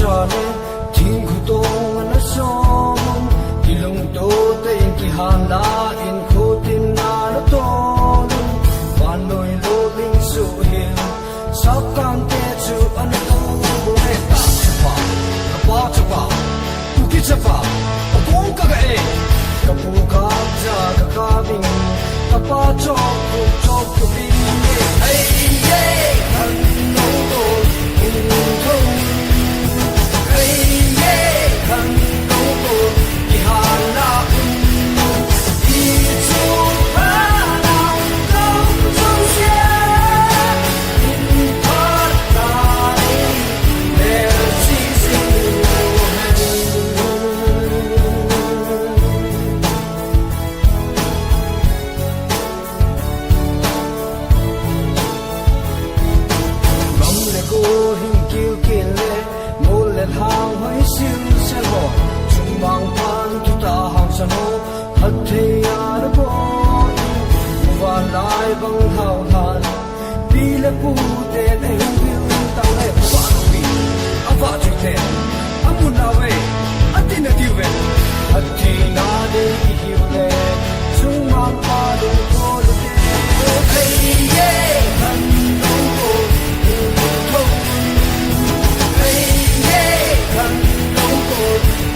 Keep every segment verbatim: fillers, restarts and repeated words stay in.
Thingkhu tong ana song, kilungto tah in kihanla in, khutin ana tong, vannoi lolhing suh hin, sapkangte chu ana tong, le ta chapa, kapa chapa, Kuki chapa, akong kaga e, kapu kacha kakabing, kapa chok, chok, chok, bing e, ai, ye, kan, no, to, ung, to, ai, ye, kan, no, to, kihanla, ung, i, chu, pa, na, ung, to, ung, to, sia, in, pa, ta, ni, Pi le pu te le hung pi hung tau le, ava pi, ava chu te, amun a ve, atin a diu ve, atin a de i hiu le, sung mang pa lu ko lu te, ei ye, han lu ko, lu ko, ei ye, han lu ko,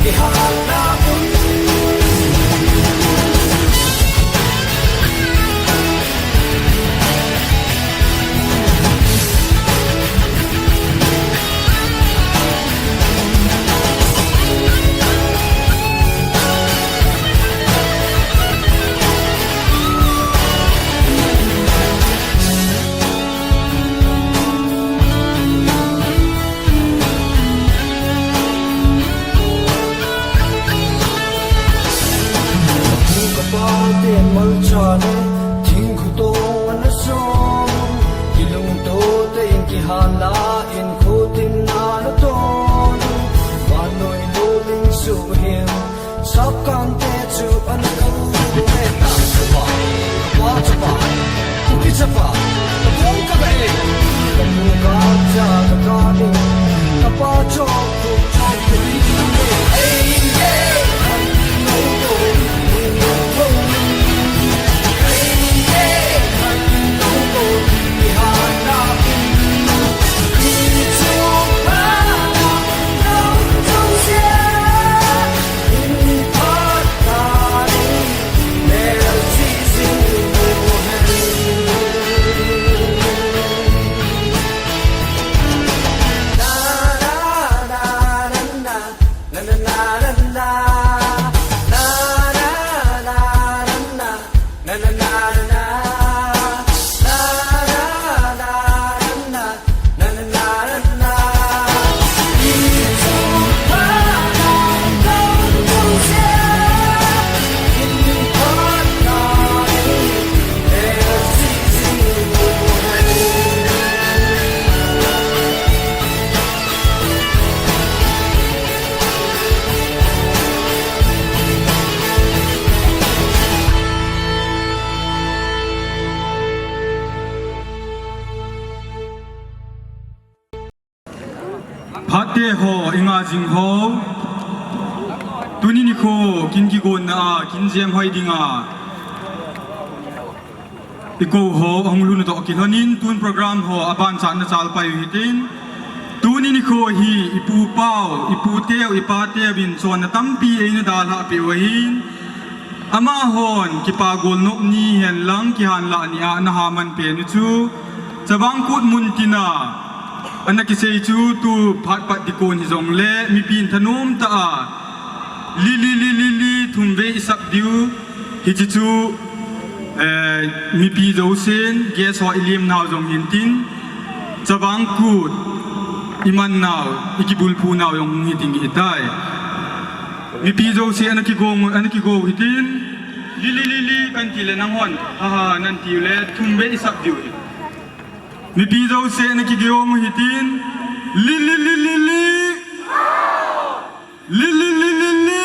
i han na un. Ka pu ka pa te malcha le, thingkhu tong ana song, kilungto tah in kihanla in, khutin ana tong, vannoi lolhing suh hin, sapkangte chu ana tong, le ta chapa, kapa chapa, Kuki chapa, akong kaga e, kapu kacha kakabing, kapa chok, Phat te ho, i nga jing ho. Tuni nikho, kin kigonna a, kin jem hoi dinga i kou ho, ahung lhun u toh kilhonin, tun program ho, aban chan na chal pai u hitin. Tuni nikho hi, i pu pau, i pu teu, i pa teu in chonna tampi eina dalhah peh u ahin. Amahon, kipa golnop ni hen lang, kihanlah ni a, ana ha man pen u chu. Chavang Kut mun tina, ana kisei chu tu phat pat ding kon hijongle, mipi in thanom tah a, li, li, li, li, li, thum vei i sap diu, hiche chu, eh, mipi jousen, guest ho i lim nau jong hin tin, Chavang Kut, i man nau, i kibulphu nau jong hi ding hi tai. Mipi jouse ana kigo, ana kigo hitin, li, li, li, li, kan ti le nanghon, ha, ha, nan ti u le, thum vei i sap diu hi. Mipi jouse ana kigo hitin, li, li, li, li, li. Li, li, li, li, li.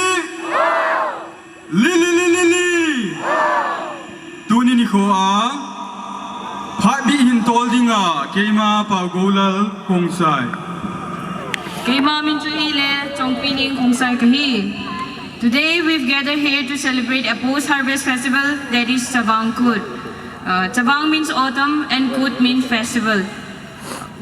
Li, li, li, li, li. Tuni nikho a, phat bih hin tol dinga, keima Pau Golal Khongsai. Keima min chu ahile Chongpining Khongsai kahi. Today we've gathered here to celebrate a post-harvest festival, that is Chavang Kut. Uh, Chavang means autumn and Kut means festival.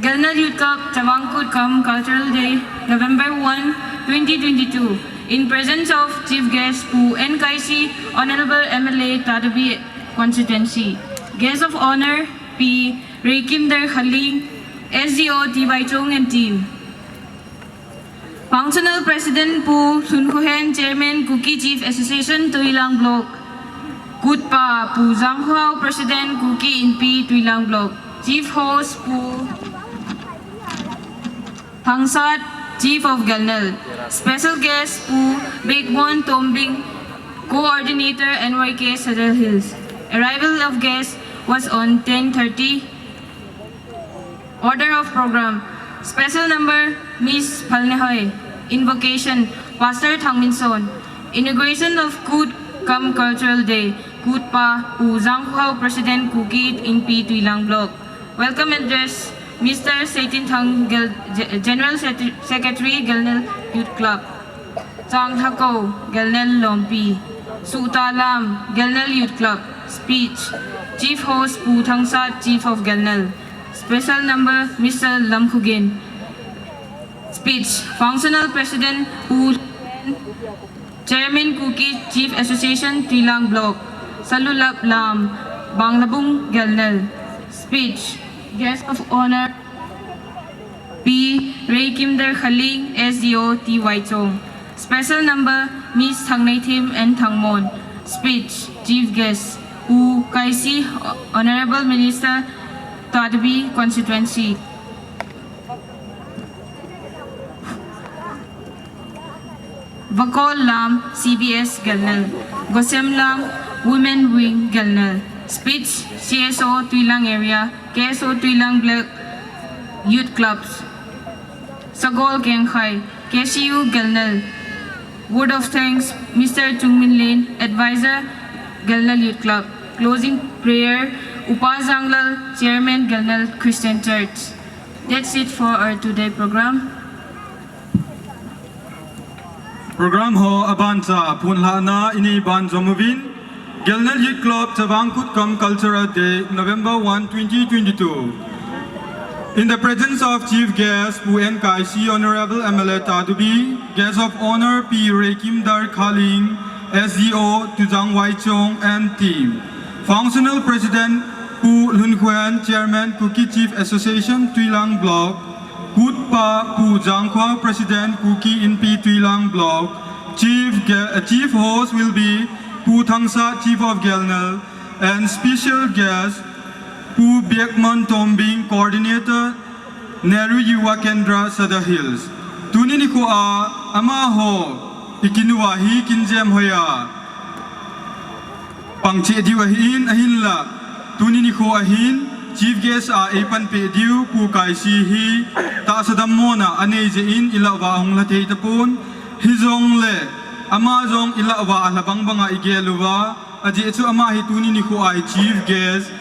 Galnal Youth Club Chavang Kut cum Cultural Day, November one, twenty twenty-two, in presence of Chief Guest Pu N Kaisi, Honorable M L A Tadabi Constituency. Guest of Honor P Reikimdar Khaling, S D O T Y Chong and team. Functional President Pu Lhunkhohen, Chairman Kuki Chief Association Tuilang Block. Kutpa Pu Jangkhohao, President Kuki Inpi Tuilang Block. Chief Host Pu Thangsat, Chief of Galnal. Special Guest Pu Bekmon Tombing, Coordinator N Y K Sadar Hills. Arrival of guest was on ten thirty. Order of program. Special number, Miss Phalnehoi. Invocation, Pastor Thangminson. Inauguration of Kut cum Cultural Day. Kutpa Pu Jangkhohao, President Kuki Inpi Tuilang Block. Welcome address, Mister Seitinthang, Gel-, Ge-, General Secre-, Secretary, Galnal Youth Club. Changthakou, Galnal Lompi. Suhtalam, Galnal Youth Club. Speech, Chief Host Pu Thangsat, Chief of Galnal. Special number, Mister Lamkhogin. Speech, Functional President Pu Chairman Kuki Chief Association Tuilang Block, Salulap Lam, Banglabung Galnal. Speech, Guest of Honor, P Reikimdar Khaling, S D O T Y Chong. Special number, Miss Thangneithim and Thangmon. Speech, Chief Guest, Pu Kaisi, Honorable Minister, Tadabi Constituency. Vakol Lam, C B S Galnal. Gosem Lam, Women Wing Galnal. Speech, C S O Tuilang Area, K S O Tuilang Block, Youth Clubs. Sagol Kengkhai, K C U Galnal. Word of thanks, Mister Chungmin Lin, Advisor, Galnal Youth Club. Closing prayer, Upa Janglal, Chairman, Galnal Christian Church. That's it for our today program. Program ho abancha phonlhahna inei banjom uvin. Galnal Youth Club Chavang Kut cum Cultural Day, November one, twenty twenty-two. In the presence of Chief Guest Pu N Kaisi, Honorable M L A Tadabi, Guest of Honor P Reikimdar Khaling, S D O Tujang Waichong and team. Functional President Pu Lhunkhohen, Chairman Kuki Chief Association Tuilang Block, Kutpa Pu Jangkhohao, President Kuki Inpi Tuilang Block. Chief gue-, uh, chief host will be Pu Thangsat, Chief of Galnal, and special guest Pu Bekmon Tombing, Coordinator, Nehru Yuva Kendra, Sadar Hills. Tuni nikho a amaho ikinuva hi kinjem hoiya pangcheh diu ahin, ahinla tuni nikho ahin chief guest a eipanpeh diu Pu Kaisi hi tahsa dammona anei jeh in ilah uva ahung lha thei tapon. Hijongle ama jong ilah uva alha bangbanga igel uva, ajeh chu ama hi tuni nikho a hi chief guest,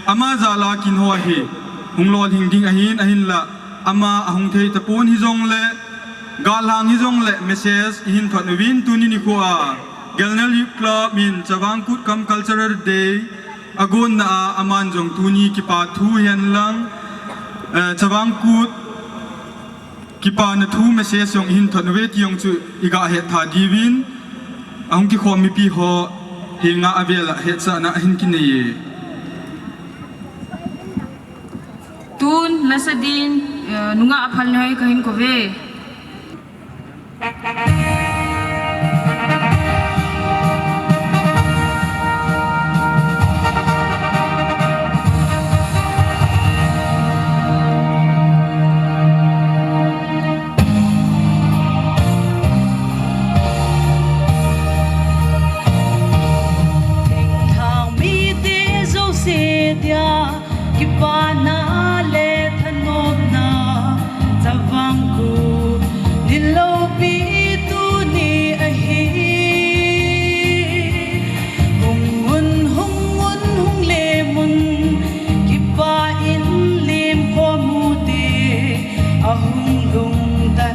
ama jal a kin ho hi hung lolhing ding ahin, ahinla ama ahung thei tapon. Hijongle galhang hijongle message ihin thot uvin, tuni nikho a Galnal Youth Club in Chavang Kut cum Cultural Day agonna a aman jong tuni kipa thu hihen lang, eh, Chavang Kut kipana thu message jong ihin thot uve ti jong chu iga hetha diuvin, ahung kikhom mipi ho henga avel a hetsahna ahin kinei e. Tun lasa din, eh, nungah Phalnehoi kahin kouve. Thingthang mite jouse dia kipana le thanopna, Chavang Kut ni loupi tuni ahi. Hung un, hung un, hung lem un, kipa in lemkhom ute, ahung lungtah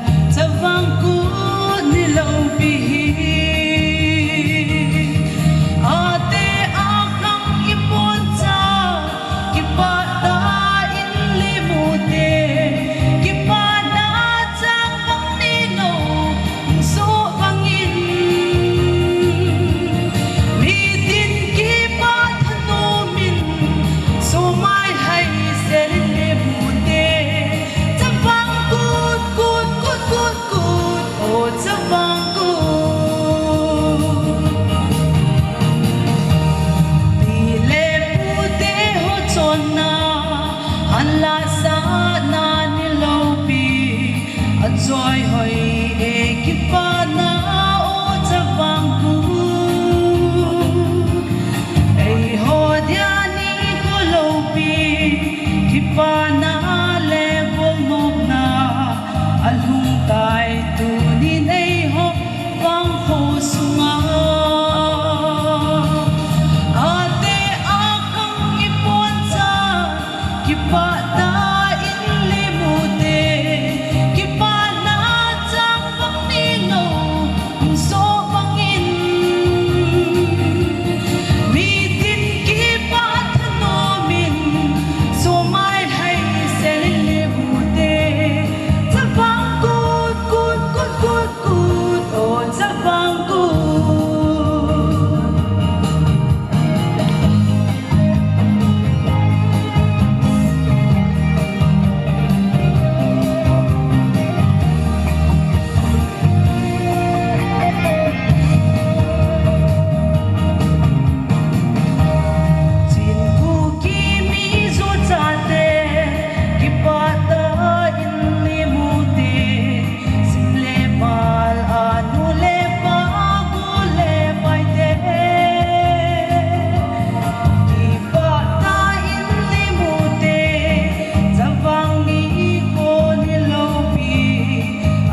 Soi hoi e kipana o chavang ku. Eiho dia nikho loupi, kipana le bolmona alhung tai tuni eiho vangkho sunga. Ate akhang iponchan, kipah tah in le mute, kipana chang vang ni no, umso vangin. Mitin kipah thanom in, somai lhai sel in le mute, chavang kut, kut, kut, kut, kut, o chavang kut. Chin Kuki Mizo chate, kipah tah in le mute, sim le pal, anu le pa, gu le paite. Kipah tah in le mute, chavang nikho ni loupi,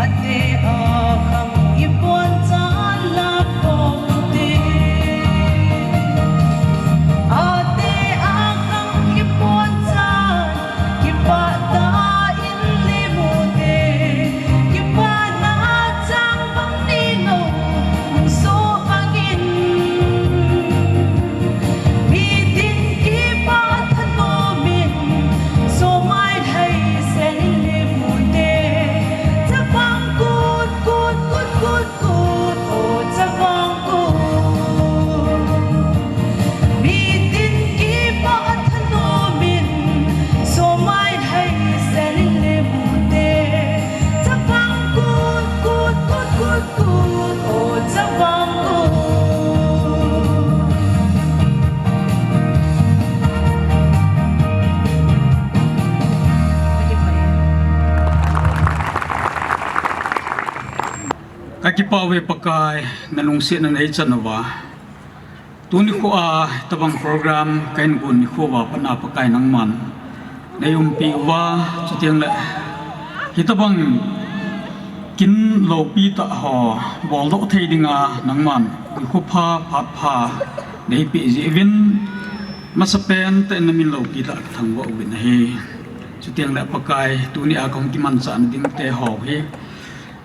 ate akhang iponchan la pote. Ate akhang iponchan, kipah tah in le mute, kipana chang vang ni no, umso vangin. Mitin kipah thanom in, somai lhai sel in le mute, chavang kut, kut, kut, kut, kut, o chavang kut. Mitin kipah thanom in, somai lhai sel in le mute, chavang kut, kut, kut, kut, kut, o chavang kut. Ka kipah uve Pakai, na lungsetna nei chan uva. Tuni khoa, tabang program, ka hin gon nikho uva patna Pakai nangman nei umpi uva, chuteng le, hitabang kin loupi tah ho, boldoh thei dinga nangman, nikho pha, phat pha, nei pe ji uvin, masapen tah in na min loupi tah ka thangvah uvin ahi. Chuteng le Pakai, tuni a kong kimanchah na ding te ho hi.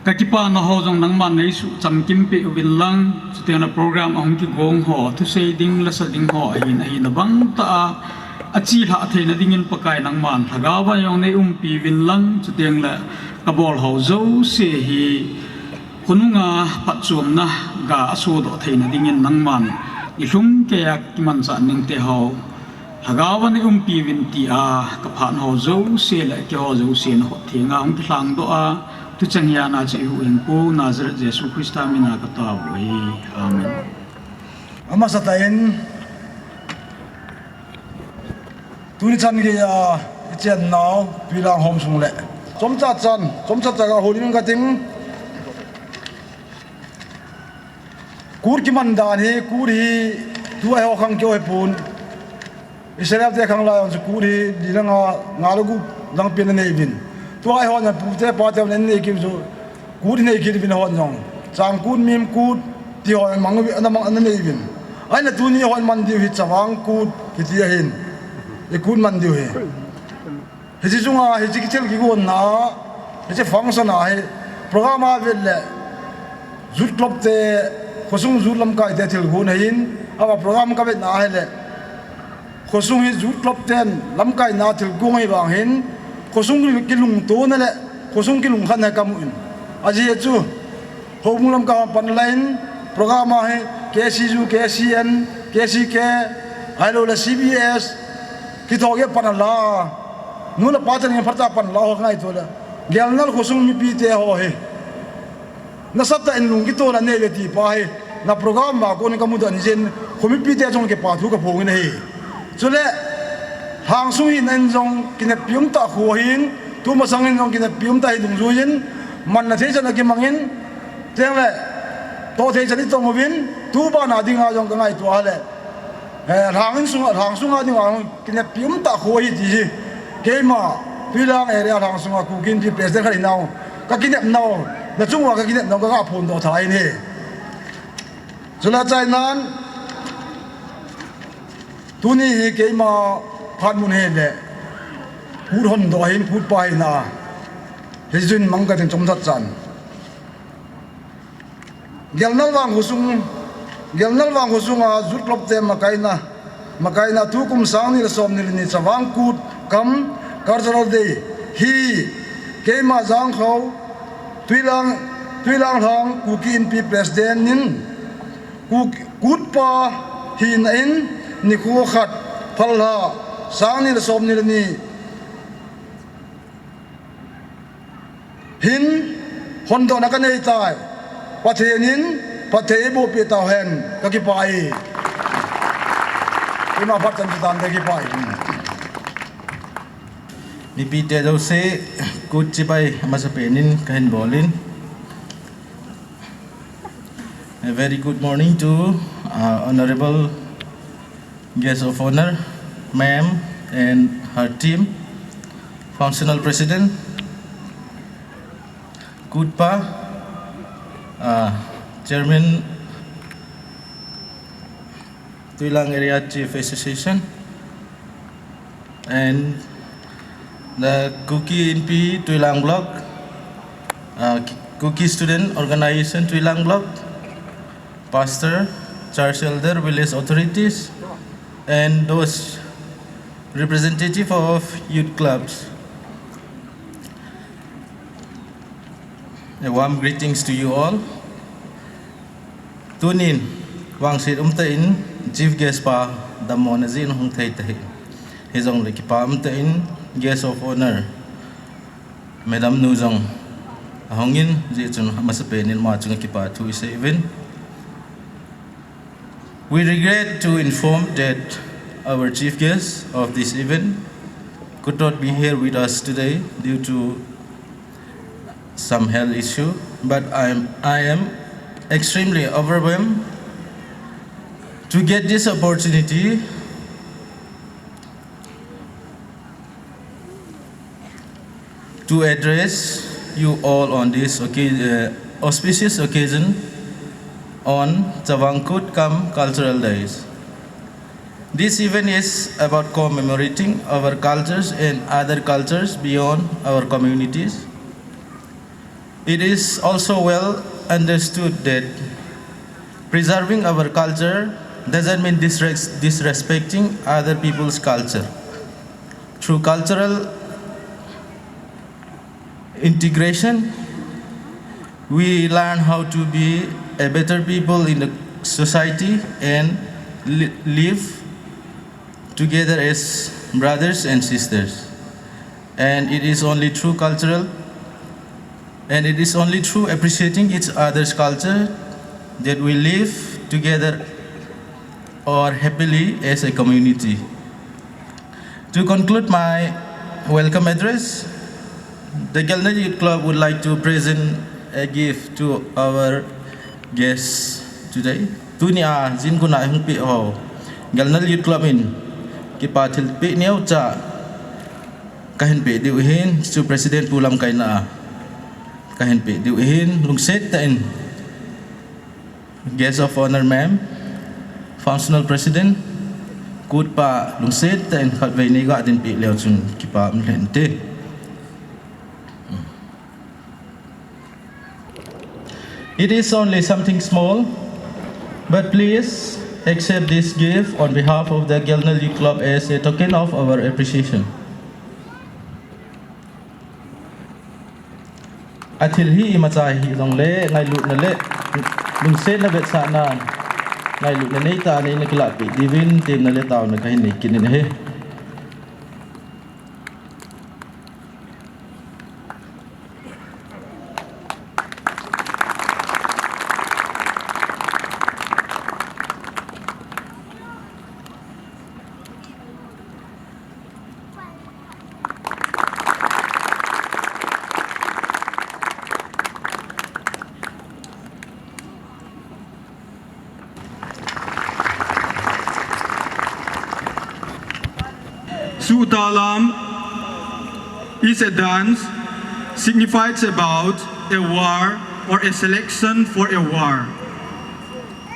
Ka kipana ho jong nangman nei suhchang kim pe uvin lang, chuteng le program a hung kigong ho, thusei ding, lasa ding ho, ahin, ahin abang tah a, achilhah theina dingin Pakai nangman, lhagao a jong nei umpi uvin lang, chuteng le ka bol ho jouse hi, khonunga phatchomna ga asodoh theina dingin nangman, nilhum keiya kimanchah ning te ho, lhagao a nei umpi uvin tia, ka phat ho jouse le keiho jouse na khut thenga hung kilhangdoh a, tucheng hiana chu i huhhingpu Nazareth Jesu Christa mina ka tao u ahi. Amen. Amasa tah in, tuni chan geiya, i chennau, Twilang hom sung le. Chomcha chan, chomcha chan ga houlim inge kating. Kut kiman dan hi, kut hi, tua eiho khang keu hipon. Israel te khang lai hon chu kut hi, li le nga, nga le gup lang pen anei uvin. Tua eiho na pute pate hon anei kit chu, kut inei kit uvin hon jong. Chang kut, mim kut, ti hon mang uvin, ana mang, ana nei uvin. Ahinla tuni hon man diu hi chavang kut, hiti ahin. I kut man diu hi. Hiche chunga, hiche kithil kigonna, hiche function a hi, program a vet le, Youth Club te, khosung youth lamkai te thilgon ahin, ama program ka vetna ahile, khosung hi Youth Club ten lamkaina thilgon ahi vang hin, khosung kilungtona le, khosung kilungkhatna kamu in. Ajeh chu, Houbung lamkai hon pan alan, program a hi K C U, K C N, K C K, ahilou le C B S, kithou gei pan ala. Nu le pa ten phatah a pan ala ho ngaito le. Gelnal khosung mipi te ho hi. Nasatah in lungkitona nei uve ti pa hi. Na program a kon kamu dan jin, kho mipi te chunga kipa thu kaphong in ahi. Chule, lhang sung hina in jong kineppi umtah khu ahin, tumasang in jong kineppi umtah hi dungjuiyin, Manna thei chan a kimangin, tengle, toh thei chan i tong uvin, tu bana dinga jong ka ngaito a le. Eh, lhang in sunga, lhang sunga dinga hung kineppi um tah khu ahi ti hi. Keima, Tuilang area lhang sunga Kuki Inpi president khat hinau, ka kinepnau, na chunga ka kinepnau ka ga phondoh tha ahi. Chule chainan, tuni hi keima phat mun hi le, kut hondoh ahin, kut pa hina. Hichun mang ka tin chomthat chan. Gelnal Vang Khosung, Gelnal Vang Khosung a Youth Club te makaina, makaina tukum sang ni le som ni le ni Chavang Kut cum Cultural Day hi keima Jangkhou Tuilang, Tuilang Lhang Kuki Inpi President in Kut, Kut pa hina in nikho khat Phalha sang ni le som ni le ni hin hondohna ka nei tai. Pathen in phatthei eiboh peh tau hen, ka kipah e. Ima phat chan chu tan ka kipah e. Mipite jouse, kut chibai amasapen in kahin bol in. A very good morning to, uh, Honorable Guest of Honor, Ma'am, and her team, Functional President, Kut pa, uh, Chairman, Tuilang Area Chief Association, and the Kuki Inpi Tuilang Block, uh, Kuki Student Organization Tuilang Block, Pastor, Church Elder, Village Authorities, and those representative of youth clubs. A warm greetings to you all. Tunin, vangset umtah in Chief Guest pa dammo na jin hung thei tahih. Hijongle kipa umtah in Guest of Honor, Madam nu jong ahung in, hijeh chun amasapen in ama chunga kipa thu isei uvin. We regret to inform that our chief guest of this event could not be here with us today due to some health issue, but I am, I am extremely overwhelmed to get this opportunity to address you all on this occa-, uh, auspicious occasion on Chavang Kut cum Cultural Days. This event is about commemorating our cultures and other cultures beyond our communities. It is also well understood that preserving our culture doesn't mean disres-, disrespecting other people's culture. Through cultural integration, we learn how to be a better people in the society and li-, live together as brothers and sisters. And it is only through cultural, and it is only through appreciating each other's culture that we live together or happily as a community. To conclude my welcome address, the Gelnal Youth Club would like to present a gift to our guests today. Tunia jingkah a hung peh ho Gelnal Youth Club in kipa thilpeh neocha kahin peh diu ahin, chu President Pu Lamkaina a kahin peh diu ahin, lungset tah in Guest of Honor Ma'am, Functional President, Kut pa lungset tah in khatvei nei ga dinpeh leu chun kipa um lheh inte. It is only something small, but please accept this gift on behalf of the Gelnal Youth Club as a token of our appreciation. Athil hi imacha hijongle, ngailutna le lungsetna vetsahna, ngailutna neitah a neina kilahpeh diuvin, temna le taona kahin nei kit in ahi. Suhtalam is a dance signifies about a war or a selection for a war.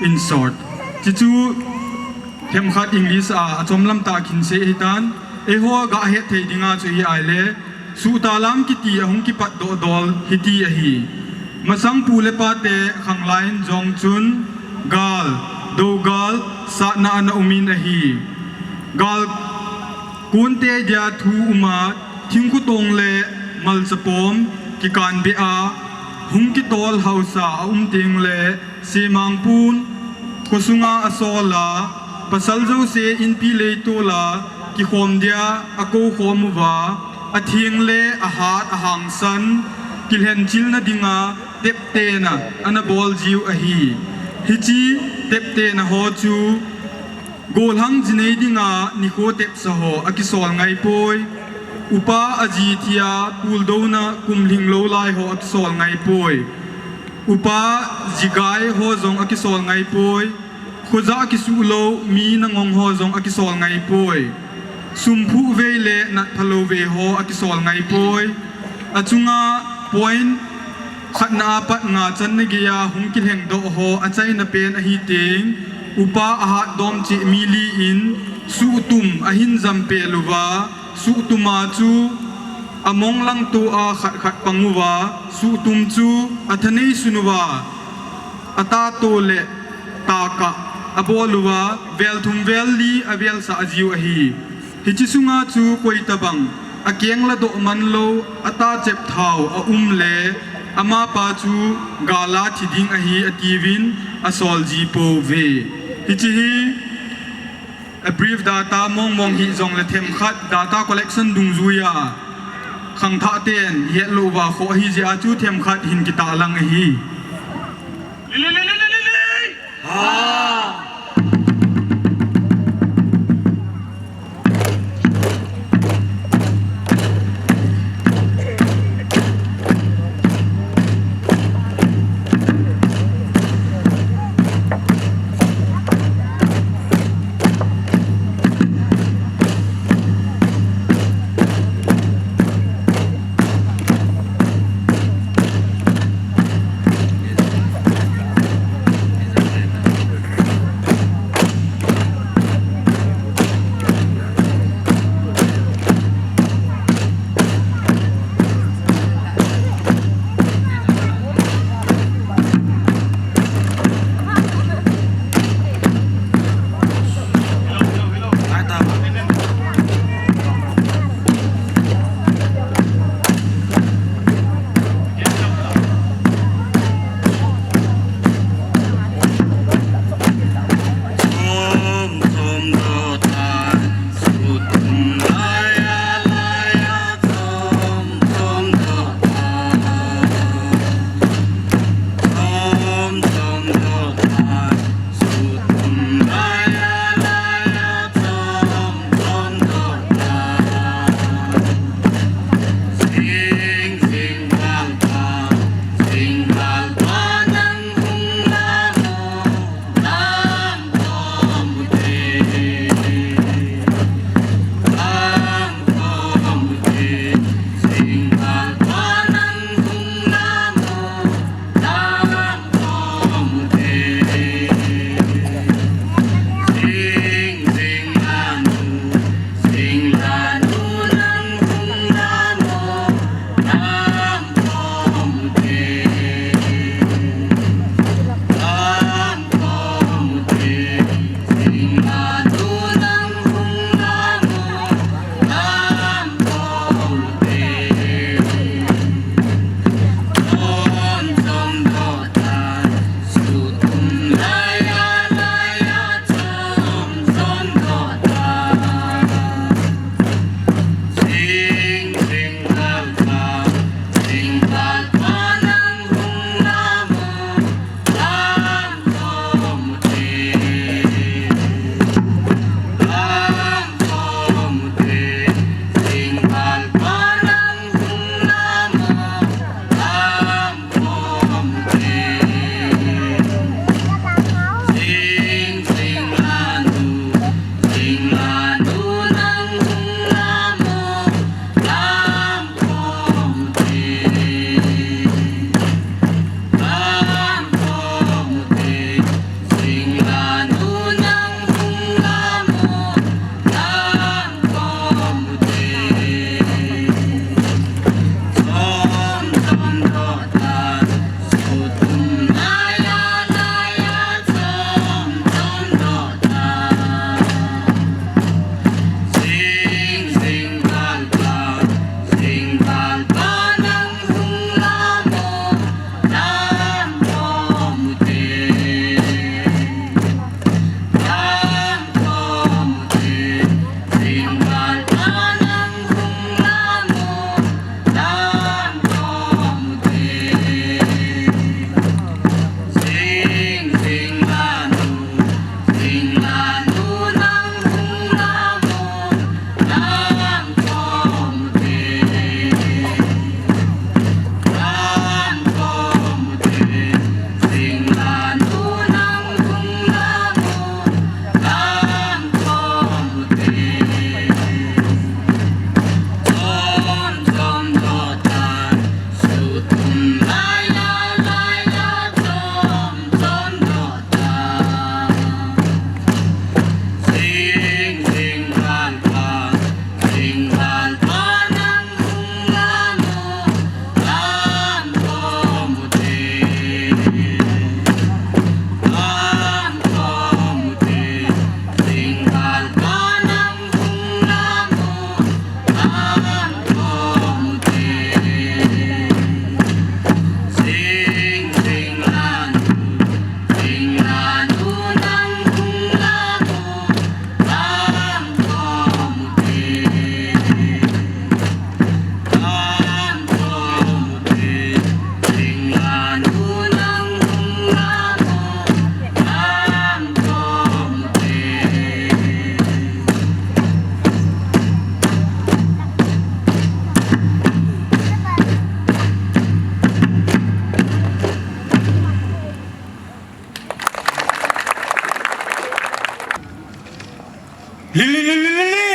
In short, chuchu themkhat English a achom lam tah a kihin sei ahitan, eiho gahet thei dinga chu hi ahile, Suhtalam kiti ahung kipat dohdol hiti ahi. Masang pu le pate khanglai in jong chun gal, dogal, satna ana um in ahi. Gal konte dia thu uma, thingkho tong le malchapom kikan beh a, hung kitol hausa a um teng le, semang pun, khosunga asol a, pasal jouse inpi leitol a, kikhom dia akou khom uva, atheng le ahat ahangsan, kilhenchilna dinga teptena ana bol jiu ahi. Hiche teptena ho chu, golhang jinei dinga nikho tepsa ho akisol ngai poi. Upa aji thia tuldouna kum lhinglou lai ho akisol ngai poi. Upa jigai ho jong akisol ngai poi. Khojah kisuhlou mi nangong ho jong akisol ngai poi. Sumphuh vei le natphalou vei ho akisol ngai poi. Achunga point khatna apat nga channa geiya hung kilhengdoh ho achaina pen ahi teng, upa ahatdom cheh mi li in suhtum ahin jampel uva, suhtuma chu among langtoa khat khat pang uva, suhtum chu athanei sun uva, atato le takah abol uva, vel thum vel li avelsah jiu ahi. Hiche sunga chu koitobang akeng ladoh manlou, atachep thao aum le, amapa chu gal a thi ding ahi atiuvin asol ji pouve. Hiche hi a brief data mongmong hijongle themkhat data collection dungjuiya khangthah ten hetlou uva khoh ahijeh a chu themkhat hin kitahlang ahi. Lili, lili, lili.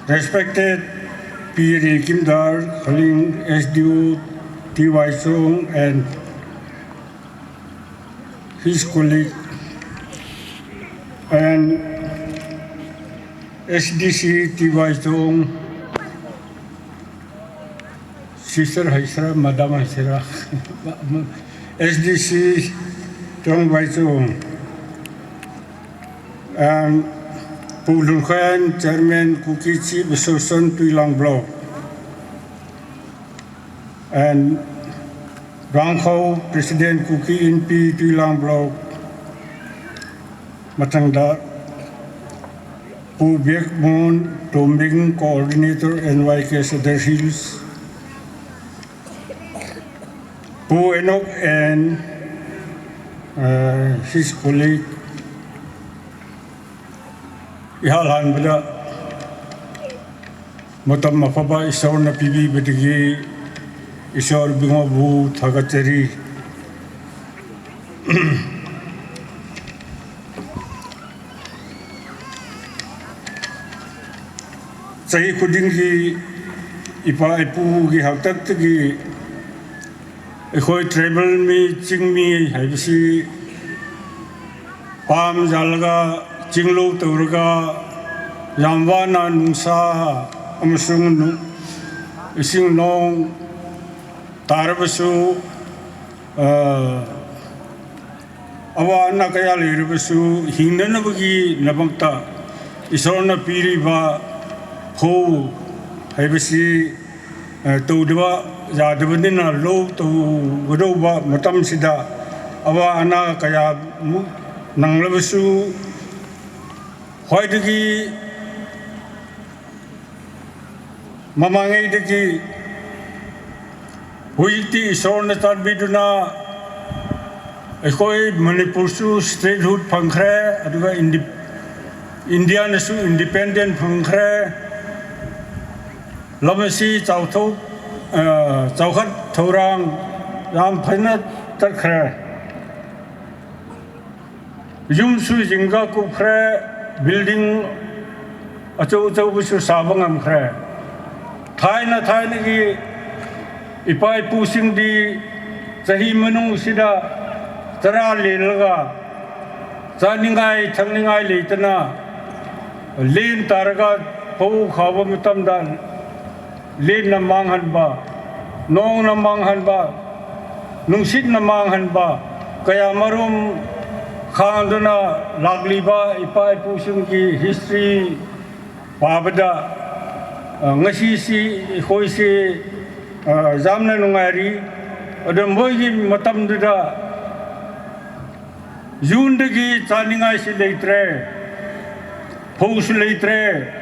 Respected P. Ri Kimdar, Khaling S D O T Y Chong and his colleague, and S D C T Y Chong, Sister hai sira, Madam hai sira, S D C Tongvai Chung, and Pu Lun Khan, Chairman Kuki Chief Association Tuilang Block, and Rangkhau, President Kuki Inpi Tuilang Block, mathangda Pu Biakmon Tombing, Coordinator N Y K Sadar Hills, Pu Enoch and, uh, his colleague, ihal han bada, matam mafaba Isor na pibi badagi, Isor bingo bu thaga cheri. Chahi khuding hi ipa ipu ki hautak taki, eikhoi tribal mi, chingmi, haibasi, pam jalaga, chinglo tauraga, jamvana nungsa, amasung nu, ising nong, tarabasu, uh, awa ana kaya leirabasu, hingnanabagi nabangta, Isor na piriba, ho, haibasi, eh, toudaba, jadaba nina lo, tougadouba, matam sida, awa ana kaya mu, nanglabasu, hoidagi, mamangai dagi, huiti Isor na tanbiduna, eikhoi Manipur su statehood phangkhre, aduga indi-, India na su independent phangkhre, lamasi chauthou, eh, chaukhat thourang, lam phaina tatkhre. Yum su jingga kupkhre, building achou achou bu su saba ngamkhre. Thaina, thaina ki ipa ipu sing di chahi manung sida chara lelaga, chaningai, thangningai leitana, len taraga, pau khaba matamda, len na manghanba, nong na manghanba, nungsit na manghanba, kaya marum khangduna lakliba ipa ipu sing ki history pabada, ah, ngasisi, khoisi, ah, jamna nungairi, adon boigi matamduda, June dagi chaningai si leitre, pau si leitre,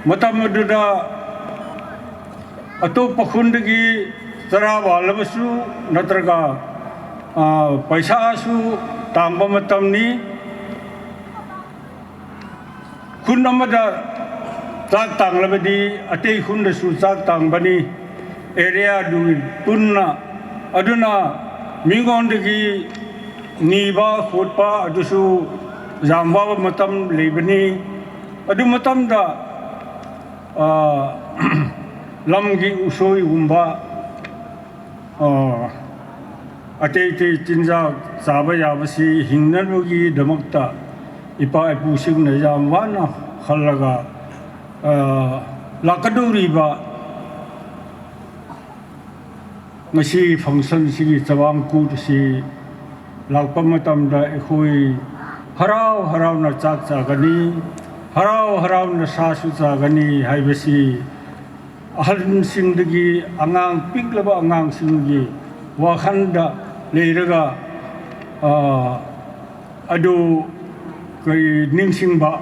matam aduda, atopa khun dagi chara valaba su, natraga, ah, paisa su tangba matam ni, khun amada chak tanglaba di, atei khun da su chak tangbani, area du tunna, aduna, mingon dagi, niba, khutpa, adusu, jamva matam leibani, adu matamda, ah, lamgi usoi umba, ah, atei tei chinja chaba yabasi hingnanagi damakta, ipa ipu singna jamvana khallaga, ah, lakaduriba, Ngasi function si, Chavang Kut si, lakpa matamda eikhoi harau harauna chak chagani, harau harauna sa su chagani, haibasi, ahal sing dagi, angang piklaba angang sing dagi, wakhanda leiraga, ah, adu kai ningsingba,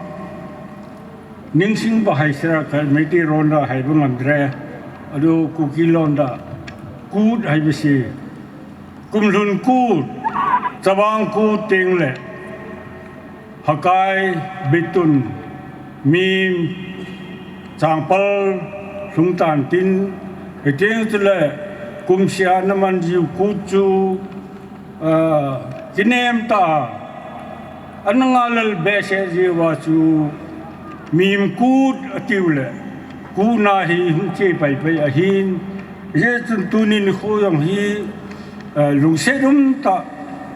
ningsingba haisira ka Meitei ronda haiba ngamdre, adu Kuki londa, Kut haibasi, Kumlhun Kut, Chavang Kut tengle, Hakai, Bitun, Mim, Changpal, Lhungtan tin, hiteng chule, kumsia naman jiu Kut chu, Kinem ta a, ana ngalal behseh jeh uva chu mim kut atiu le, kutna hi hung che paipai ahin, hijeh chun tuni nikho jong hi lungset umtah,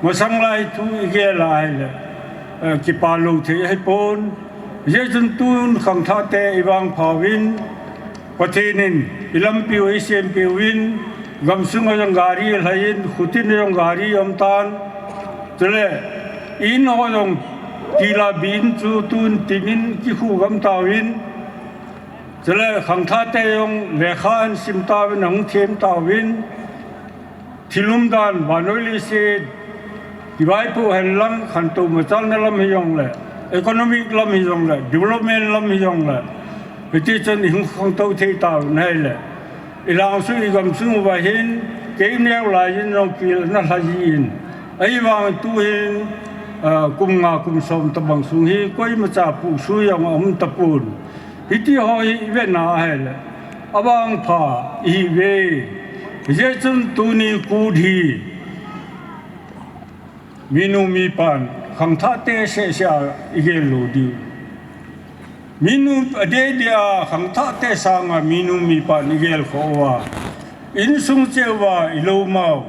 masang lai thu igel a ahile, kipa lou thei ahipon, hijeh chun tun khangthahte ivangpha uvin, Pathen in ilampiu eisempiu vin, gamsunga jong gari alhai in, khutin jong gari aumtan, chule in ho jong tila bin chu tun tin in kikhu gam tauvin, chule khangthahte jong lekha ahin sim tauvin, ahung them tauvin, thil umdan vannoi leiset kivaipoh henlang, khantou machalna lam hijongle, economic lam hijongle, development lam hijongle, hitichun ihung khangtou thei tauvin ahile, ilangsun igamsung uva hin, kei neo laiyin jong kil ana lha jin, ahivangin tuhin kum nga kum som tobang sung hi koimacha puhsui jong aum tapon. Hitiho hi ivetna ahile, avangpha ihiuve. Hijeh chun tuni kut hi minu mipan khangthahte sehseh a igel lou diu. Minu adeh deh a khangthahte sanga minu mipan igel khoh uva, insung cheh uva iloumau,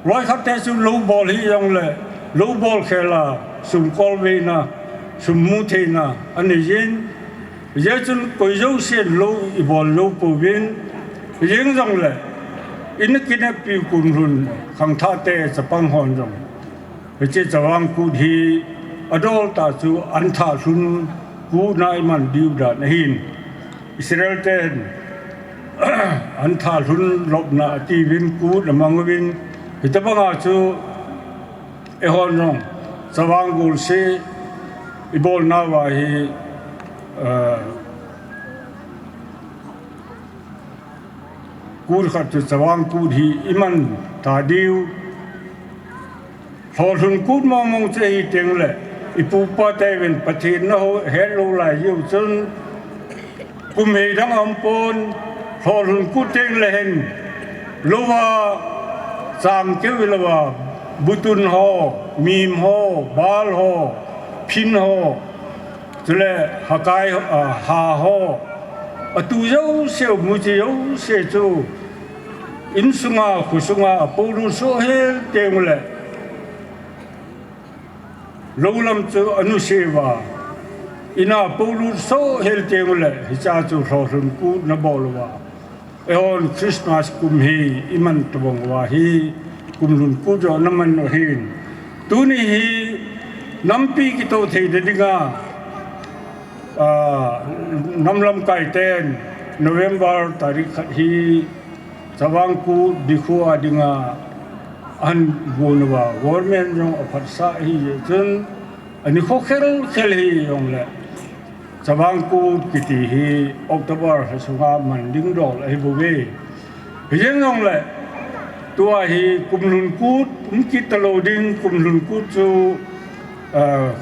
loikhatte chu lou bol hijongle, lou bol khel a sum kolveina, sum mu theina aneiyin, hijeh chun koi jousen lou ibol lou pouvin, hijeng jongle, ina kineppiu kumlhun khangthahte chapang hon jong hiche chavang kut hi adoh tah chu an thahlhun kutna iman diu dan ahin, Israel ten an thahlhun lopna atiuvin kut amang uvin, hitobanga chu eihon jong chavang golseh ibolnauva hi kut khat chu chavang kut hi iman ta diu. Lhohlhun kut mongmong chu ahi tengle, ipu ipa teuvin Pathen nahet lou lai jeh u chun, kum hei dang aumpon, lhohlhun kut tengle hin, louva, chang keu ilouva, butun ho, mim ho, bal ho, phin ho, chule hakai, ha ho, atu jouseu, muchi jouse chu, insunga, khosunga apoulut soh hel tengule, lou lam chu anuse uva, ina poulut soh hel tengule, hichea chu lhohlhun kut nabol uva, eihon Christmas kum hi iman tobang uva hi, kumlhun kut joh naman u ahin. Tuni hi nampi kitoh theina dinga, nam lamkaiten November tarik khat hi chavang kut nikho a dinga ahin gon uva, government jong aphatsah ahijeh chun, anikho khelkhel hijongle, chavang kut kiti hi October lha sunga man ding dol ahibouve. Hijeng jongle, tua hi kumlhun kut um kit talou ding, kumlhun kut chu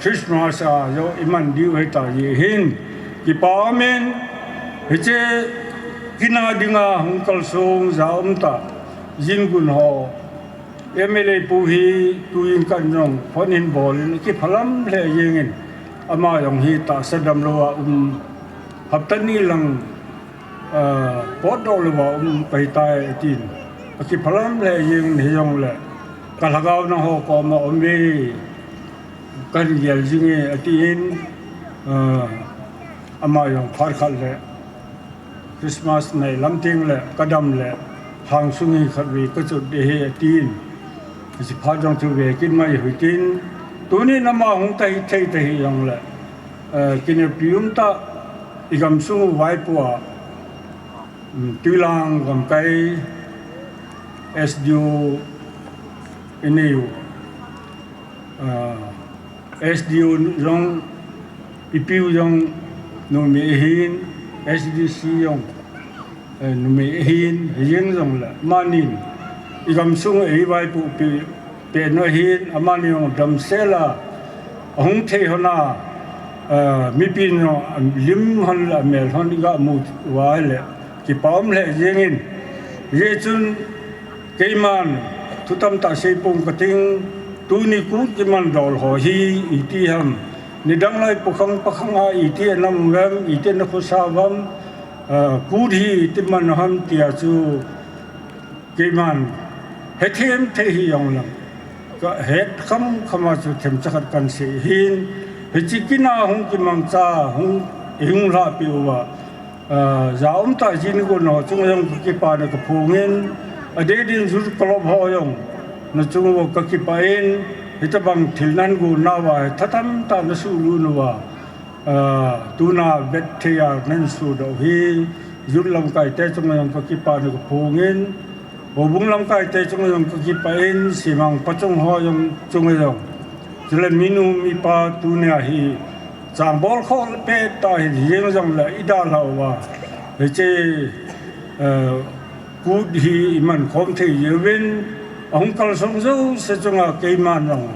Christmas a joh iman diu ahita jeh hin, kipa umin, hiche kina dinga hung kalsong ja umtah, Jinggun ho, M L A pu hi tuin kan jong phone in bol in akiphalam lheh jengin, ama jong hi tahsa damlouva um, hapta ni lang potdoh louva um kahitai atin, akiphalam lheh jengin, hijongle kalhagao nangho koma ume, kahin gel jinge atin, ama jong phat khat le Christmas neilam tengle kadam le, lhangsung hi khatvei kachot ding ahi atin, hiche phat jong chu vekit mai hitin, tunin ama hung tahithei tahi jongle, kineppi umtah, igamsung u vaipoa, Twilang gamkai S D O ineiu, S D O jong, ipiu jong numei ahin, S D C jong numei ahin, hijeng jongle amanin igamsung eivaipoh peh, pehna ahin, amani jong damsela ahung thei hon a, mipin jong alim hon le amel hon igamu uva ahile, kipa um lheh jengin, hijeh chun keiman Thutam tah seipong kating, tuni Kut kiman dol ho hi iti ham, nidang lai pukhang pakhang a iti anam uvem, iti ana khosa uvem, ah, Kut hi iti man ham tia chu keiman hethem thei hijongleng, kahet kham kham a chu themcha khat kahin sei ahin, hiche kin a hung kimangcha, hung, hung lhahpeh uva, ah, ja umtah Jingun ho chunga jong kakipana kaphongin, adeh din Youth Club ho jong nachung uva kakipah in, hitobang thil nahin gon nauva, thatam tah nasuhlut uva, ah, tuna bet thei a nahin sodoh u hi, Youth lamkaite chunga jong kakipana kaphongin, Houbung lamkaite chunga jong kakipah in, Semang pachung ho jong chunga jong, chule minu mipa tunia hi changbol khoh pettah hin jeng jongle idalhah uva, hiche, eh, Kut hi iman khom thei jeh uvin, ahung kalsong jouse chunga keiman jong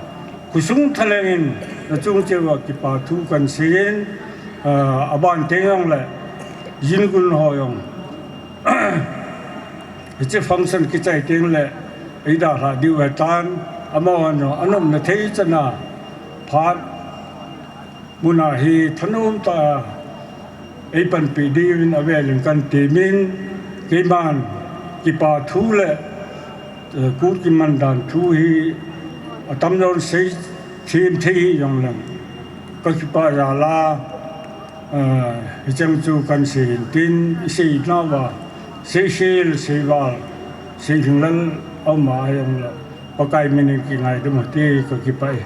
khosung thalheng in nachung cheh uva kipa thu kahin seiyin, ah, aban teng jongle Jingun ho jong hiche function kichai tengle eidalhah diu ahitan, amahon jong anomna thei chana phat muna hi thanom tah a eipanpi diuvin avelin kahin temin, keiman kipa thu le, eh, Kut kiman dan thu hi atamjon seithem thei hijongleng, kakipah jal a, ah, hicheng chu kahin seiyin tin, isei nauva, seikhel, seival, seilhinglel aum a jongle, Pakai min in kingaidam ute, kakipah e.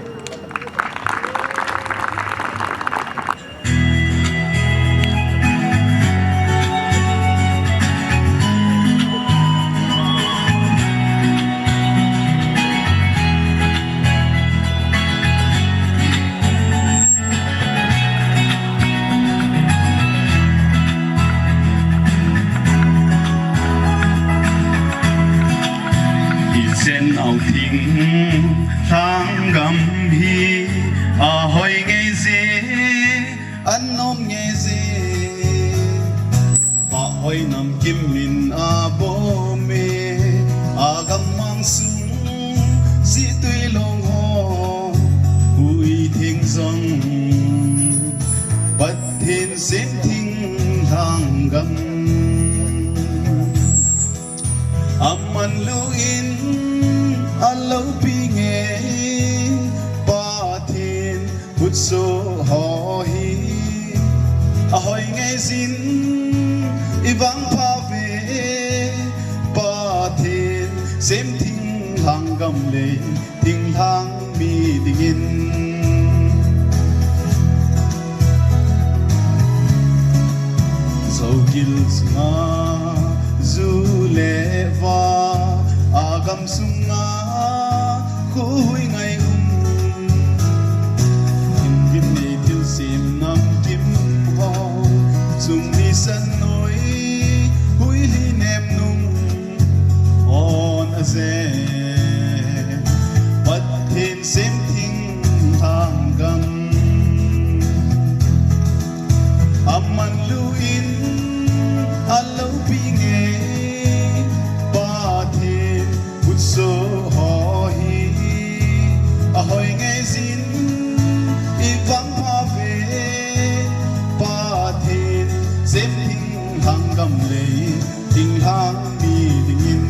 Ichenau thinglhang gam hi ahoi ngeije, anom ngeije. Pahhoi namkim min abom e, agammang sung jitwi long ho, huitheng jong Pathen sem thinglhang gam. Amanlun aloupi nge, Pathen khutsoh ho hi ahoi ngeijin ivangpha uve, Pathen sem thinglhang gam le thinglhang mi dingin. Zogil sunga ju le va, agam sunga khuhui ngai um, himgim nei thilsem namkim ho, sum nisan noi, huilhi nemnung hon ajen, Pathen sem thinglhang gam. Amanlun aloupi nge, Pathen khutsoh ho hi ahoi ngeijin ivangpha uve, Pathen sem thinglhang gam le thinglhang mi dingin.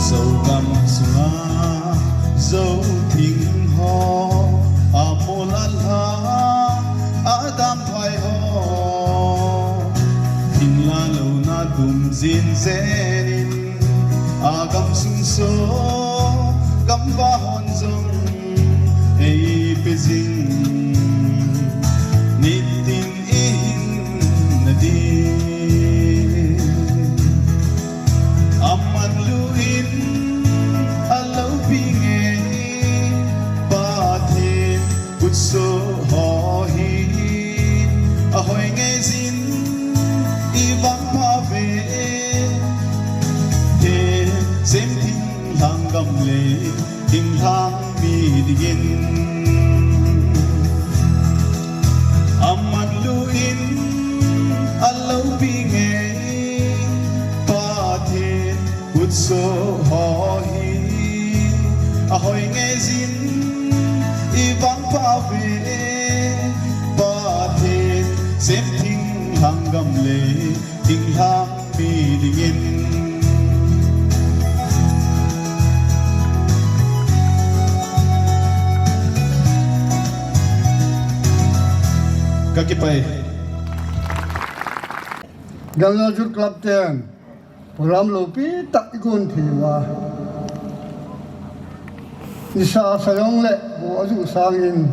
Zogam sunga Zo thing ho, amol alha, adamphai ho, thingla louna dum jinjen in, agamsung so, gamva hon jong eipe jing, nitin ihin nading. Amanlun aloupi nge, Pathen khutsoh ho hi Ahoi nge jin i vang pha ve. He, sem thing lhang gam le thing lhang mi dingin. Aman lu in a lo pi nge Pathen kutso ho hi. Ahoi nge jin i vang pha ve. Pathen sem thing lhang gam le thing lhang mi dingin. Ka kipah e. Galnal Youth Club ten program lopi tah i gon thei uva, nisa sa jong le bu a ju sangin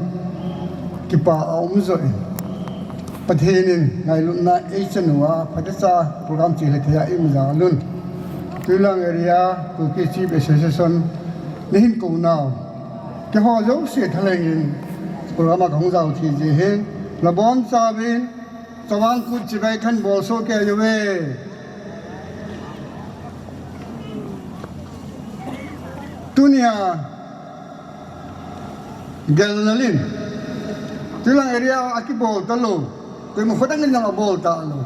kipa a um jo in, Pathen in ngailutna ei chan uva, phatecha program chi le thei a i um jal un. Tuilang Area Kuki Chief Association na hin ko nau, keiho jouse thalheng in program a ka hung jao thei ji hin, na bon chauvin Chavang Kut chibai khan bol soh kei uve. Tunia Galnal in Tuilang area a kibol talou, koima khodang in jong abol talou.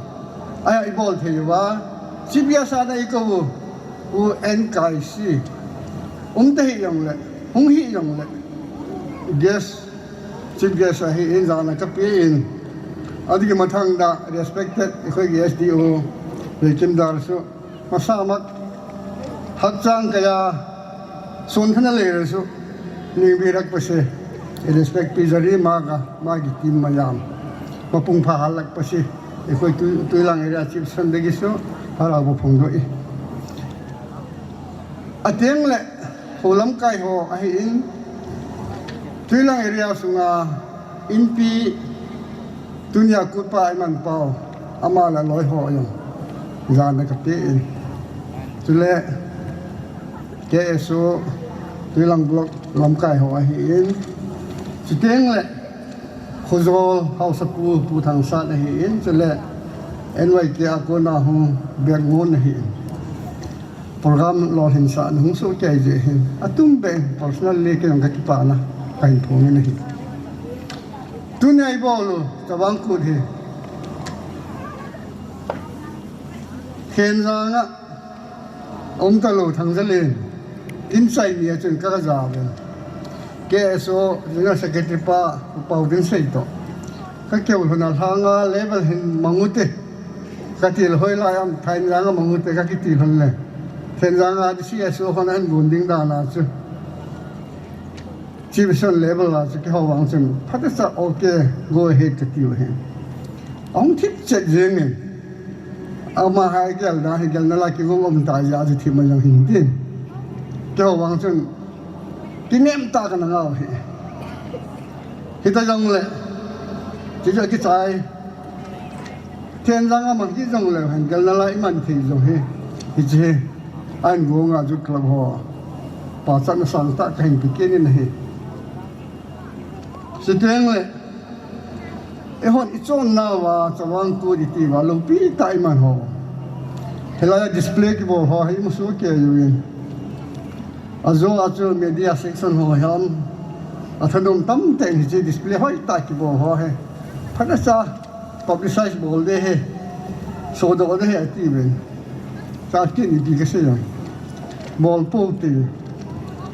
Ahi a i bol thei uva, Chief Guest a na i kou u, U N Kai Si. Um ta hi jong le, hung hi jong le, guest, Chief Guest ahi in jana ka pe in. Adigi mathang da respected, i khoi S D O, Leikim Dar su. Masa mak, hakchang kaya, sun thana le su. Ning bi rak pa se. I respect pi jari ma ka, ma ki team mayam. Ma pung pha halak pa se. I khoi tu, Tuilang area Chief Sunday ki su. Hala bo phung do i. Ateng le, ho lamkai ho ahi in, Tuilang area sunga, inpi, tunia kutpa i man pau, ama la loi ho jong, jana ka pe in. Chule, K S O, Tuilang Block, lamkai ho ahi in. Chuteng le, Khojol, Haosapu, Pu Thangsat ahi in. Chule, N Y K a kona hung, Biak Ngon ahi in. Program lolhinsahna hung soh kei jeh hin, atum beh in personally kei jong ka kipana ka hin phong in ahi. Tunia i bol u Chavang Kut hi Khenjang a um talou Thangzalen in chai ni a chun ka ka ja ven. K S O General Secretary pa Pu Paudin Sei toh ka keu lhon a lhanga level hin mang u te. Ka ti le hoilai am Thainjang a mang u te ka kiti lhon le. Thainjang a C S O hon an gun ding dan a chu. Chief Mission level a chu keiho vang chun phatecha okay, go ahead ka ti u hin. Ahung thip chet jeng in. Ama hai gel da hi gel na la ki gong um ta ja chu thip ma jong hin tin. Keiho vang chun kinem ta ka na ngau hi. Hita jong le, chi chu kichai. Thenjang a mang hi jong le, han gel na la i man thei jong hi. Hi chi hi, an gu nga ju club ho. Pa chan na sang ta ka hin pi ke ni na hi. Siteng le, e hon i chon na va, Chavang Kut i ti va, lo pi ta i man ho. Helai a display ki bol ho, hi mu su ke ju in. A jo a chu media section ho hiam, a thanom tam te hi chi display hoi ta ki bol ho he. Phatecha publicize bol de he. Sodoh de he a ti ven. Cha kin i ti ka se jong. Bol po te.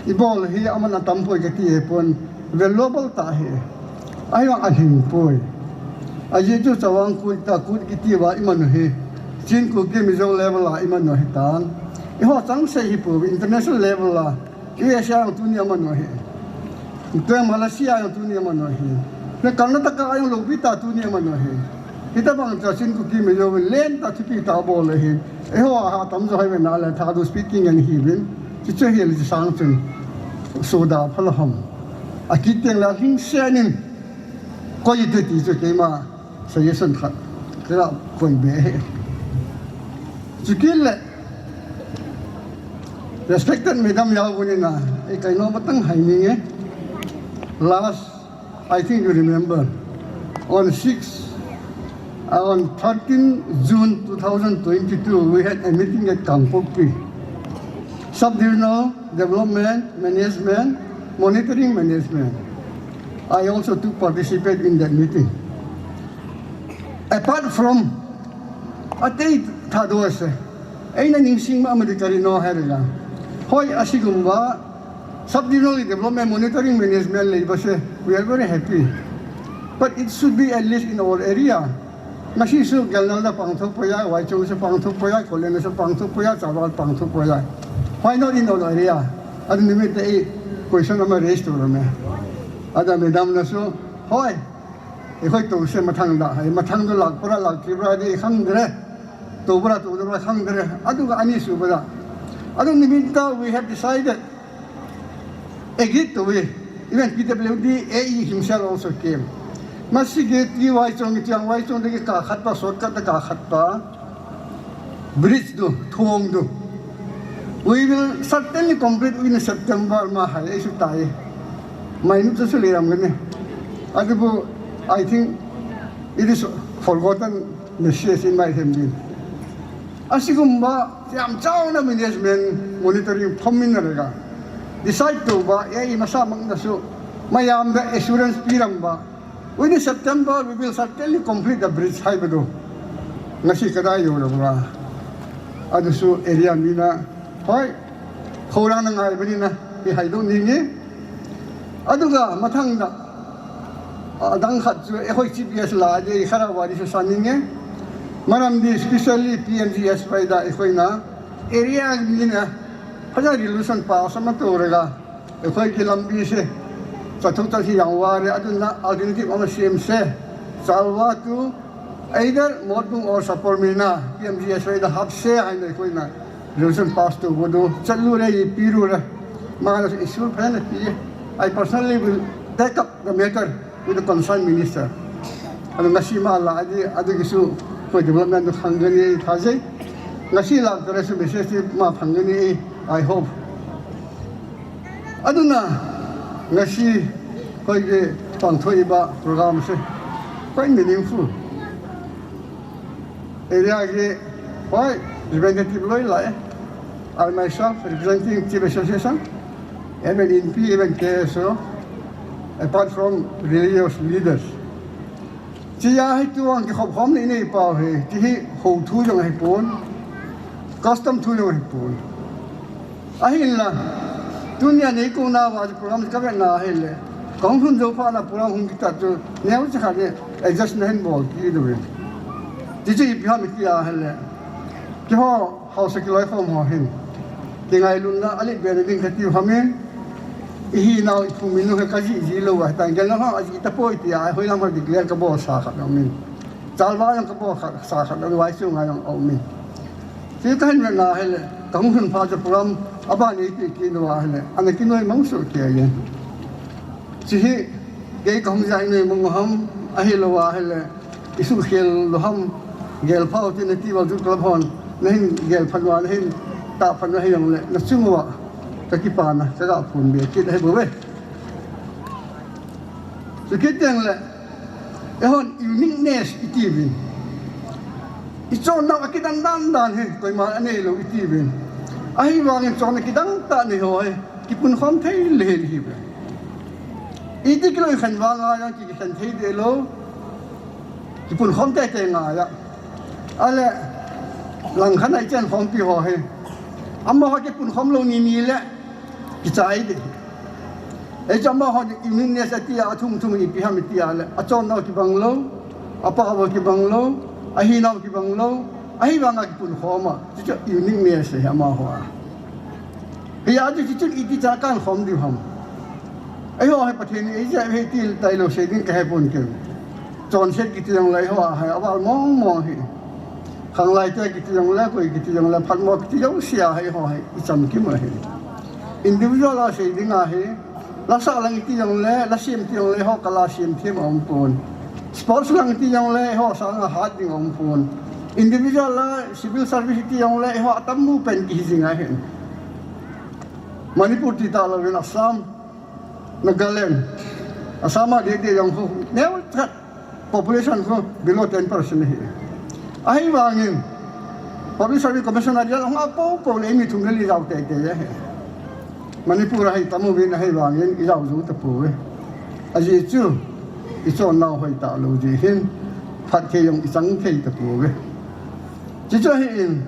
I bol hi aman a tam poi ka ti he pon. Valuable ta he. Ahi vang a hing poi. A ji chu Chavang Kut ta Kut ki ti va i man u hi. Chin Kuki Mizo level a i man u hi tan. I ho chang sei hi po international level a. U S A jong tuni a man u hi. Tuang Malaysia jong tuni a man u hi. Na Karnataka jong lo pi ta tuni a man u hi. Hita bang cha Chin Kuki Mizo len ta thupi ta bol le hi. E ho a ha tam jo hai ve na le tha du speaking and hi vin. Chi chu hi le chi sang chun. Soda phala ham. A kit teng la hing se nin. Koi te ti chu keima. Suggestion khat. Kira koi be he. Chu kit le. Respected Madam Yaobun in a, e kai no matang hai ni nge. Last, I think you remember, on six, On thirteen June two thousand twenty-two, we had a meeting at Kangpokpi. Sub-Divisional Development Management, Monitoring Management. I also took participate in that meeting. Apart from, atei thado ase, eina ningsing ma amadi kari no hairela. Hoi, asigumba, Sub-Divisional Development Monitoring Management leibase, we are very happy. But it should be at least in our area. Ngasi su Galnal da pangthok poya, Waichong su pangthok poya, Kolen su pangthok poya, Chalwa pangthok poya. Why not in our area? Adu nimit ei question ama raise to rame. Ada madam na su, hoi, ei hoi to se mathang da, ei mathang da lak pura lak kibra di khang dre. To bra to dre khang dre. Adu ga ani su bra. Adu nimit ta we have decided Agreed to it. Even P W D A E himself also came. Masi gate ki Waichong ki tiang Waichong de ki ka khat pa shortcut de ka khat pa. Bridge do, thong do. We will certainly complete within September ma hai, ei su tai. Mai nu chu su le ram gane. Adu bu, I think it is forgotten message in my family. Asigumba, yam chauna management monitoring phomin na rega. Decide to ba, ya i masa mak na su, mayam da assurance piram ba. Within September, we will certainly complete the bridge hai ba do. Ngasi kada yo lo ba. Adu su area mi na, hoi, khorang na ngai ba ni na, i hai do ni ni. Aduga, mathang da, adang khat chu, eihoi G P S la, de, khara wa di su saninge. Maram di, specially P M G S Y da, eihoi na, area ni na, haja resolution pa, sama to rega, eihoi ki lambi se, chatu ta si yang wa re, adun na, alternative ama sem se, Chalwa tu, either Motbung or Sapormeina, P M G S Y da hap se, hai na, eihoi na, resolution pass to go do, chat lu re, i pi lu re, ma na, issue pha na pi, I personally will take up the matter with the concerned minister. Anu ngasi ma la adi, adi kisu, koi development tu khang gani thajai. Ngasi la kare su message ti ma phang gani, I hope. Aduna, ngasi, koi ke pang thoi ba program se. Quite meaningful. Area ke, hoi, representative loi lai. I myself representing Chief Association, M N N P, even K S O, apart from religious leaders. Chia hi tuang ki khop khom ni nei pau hi, ki hi ho thu jong hi pon, custom thu jong hi pon. Ahinla, tunia nei ko na wa program ka ve na hile, kong hun jo pha na program hung kita tu, neo cha kha de, adjust na hin bol ki do ve. Ti chi pi ha mi ki a hile. Ki ho, Hausa kiloi khom ho hin. Kingailutna alet be na ding kati u ham in. Ihi nau iphung minu he kaji ji lou a. Tang gel na ho aji tapoi tia, hoi lam ho declare kabol sa khat um in. Chalwa jong kabol khat sa khat um, Waichong a jong um in. Ti kahin ve na hile, kahung hun pha cha program, aba nei ti ki lou a hile. Ana kinoi mang su ki a yen. Chi hi, kei kahung jai noi mang ham, ahilou a hile. Isu khel lou ham, gel phau tin nati val tu club hon, nahin gel phan wa, nahin ta phan wa hi jong le, na chung wa, ka kipana, ka ga phun be, kit hai bo ve. Su kit teng le, eihon uniqueness i ti vin. I chon nau a kidan dan dan hi, koima anei lou i ti vin. Ahivangin chon a kidang tah nei ho hi, kipun khom thei le hi ve. Iti kiloi khen vang a jong ki khen thei de lou. Kipun khom tei tei ngai a. Ale, lang khat a i chen khompi ho hi. Amaho kipun khom lou ni ni le, kichai de. Ei chu amaho uniqueness a tia, athum thum ipi ham i tia le, achon nau kibang lou, apa vo kibang lou, ahi nau kibang lou, ahivang a kipun khom a, chu chu uniqueness hi amaho a. Hia chu chu iti cha kan khom diu ham. Eiho hi Pathen in eijeh u ahi ti tailou sei ding kahe pon kei. Chonset kiti jong le eiho a hi aval mong mong hi. Khanglai te kiti jong le, koi kiti jong le, phatmo kiti jong sia hi eiho hi ichamkim u ahi. Individual a sei ding ahi. Lasa lang kiti jong le, lasem ti jong le, eiho kala sem them aum pon. Sports lang kiti jong le, eiho sanga hat ding aum pon. Individual la, civil service kiti jong le, eiho atammu pen kihi jing ahi. Manipur ti talouvin Assam, Nagaland, Assam a dede jong khu, neo khat. Population khu below ten percent ahi. Ahivangin Public Service Commission a result ahung a popo le mi thum le li jao teitei ahi. Manipur a hi tam uvin ahivangin ijao jou tapouve. Ajeh chu ichonnau hoi talou jeh hin phatthei jong ichang thei tapouve. Chuchu ahin,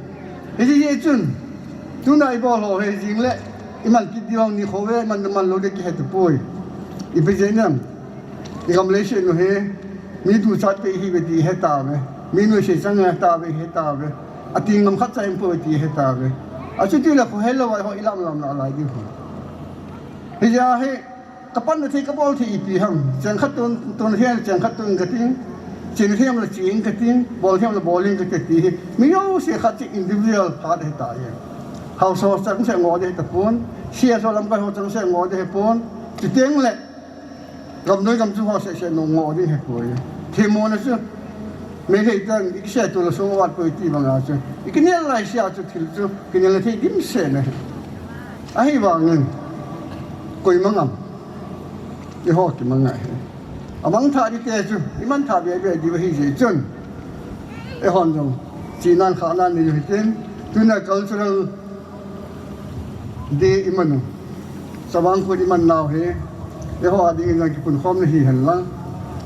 hijeh chun tuna ibol ho hi jing le iman kit diu nikho ve, iman, iman lou ding kihe tapoi. Ipi jeh ham? Igam leiset u hi mi duchat peh ihiuve ti ihetauve. Mi noise chang ihetauve, ihetauve. Ating ngam khatcha hipoi ti ihetauve. Achuti le khohelou a ho ilam lam nalai diu hi. Hijeh a hi kapanna thei kabol thei ipi ham? Cheng khat ton, ton thei, cheng khat ton kating. Chen thei le chen kating, bol thei le bol in kati ti hi mi jouse khat chu individual phat ahitai. Haosa ho changseh ngoh ding ahitapon, C S O lamkai ho changseh ngoh ding ahipon. Chuteng le gamnoi gamching ho sehseh nung ngoh ding ahipoi. Themmona chu Meitei ten ikiseto le song vat poi ti banga chu ikinel laisea chu thil chu kinel thei dimset ahi. Ahivangin koima ngam, eiho kimang ahi. Amangthah ding te chu imanthah bebe diu ahijeh chun eihon jong chinan khanan nei u hitin, tuna cultural day imanu, Chavang Kut iman nau hi eiho a dingin jong kipunkhomna hihen lang,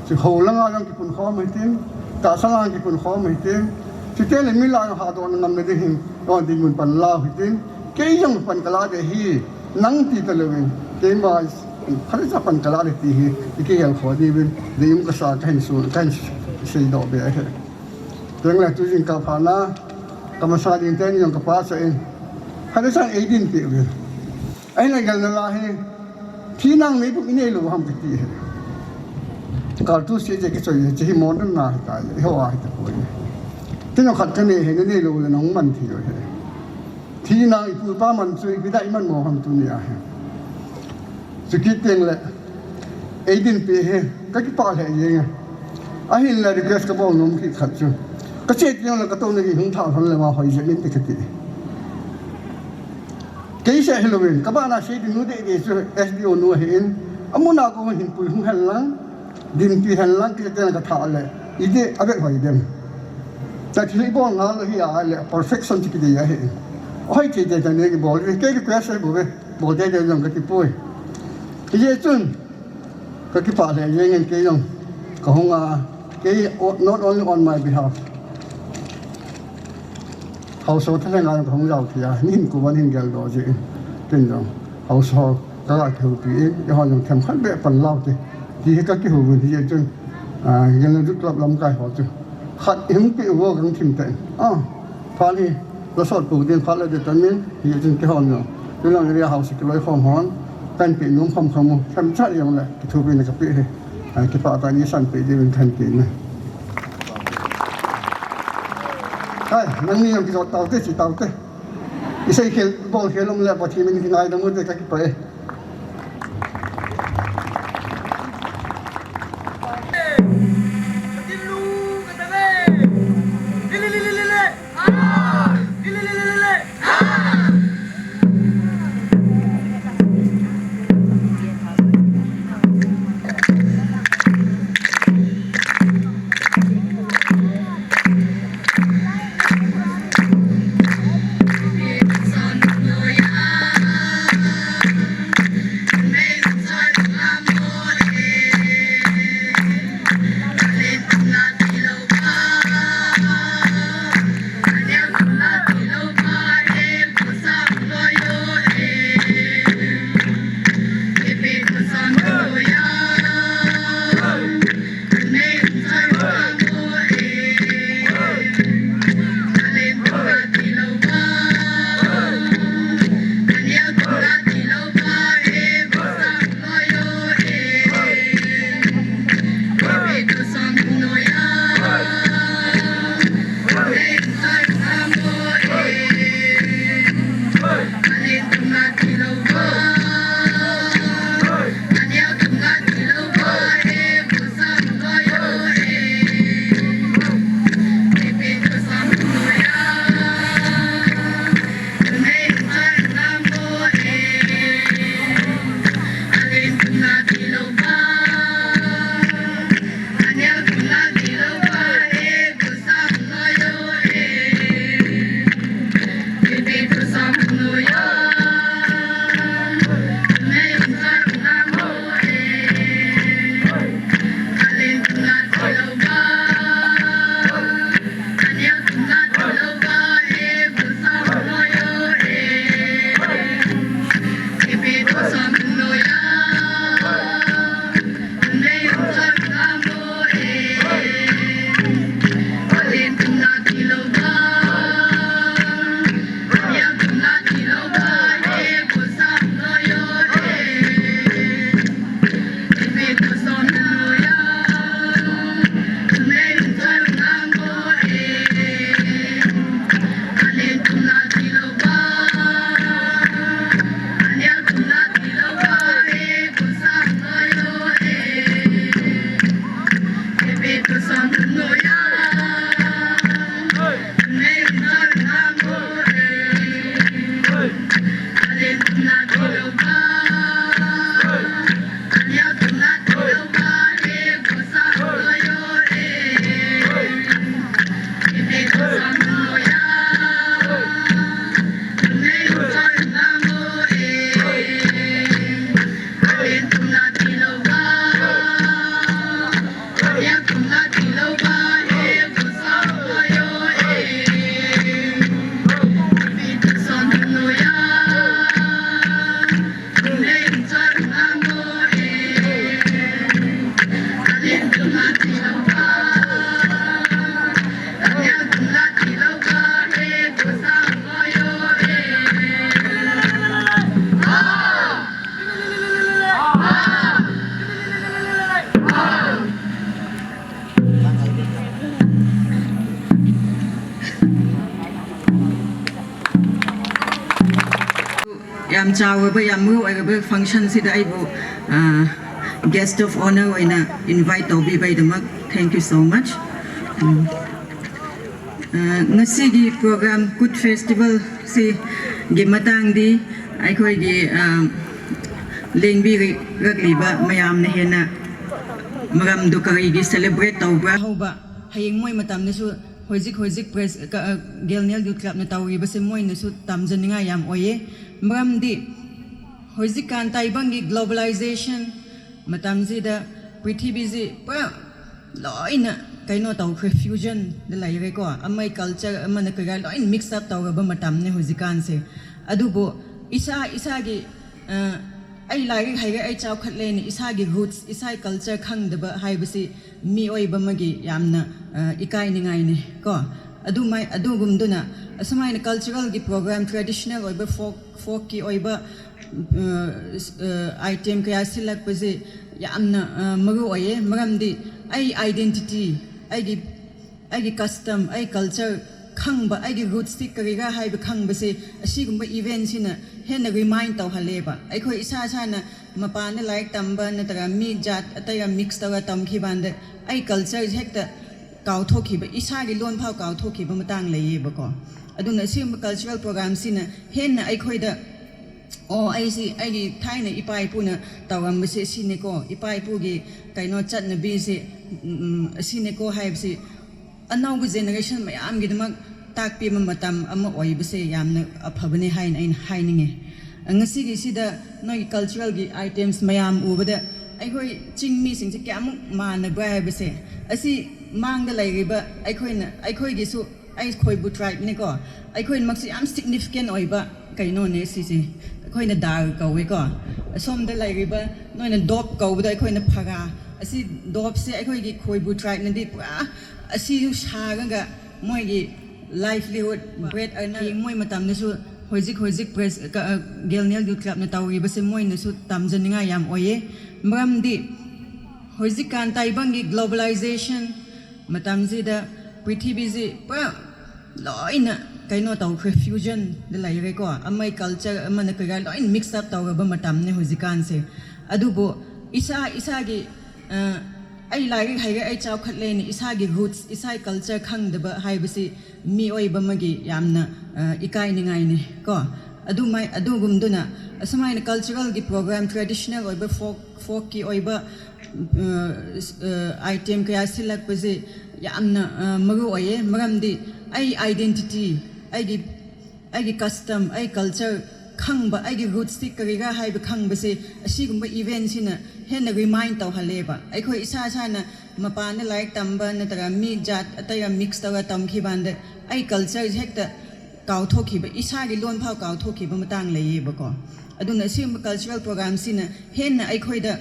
chu ho langa jong kipunkhom hitin, tahsa langa kipunkhom hitin, chuteng le mi lah a jong hatdohna ngamna ding hin eiho dinmun pan lau hitin, kei jong pan kalah ding ahi, nang ti talouvin, keima phatecha pan kalah ding ti hi ikigelkhoh diuvin deium kasa kahin sei, kahin seidoh be ahi. Tengle tujingkah phatna kamasa ding teni jong kapachat in, phatechan eidinpeh uvin. Ahinla gelna la hi, thinang meibuk inei lou ham kati hi. Kartu se je kichoi hi, hiche hi modern na ahitai, eiho a ahitapoi. Kei jong khat kanei hi, nanei lou le nahung man thei u ahi. Thinang ipu ipa man chu ipi dia iman mo ham tunia hi. Chukit tengle eidinpeh hi kakipah lheh jenge. Ahinla request kabol nom kit khat chu, kache tengle katouna gei hung tha lhon le ma hoi jeng inte kati. Kei seh hilouvin, kabana seiding nu dehdeh chu S D O nu ahin, amuna kon hinpui hung hen lang, dinpi hen lang, kei tengle katha le iti avet hoi dem. Tathil ibol ngal lou hi ahile perfection chu kidei ahi. Hoi thei thei tani kibol, kei request ahibouve, bol teitei jong katipoi. Hijeh chun kakipah lheh jengin kei jong kahunga, kei, not only on my behalf, haosa thalhenga jong kahung jao thei a, nihin kovan hin geldoh jeh in, ken jong haosa ho kaga kihoupi in, eihon jong themkhat beh pan laute ti hi kakihouvin, hijeh chun Gangnew Youth Club lamkai ho chu khat ihung peh uvo, gang thim tah in, phat hi lasot pou ding, phat le ding tamin, hijeh chun keihon jong tulang area haosa kiloikhom hon kahin peh nom khomkhom u, themcha jongle kithopina kapeh hi, kipah tah in eisanpeh diuvin kahin peh in. Hai, nangni jong kijot taute, che taute. Isei khel, bol khel um le Pathen min kingaidam ute, kakipah e. ꯌꯥꯝ ꯆꯥꯎꯔꯕ, ꯌꯥꯝ ꯃꯔꯨ ꯑꯣꯏꯔꯕ function ꯁꯤꯗ ꯑꯩꯕꯨ, ꯑ, guest of honour ꯑꯣꯏꯅ invite ꯇꯧꯕꯤꯕꯒꯤꯗꯃꯛ thank you so much. ꯎꯝ. ꯑ, ꯉꯁꯤꯒꯤ program Kut Festival ꯁꯤꯒꯤ ꯃꯇꯥꯡꯗꯤ ꯑꯩꯈꯣꯏꯒꯤ, ꯑ, ꯂꯦꯡꯕꯤꯔꯛꯂꯤꯕ ꯃꯌꯥꯝꯅ ꯍꯦꯟꯅ ꯃꯔꯝꯗꯨ ꯀꯔꯤꯒꯤ celebrate ꯇꯧꯕ꯭ꯔꯥ? ꯍꯧꯕ ꯍꯌꯦꯡ ꯃꯣꯏ ꯃꯇꯝꯗꯁꯨ ꯍꯧꯖꯤꯛ, ꯍꯧꯖꯤꯛ press, ꯀ-, ꯑ, Galnel Youth Club ꯅ ꯇꯧꯔꯤꯕꯁꯦ ꯃꯣꯏꯅꯁꯨ ꯇꯝꯖꯅꯤꯡꯉꯥꯏ ꯌꯥꯝ ꯑꯣꯏꯌꯦ꯫ ꯃꯔꯝꯗꯤ ꯍꯧꯖꯤꯛꯀꯥꯟ ꯇꯥꯏꯕꯪꯒꯤ globalization ꯃꯇꯝꯁꯤꯗ ꯄ꯭ꯔꯤꯊꯤꯕꯤꯁꯤ ꯄꯨꯔꯥ ꯂꯣꯏꯅ ꯀꯩꯅꯣ ꯇꯧꯈ꯭ꯔꯦ, fusion ꯗ ꯂꯩꯔꯦꯀꯣ꯫ ꯑꯃꯒꯤ culture, ꯑꯃꯅ ꯀꯩꯀꯥ ꯂꯣꯏꯅ mix up ꯇꯧꯔꯕ ꯃꯇꯝꯅꯦ ꯍꯧꯖꯤꯛꯀꯥꯟꯁꯦ꯫ ꯑꯗꯨꯕꯨ ꯏꯁꯥ ꯏꯁꯥꯒꯤ, ꯑ, ꯑꯩ ꯂꯥꯏꯔꯤꯛ ꯍꯩꯔꯦ, ꯑꯩ ꯆꯥꯎꯈꯠꯂꯦꯅ ꯏꯁꯥꯒꯤ roots, ꯏꯁꯥꯒꯤ culture ꯈꯪꯗꯕ ꯍꯥꯏꯕꯁꯤ ꯃꯤꯑꯣꯏꯕ ꯑꯃꯒꯤ ꯌꯥꯝꯅ, ꯑ, ꯏꯀꯥꯏꯅꯤꯡꯉꯥꯏꯅꯦ ꯀꯣ꯫ ꯑꯗꯨꯃꯥꯏ-, ꯑꯗꯨꯒꯨꯝꯗꯨꯅ ꯑꯁꯨꯃꯥꯏꯅ cultural ꯒꯤ program, traditional ꯑꯣꯏꯕ folk, folk ꯀꯤ ꯑꯣꯏꯕ, ꯑ, ꯏꯇꯦꯝ ꯀꯌꯥ ꯁꯤꯜꯂꯛꯄꯁꯦ ꯌꯥꯝꯅ, ꯑ, ꯃꯔꯨ ꯑꯣꯏꯌꯦ꯫ ꯃꯔꯝꯗꯤ ꯑꯩ identity, ꯑꯩꯒꯤ, ꯑꯩꯒꯤ custom, ꯑꯩ culture ꯈꯪꯕ, ꯑꯩꯒꯤ roots ꯇꯤ ꯀꯔꯤꯔꯥ ꯍꯥꯏꯕ ꯈꯪꯕꯁꯦ ꯑꯁꯤꯒꯨꯝꯕ event ꯁꯤꯅ ꯍꯦꯟꯅ remind ꯇꯧꯍꯜꯂꯦꯕ꯫ ꯑꯩꯈꯣꯏ ꯏꯁꯥ ꯏꯁꯥꯅ ꯃꯄꯥꯟꯗ ꯂꯥꯏꯔꯤꯛ ꯇꯝꯕ ꯅꯠꯇ꯭ꯔꯒ ꯃꯤ ꯖꯥꯠ ꯑꯇꯩꯒ mix ꯇꯧꯔ ꯇꯝꯈꯤꯕ ꯀꯥꯟꯗ ꯑꯩ culture ꯁꯦ ꯍꯦꯛꯇ ꯀꯥꯎꯊꯣꯛꯈꯤꯕ, ꯏꯁꯥꯒꯤ ꯂꯣꯟ ꯐꯥꯎ ꯀꯥꯎꯊꯣꯛꯈꯤꯕ ꯃꯇꯥꯡ ꯂꯩꯌꯦꯕꯀꯣ꯫ ꯑꯗꯨꯅ ꯑꯁꯤꯒꯨꯝꯕ cultural program ꯁꯤꯅ ꯍꯦꯟꯅ ꯑꯩꯈꯣꯏꯗ, "ꯑꯣ, ꯑꯩꯁꯤ ꯑꯩꯒꯤ ꯊꯥꯏꯅ ꯏꯄꯥ ꯏꯄꯨꯅ ꯇꯧꯔꯝꯕꯁꯦ ꯑꯁꯤꯅꯦꯀꯣ, ꯏꯄꯥ ꯏꯄꯨꯒꯤ ꯀꯩꯅꯣ ꯆꯠꯅꯕꯤꯁꯦ, ꯎꯝ, ꯎꯝ, ꯑꯁꯤꯅꯦꯀꯣ" ꯍꯥꯏꯕꯁꯤ ꯑꯅꯧꯕ generation ꯃꯌꯥꯝꯒꯤꯗꯃꯛ ꯇꯥꯛꯄꯤꯕ ꯃꯇꯝ ꯑꯃ ꯑꯣꯏꯕꯁꯦ ꯌꯥꯝꯅ ꯑꯐꯕꯅꯦ ꯍꯥꯏꯅ ꯑꯩꯅ ꯍꯥꯏꯅꯤꯡꯉꯦ꯫ ꯉꯁꯤꯒꯤꯁꯤꯗ ꯅꯣꯏꯒꯤ cultural ꯒꯤ items ꯃꯌꯥꯝ ꯎꯕꯗ ꯑꯩꯈꯣꯏ ꯆꯤꯡ ꯃꯤꯁꯤꯡꯁꯦ ꯀꯌꯥꯃꯨꯛ ꯃꯥꯟꯅꯕ꯭ꯔꯥ ꯍꯥꯏꯕꯁꯦ, ꯑꯁꯤ ꯃꯥꯡꯗ ꯂꯩꯔꯤꯕ ꯑꯩꯈꯣꯏꯅ, ꯑꯩꯈꯣꯏꯒꯤꯁꯨ, ꯑꯩ ꯈꯣꯏꯕꯨ tribe ꯅꯤꯀꯣ, ꯑꯩꯈꯣꯏꯅꯃꯛꯁꯦ ꯌꯥꯝ significant ꯑꯣꯏꯕ ꯀꯩꯅꯣꯅꯦ ꯁꯤꯁꯦ꯫ ꯑꯩꯈꯣꯏꯅ ꯗꯥꯜ ꯀꯧꯋꯦꯀꯣ, ꯑꯁꯣꯝꯗ ꯂꯩꯔꯤꯕ ꯅꯣꯏꯅ ꯗꯣꯞ ꯀꯧꯕꯗꯣ, ꯑꯩꯈꯣꯏꯅ ꯐꯔꯥ꯫ ꯑꯁꯤ ꯗꯣꯞꯁꯦ ꯑꯩꯈꯣꯏꯒꯤ ꯈꯣꯏꯕꯨ tribe ꯅꯗꯤ ꯄꯨꯔꯥ ꯑꯁꯤꯁꯨ ꯁꯥꯔꯒ ꯃꯣꯏꯒꯤ livelihood, bread earner, ꯃꯣꯏ ꯃꯇꯝꯗꯁꯨ ꯍꯧꯖꯤꯛ, ꯍꯧꯖꯤꯛ press, ꯀ-, ꯑ, Galnel Youth Club ꯅ ꯇꯧꯔꯤꯕꯁꯦ ꯃꯣꯏꯅꯁꯨ ꯇꯝꯖꯅꯤꯡꯉꯥꯏ ꯌꯥꯝ ꯑꯣꯏꯌꯦ꯫ ꯃꯔꯝꯗꯤ ꯍꯧꯖꯤꯛꯀꯥꯟ ꯇꯥꯏꯕꯪꯒꯤ globalization ꯃꯇꯝꯁꯤꯗ ꯄ꯭ꯔꯤꯊꯤꯕꯤꯁꯤ ꯄꯨꯔꯥ ꯂꯣꯏꯅ ꯀꯩꯅꯣ ꯇꯧꯈ꯭ꯔꯦ, fusion ꯗ ꯂꯩꯔꯦꯀꯣ꯫ ꯑꯃꯒꯤ culture, ꯑꯃꯅ ꯀꯩꯀꯥ ꯂꯣꯏꯅ mix up ꯇꯧꯔꯕ ꯃꯇꯝꯅꯦ ꯍꯧꯖꯤꯛꯀꯥꯟꯁꯦ꯫ ꯑꯗꯨꯕꯨ ꯏꯁꯥ ꯏꯁꯥꯒꯤ, ꯑ, "ꯑꯩ ꯂꯥꯏꯔꯤꯛ ꯍꯩꯔꯦ, ꯑꯩ ꯆꯥꯎꯈꯠꯂꯦꯅ" ꯏꯁꯥꯒꯤ roots, ꯏꯁꯥꯒꯤ culture ꯈꯪꯗꯕ ꯍꯥꯏꯕꯁꯤ ꯃꯤꯑꯣꯏꯕ ꯑꯃꯒꯤ ꯌꯥꯝꯅ, ꯑ, ꯏꯀꯥꯏꯅꯤꯡꯉꯥꯏꯅꯦ ꯀꯣ꯫ ꯑꯗꯨꯃꯥꯏ-, ꯑꯗꯨꯒꯨꯝꯗꯨꯅ ꯑꯁꯨꯃꯥꯏꯅ cultural ꯒꯤ program, traditional ꯑꯣꯏꯕ folk, folk ꯀꯤ ꯑꯣꯏꯕ, ꯑ, ꯑ, item ꯀꯌꯥ ꯁꯤꯜꯂꯛꯄꯁꯦ ꯌꯥꯝꯅ, ꯑ, ꯃꯔꯨ ꯑꯣꯏꯌꯦ꯫ ꯃꯔꯝꯗꯤ ꯑꯩ identity, ꯑꯩꯒꯤ, ꯑꯩꯒꯤ custom, ꯑꯩ culture ꯈꯪꯕ, ꯑꯩꯒꯤ roots ꯇꯤ ꯀꯔꯤꯔꯥ ꯍꯥꯏꯕ ꯈꯪꯕꯁꯦ ꯑꯁꯤꯒꯨꯝꯕ event ꯁꯤꯅ ꯍꯦꯟꯅ remind ꯇꯧꯍꯜꯂꯦꯕ꯫ ꯑꯩꯈꯣꯏ ꯏꯁꯥ ꯏꯁꯥꯅ ꯃꯄꯥꯟꯗ ꯂꯥꯏꯔꯤꯛ ꯇꯝꯕ ꯅꯠꯇ꯭ꯔꯒ ꯃꯤ ꯖꯥꯠ ꯑꯇꯩꯒ mix ꯇꯧꯔ ꯇꯝꯈꯤꯕ ꯀꯥꯟꯗ ꯑꯩ culture ꯁꯦ ꯍꯦꯛꯇ ꯀꯥꯎꯊꯣꯛꯈꯤꯕ, ꯏꯁꯥꯒꯤ ꯂꯣꯟ ꯐꯥꯎ ꯀꯥꯎꯊꯣꯛꯈꯤꯕ ꯃꯇꯥꯡ ꯂꯩꯌꯦꯕꯀꯣ꯫ ꯑꯗꯨꯅ ꯑꯁꯤꯒꯨꯝꯕ cultural program ꯁꯤꯅ ꯍꯦꯟꯅ ꯑꯩꯈꯣꯏꯗ,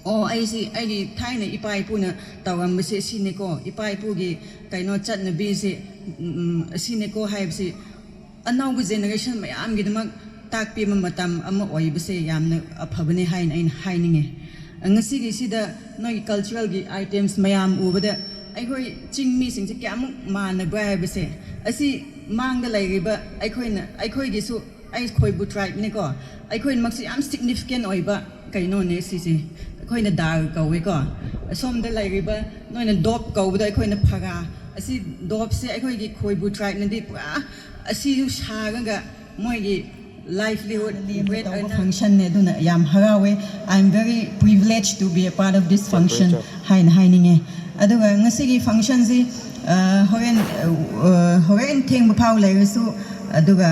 "ꯑꯣ, ꯑꯩꯁꯤ ꯑꯩꯒꯤ ꯊꯥꯏꯅ ꯏꯄꯥ ꯏꯄꯨꯅ ꯇꯧꯔꯝꯕꯁꯦ ꯑꯁꯤꯅꯦꯀꯣ, ꯏꯄꯥ ꯏꯄꯨꯒꯤ ꯀꯩꯅꯣ ꯆꯠꯅꯕꯤꯁꯦ, ꯎꯝ, ꯎꯝ, ꯑꯁꯤꯅꯦꯀꯣ" ꯍꯥꯏꯕꯁꯤ ꯑꯅꯧꯕ generation ꯃꯌꯥꯝꯒꯤꯗꯃꯛ ꯇꯥꯛꯄꯤꯕ ꯃꯇꯝ ꯑꯃ ꯑꯣꯏꯕꯁꯦ ꯌꯥꯝꯅ ꯑꯐꯕꯅꯦ ꯍꯥꯏꯅ ꯑꯩꯅ ꯍꯥꯏꯅꯤꯡꯉꯦ꯫ ꯉꯁꯤꯒꯤꯁꯤꯗ ꯅꯣꯏꯒꯤ cultural ꯒꯤ items ꯃꯌꯥꯝ ꯎꯕꯗ ꯑꯩꯈꯣꯏ ꯆꯤꯡ ꯃꯤꯁꯤꯡꯁꯦ ꯀꯌꯥꯃꯨꯛ ꯃꯥꯟꯅꯕ꯭ꯔꯥ ꯍꯥꯏꯕꯁꯦ, ꯑꯁꯤ ꯃꯥꯡꯗ ꯂꯩꯔꯤꯕ ꯑꯩꯈꯣꯏꯅ, ꯑꯩꯈꯣꯏꯒꯤꯁꯨ, ꯑꯩ ꯈꯣꯏꯕꯨ tribe ꯅꯤꯀꯣ, ꯑꯩꯈꯣꯏꯅꯃꯛꯁꯦ ꯌꯥꯝ significant ꯑꯣꯏꯕ ꯀꯩꯅꯣꯅꯦ ꯁꯤꯁꯦ꯫ ꯑꯩꯈꯣꯏꯅ ꯗꯥꯜ ꯀꯧꯋꯦꯀꯣ, ꯑꯁꯣꯝꯗ ꯂꯩꯔꯤꯕ ꯅꯣꯏꯅ ꯗꯣꯞ ꯀꯧꯕꯗꯣ, ꯑꯩꯈꯣꯏꯅ ꯐꯔꯥ꯫ ꯑꯁꯤ ꯗꯣꯞꯁꯦ ꯑꯩꯈꯣꯏꯒꯤ ꯈꯣꯏꯕꯨ tribe ꯅꯗꯤ ꯄꯨꯔꯥ ꯑꯁꯤꯁꯨ ꯁꯥꯔꯒ ꯃꯣꯏꯒꯤ livelihood, ꯂꯦꯝꯅ bread ꯇꯧꯕ earner function ꯅꯦ, ꯑꯗꯨꯅ ꯌꯥꯝ ꯍꯔꯥꯎꯋꯦ꯫ I am very privileged to be a part of this function ꯍꯥꯏꯅ ꯍꯥꯏꯅꯤꯡꯉꯦ꯫ ꯑꯗꯨꯒ ꯉꯁꯤꯒꯤ function ꯁꯤ, ꯑ, ꯍꯣꯔꯦꯟ, ꯑ, ꯍꯣꯔꯦꯟ ꯊꯦꯡꯕ ꯐꯥꯎ ꯂꯩꯔꯁꯨ, ꯑꯗꯨꯒ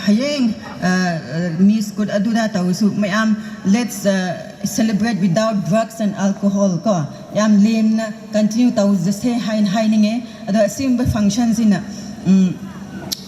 ꯍꯌꯦꯡ, ꯑ, ꯑ, Miss Kut ꯑꯗꯨꯗ ꯇꯧꯔꯁꯨ, ꯃꯌꯥꯝ, let's, ꯑ, celebrate without drugs and alcohol ꯀꯣ, ꯌꯥꯝ ꯂꯦꯝꯅ continue ꯇꯧꯖꯁꯦ ꯍꯥꯏꯅ ꯍꯥꯏꯅꯤꯡꯉꯦ꯫ ꯑꯗꯣ ꯑꯁꯤꯒꯨꯝꯕ function ꯁꯤꯅ, ꯎꯝ,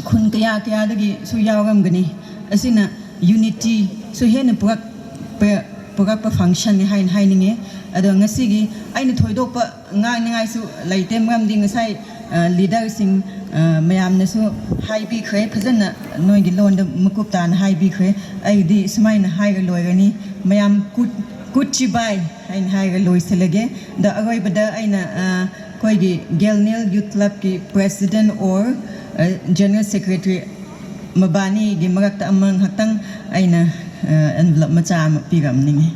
ꯈꯨꯟ ꯀꯌꯥ ꯀꯌꯥꯗꯒꯤꯁꯨ ꯌꯥꯎꯔꯝꯒꯅꯤ꯫ ꯑꯁꯤꯅ unity ꯁꯨ ꯍꯦꯟꯅ ꯄꯨꯔꯛꯄ, ꯄꯨꯔꯛꯄ function ꯅꯤ ꯍꯥꯏꯅ ꯍꯥꯏꯅꯤꯡꯉꯦ꯫ ꯑꯗꯣ ꯉꯁꯤꯒꯤ ꯑꯩꯅ ꯊꯣꯏꯗꯣꯛꯄ ꯉꯥꯡꯅꯤꯡꯉꯥꯏꯁꯨ ꯂꯩꯇꯦ, ꯃꯔꯝꯗꯤ ꯉꯁꯥꯏ, ꯑ, leader ꯁꯤꯡ, ꯑ, ꯃꯌꯥꯝꯅꯁꯨ ꯍꯥꯏꯕꯤꯈ꯭ꯔꯦ, ꯐꯖꯅ ꯅꯣꯏꯒꯤ ꯂꯣꯟꯗ ꯃꯀꯨꯞ ꯇꯥꯅ ꯍꯥꯏꯕꯤꯈ꯭ꯔꯦ꯫ ꯑꯩꯗꯤ ꯁꯨꯃꯥꯏꯅ ꯍꯥꯏꯔ ꯂꯣꯏꯔꯅꯤ, ꯃꯌꯥꯝ ꯀꯨꯠ-, ꯀꯨꯠꯆꯤꯕꯥꯏ ꯍꯥꯏꯅ ꯍꯥꯏꯔꯒ ꯂꯣꯏꯁꯤꯜꯂꯒꯦ꯫ ꯑꯗ ꯑꯔꯣꯏꯕꯗ ꯑꯩꯅ, ꯑ, ꯑꯩꯈꯣꯏꯒꯤ Galnel Youth Club ꯀꯤ president or, uh, general secretary Mabani gi marak ta amang hatang aina, eh, envelope macha ma piram ninge.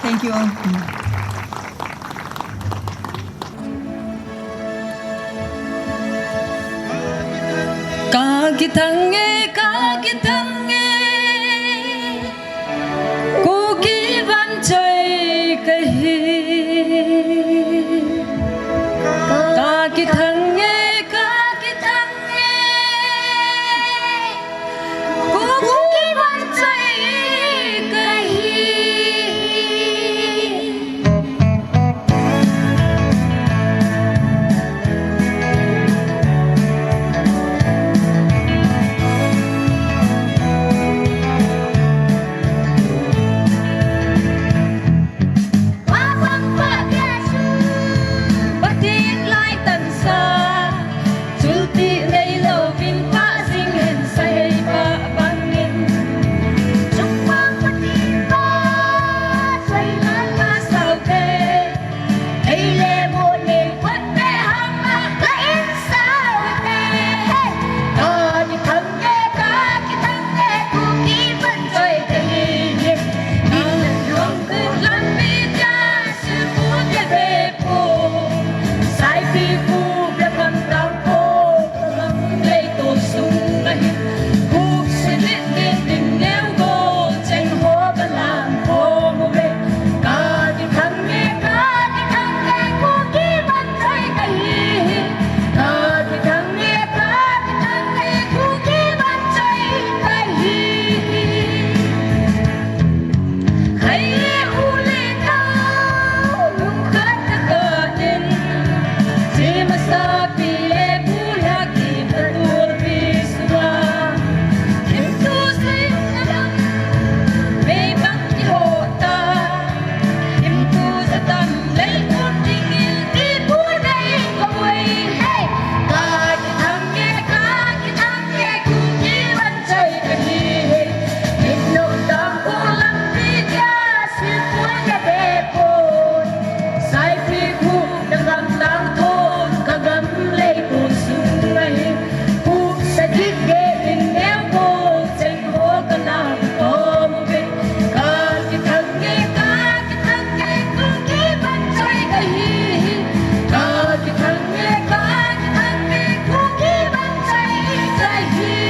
Thank you all. Ka kithang e, ka kithang e, Kuki vanchoi kahi. Ka kithang e, ka kithang e, Kuki vanchoi kahi. Pathen lai tansa, chulti neilou vin pa jing hen sa hei pa bangin. Chungpang Pathen pa, soi langa saute, ei le mo nei phat te hang ma ka in saute. Hey! Ka kithang e, ka kithang e, Kuki vanchoi kahi. Min luang ku lampi dia, Saipi ku, Biakam Tangkhul, ka gam leitol sung ahi. Kuk sadit ding ding neo go, cheng ho ka lam khom uve. Ka kithang e, ka kithang e, Kuki vanchoi kahi. Ka kithang e, ka kithang e, Kuki vanchoi kahi. Hai le u le nao, lungkhat tah in, sima sapi le bu lha ki tatur pi sunga. Thimtu sei na dam, mei bang kiho ta. Thimtu sa tam lei kun ding in ti bu nei ko boi. Hey! Ka kithang e, ka kithang e, Kuki vanchoi kahi. Min luang ku lampi dia, Saipi ku, Biakam Tangkhul, ka gam leitol sung ahi. Kuk sadit ding ding neo go, cheng ho ka lam khom uve. Ka kithang e, ka kithang e, Kuki vanchoi kahi. Ka kithang e, ka kithang e, Kuki vanchoi kahi.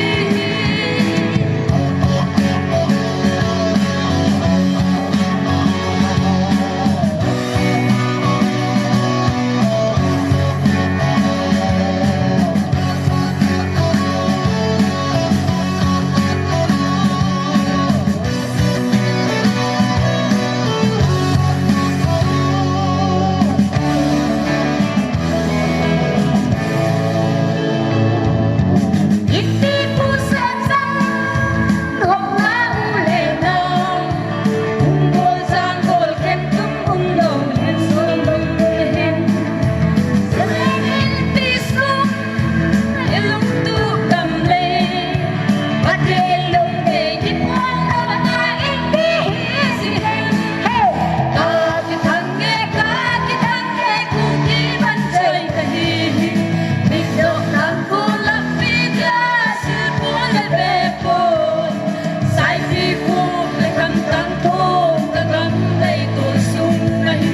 Saipi ku, Biakam Tangkhul, ka gam leitol sung ahi.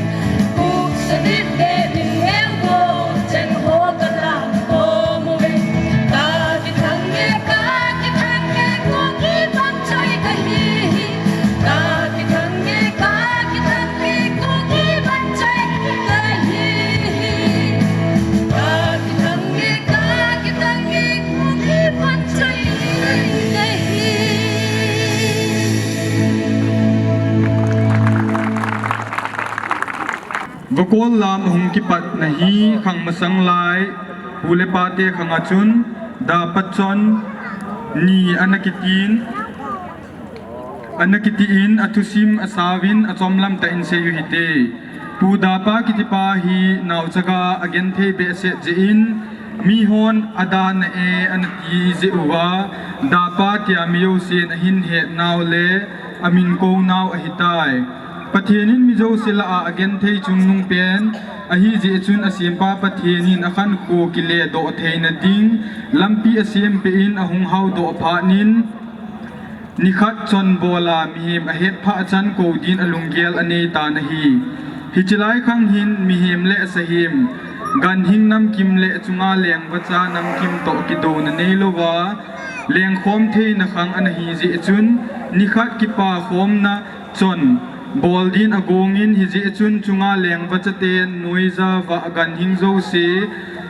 Kuk sadit ding ding neo go, cheng ho ka lam khom uve. Ka kithang e, ka kithang e, Kuki vanchoi kahi. Ka kithang e, ka kithang e, Kuki vanchoi kahi. Ka kithang e, ka kithang e, Kuki vanchoi kahi. Vakhol lam hung kipatna hi khang masang lai, pu le pa te khang a chun, Dapa chon ni ana kitin, ana kitin, athusim asauvin, achom lam tah in sei u hite. Pu Dapa kitipa hi naochaga agenthei behseh jeh in, mihon adana e ana ti jeh uva, Dapa tia mi jousen ahin het nau le, amin kounau ahitai. Pathen in mi jouse lah a agenthei chungnung pen ahijeh chun asempa Pathen in akhankho kiledoh theina ding lampi asempeh in ahung haodoh phat in, nikhat chonbol a mihem ahetphah chan kou din alunggel aneitan ahi. Hiche lai khang hin mihem le sahem, ganhing namkim le chunga lengvacha namkim toh kidouna neilouva lengkhom theina khang ana hijeh chun, nikhat kipakhomna chonbol din agongin, hijeh chun chunga lengvachaten noija vah ganhing jouse,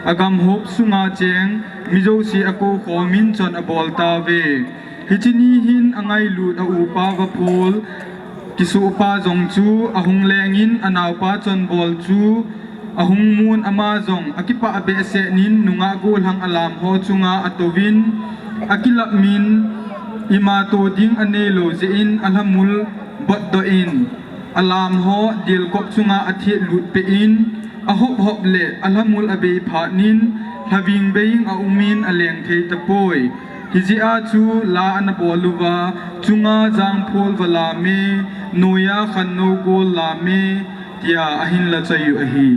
agamhop sunga cheng mi jouse akoukhomin chon abol tauve. Hiche ni hin angailut aupa vaphol kisohpa jong chu ahung lengin, anaopa chonbol chu ahung mun, ama jong akipah behseh in nungah gollhang alamho chunga atouvin, akilapmin, imato ding aneilou jeh in alhamul botdoh in, alamho delkop chunga athetlut peh in, ahophop le alhamul abei phat in, lhaving beiyin aumin aleng thei tapoi. Hijeh a chu la ana bol uva, chunga jangphol valam e, noiya khannou gol lam e, tia ahin lachoi u ahi.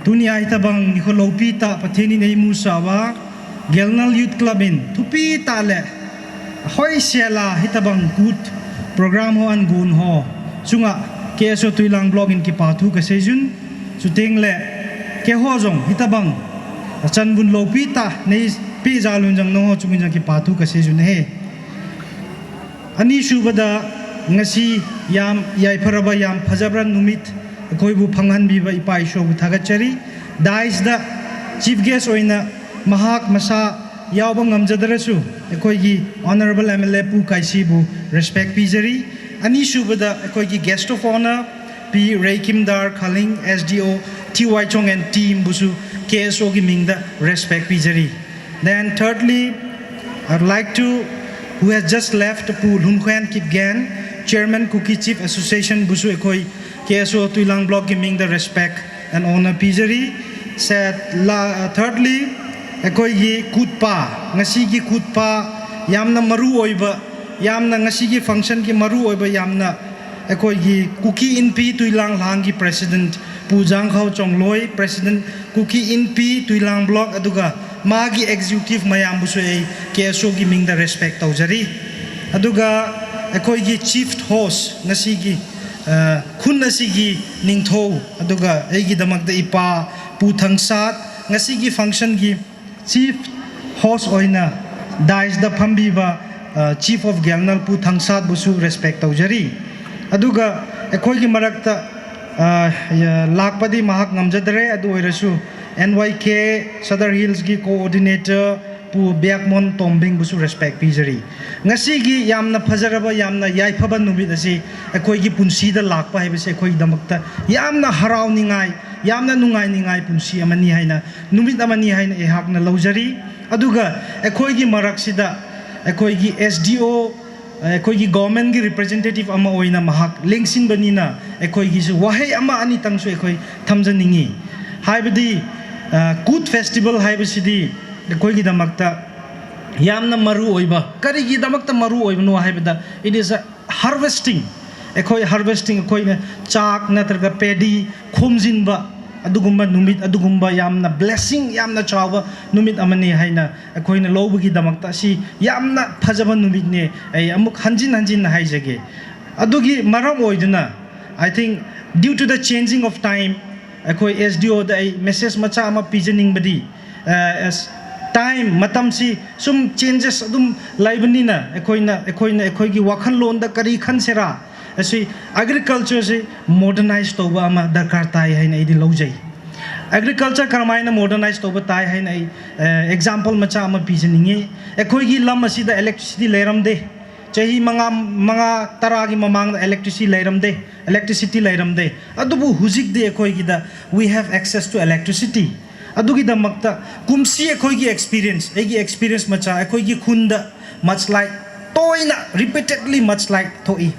Tunia hitabang nikho loupi tah Pathen in eimusah uva, Gelnal Youth Club in thupi tah le hoisela hitabang Kut program ho agon ho chunga K S O Tuilang Block in kipa thu kaseijun, chuteng le keiho jong hitabang achanvun loupi tah neipeh jal un jong nangho chunga jong kipa thu kaseijun ahi. ꯑꯅꯤꯁꯨꯕꯗ, ꯉꯁꯤ ꯌꯥꯝ ꯌꯥꯏꯐꯔꯕ, ꯌꯥꯝ ꯐꯖꯕ ꯅꯨꯃꯤꯠ ꯑꯩꯈꯣꯏꯕꯨ ꯐꯪꯍꯟꯕꯤꯕ ꯏꯄꯥ ꯏꯁꯣꯔꯕꯨ ꯊꯥꯒꯠꯆꯔꯤ꯫ Dais ꯗ chief guest ꯑꯣꯏꯅ ꯃꯍꯥꯛ ꯃꯁꯥ ꯌꯥꯎꯕ ꯉꯝꯖꯗ꯭ꯔꯁꯨ, ꯑꯩꯈꯣꯏꯒꯤ Honourable M L A ꯄꯨ ꯀꯥꯏꯁꯤꯕꯨ respect ꯄꯤꯖꯔꯤ꯫ ꯑꯅꯤꯁꯨꯕꯗ, ꯑꯩꯈꯣꯏꯒꯤ guest of honour ꯄꯤ ꯔꯩꯀꯤꯝꯗꯥꯔ ꯈꯥꯂꯤꯡ, S D O, T Y Chong and team ꯕꯨꯁꯨ K S O ꯒꯤ ꯃꯤꯡꯗ respect ꯄꯤꯖꯔꯤ꯫ Then thirdly, I'd like to, who has just left, Pu Lhunkhoen Kipgen, Chairman Kuki Chief Association ꯕꯨꯁꯨ ꯑꯩꯈꯣꯏ K S O Tuilang Block ꯀꯤ ꯃꯤꯡꯗ respect and honour ꯄꯤꯖꯔꯤ꯫ Set, la, thirdly, ꯑꯩꯈꯣꯏꯒꯤ ꯀꯨꯠꯄ, ꯉꯁꯤꯒꯤ ꯀꯨꯠꯄ ꯌꯥꯝꯅ ꯃꯔꯨ ꯑꯣꯏꯕ, ꯌꯥꯝꯅ ꯉꯁꯤꯒꯤ function ꯒꯤ ꯃꯔꯨ ꯑꯣꯏꯕ, ꯌꯥꯝꯅ ꯑꯩꯈꯣꯏꯒꯤ ꯀꯨꯀꯤ ꯏꯟꯄꯤ ꯇꯨꯏꯂꯥꯡ ꯂꯥꯡꯒꯤ president ꯄꯨ ꯖꯥꯡꯈꯥꯎ ꯆꯣꯡꯂꯣꯏ, president ꯀꯨꯀꯤ ꯏꯟꯄꯤ ꯇꯨꯏꯂꯥꯡ block, ꯑꯗꯨꯒ ꯃꯥꯒꯤ executive ꯃꯌꯥꯝꯕꯨꯁꯨ ꯑꯩ K S O ꯒꯤ ꯃꯤꯡꯗ respect ꯇꯧꯖꯔꯤ꯫ ꯑꯗꯨꯒ ꯑꯩꯈꯣꯏꯒꯤ chief host, ꯉꯁꯤꯒꯤ, ꯑ, ꯈꯨꯟ ꯑꯁꯤꯒꯤ ꯅꯤꯡꯊꯧ, ꯑꯗꯨꯒ ꯑꯩꯒꯤꯗꯃꯛꯇ ꯏꯄꯥ ꯄꯨ ꯊꯪꯁꯥꯠ, ꯉꯁꯤꯒꯤ function ꯒꯤ chief host ꯑꯣꯏꯅ dais ꯗ ꯐꯝꯕꯤꯕ, ꯑ, Chief of Gelnal ꯄꯨ ꯊꯪꯁꯥꯠ ꯕꯨꯁꯨ respect ꯇꯧꯖꯔꯤ꯫ ꯑꯗꯨꯒ ꯑꯩꯈꯣꯏꯒꯤ ꯃꯔꯛꯇ, ꯑ, ꯂꯥꯛꯄꯗꯤ ꯃꯍꯥꯛ ꯉꯝꯖꯗ꯭ꯔꯦ, ꯑꯗꯨ ꯑꯣꯏꯔꯁꯨ N Y K Sadar Hills ꯀꯤ coordinator ꯄꯨ ꯕ꯭ꯌꯥꯛꯃꯣꯟ ꯇꯣꯝꯕꯤꯡ ꯕꯨꯁꯨ respect ꯄꯤꯖꯔꯤ꯫ ꯉꯁꯤꯒꯤ ꯌꯥꯝꯅ ꯐꯖꯔꯕ, ꯌꯥꯝꯅ ꯌꯥꯏꯐꯕ ꯅꯨꯃꯤꯠ ꯑꯁꯤ ꯑꯩꯈꯣꯏꯒꯤ ꯄꯨꯟꯁꯤꯗ ꯂꯥꯛꯄ ꯍꯥꯏꯕꯁꯤ ꯑꯩꯈꯣꯏꯒꯤꯗꯃꯛꯇ ꯌꯥꯝꯅ ꯍꯔꯥꯎꯅꯤꯡꯉꯥꯏ, ꯌꯥꯝꯅ ꯅꯨꯡꯉꯥꯏꯅꯤꯡꯉꯥꯏ ꯄꯨꯟꯁꯤ ꯑꯃꯅꯤ ꯍꯥꯏꯅ, ꯅꯨꯃꯤꯠ ꯑꯃꯅꯤ ꯍꯥꯏꯅ ꯑꯩꯍꯥꯛꯅ ꯂꯧꯖꯔꯤ꯫ ꯑꯗꯨꯒ ꯑꯩꯈꯣꯏꯒꯤ ꯃꯔꯛꯁꯤꯗ ꯑꯩꯈꯣꯏꯒꯤ S D O, ꯑꯩꯈꯣꯏꯒꯤ government ꯀꯤ representative ꯑꯃ ꯑꯣꯏꯅ ꯃꯍꯥꯛ ꯂꯦꯡꯁꯤꯟꯕꯅꯤꯅ ꯑꯩꯈꯣꯏꯒꯤꯁꯨ ꯋꯥꯍꯩ ꯑꯃ ꯑꯅꯤꯇꯪꯁꯨ ꯑꯩꯈꯣꯏ ꯊꯝꯖꯅꯤꯡꯉꯤ꯫ ꯍꯥꯏꯕꯗꯤ, ꯑ, ꯀꯨꯠ festival ꯍꯥꯏꯕꯁꯤꯗꯤ ꯑꯩꯈꯣꯏꯒꯤꯗꯃꯛꯇ ꯌꯥꯝꯅ ꯃꯔꯨ ꯑꯣꯏꯕ, ꯀꯔꯤꯒꯤꯗꯃꯛꯇ ꯃꯔꯨ ꯑꯣꯏꯕꯅꯣ ꯍꯥꯏꯕꯗ, it is a harvesting, ꯑꯩꯈꯣꯏ harvesting, ꯑꯩꯈꯣꯏꯅ ꯆꯥꯛ ꯅꯠꯇ꯭ꯔꯒ paddy ꯈꯣꯝꯖꯤꯟꯕ ꯑꯗꯨꯒꯨꯝꯕ ꯅꯨꯃꯤꯠ, ꯑꯗꯨꯒꯨꯝꯕ ꯌꯥꯝꯅ blessing, ꯌꯥꯝꯅ ꯆꯥꯎꯕ ꯅꯨꯃꯤꯠ ꯑꯃꯅꯤ ꯍꯥꯏꯅ ꯑꯩꯈꯣꯏꯅ ꯂꯧꯕꯒꯤꯗꯃꯛꯇ ꯑꯁꯤ ꯌꯥꯝꯅ ꯐꯖꯕ ꯅꯨꯃꯤꯠꯅꯦ꯫ ꯑꯩ ꯑꯃꯨꯛ ꯍꯟꯖꯤꯟ ꯍꯟꯖꯤꯟꯅ ꯍꯥꯏꯖꯒꯦ꯫ ꯑꯗꯨꯒꯤ ꯃꯔꯝ ꯑꯣꯏꯗꯨꯅ, I think, due to the changing of time, ꯑꯩꯈꯣꯏ S D O ꯗ ꯑꯩ message ꯃꯆꯥ ꯑꯃ ꯄꯤꯖꯅꯤꯡꯕꯗꯤ, ꯑ, as time, ꯃꯇꯝꯁꯤ ꯁꯨꯝ changes ꯑꯗꯨꯝ ꯂꯩꯕꯅꯤꯅ, ꯑꯩꯈꯣꯏꯅ, ꯑꯩꯈꯣꯏꯅ ꯑꯩꯈꯣꯏꯒꯤ ꯋꯥꯈꯜꯂꯣꯟꯗ ꯀꯔꯤ ꯈꯟꯁꯤꯔꯥ, ꯑꯁꯤ agriculture ꯁꯤ modernize ꯇꯧꯕ ꯑꯃ ꯗꯔꯀꯥꯔ ꯇꯥꯏ ꯍꯥꯏꯅ ꯑꯩꯗꯤ ꯂꯧꯖꯩ꯫ Agriculture ꯀꯔꯝꯍꯥꯏꯅ modernize ꯇꯧꯕ ꯇꯥꯏ ꯍꯥꯏꯅ ꯑꯩ, ꯑ, example ꯃꯆꯥ ꯑꯃ ꯄꯤꯖꯅꯤꯡꯉꯤ꯫ ꯑꯩꯈꯣꯏꯒꯤ ꯂꯝ ꯑꯁꯤꯗ electricity ꯂꯩꯔꯝꯗꯦ꯫ ꯆꯍꯤ ꯃꯉꯥ, ꯃꯉꯥ, ꯇꯔꯥꯒꯤ ꯃꯃꯥꯡꯗ electricity ꯂꯩꯔꯝꯗꯦ, electricity ꯂꯩꯔꯝꯗꯦ꯫ ꯑꯗꯨꯕꯨ ꯍꯧꯖꯤꯛꯇꯤ ꯑꯩꯈꯣꯏꯒꯤꯗ we have access to electricity꯫ ꯑꯗꯨꯒꯤꯗꯃꯛꯇ ꯀꯨꯝꯁꯤ ꯑꯩꯈꯣꯏꯒꯤ experience, ꯑꯩꯒꯤ experience ꯃꯆꯥ, ꯑꯩꯈꯣꯏꯒꯤ ꯈꯨꯟꯗ mudslide ꯇꯣꯏꯅ, repeatedly mudslide ꯊꯣꯛꯏ꯫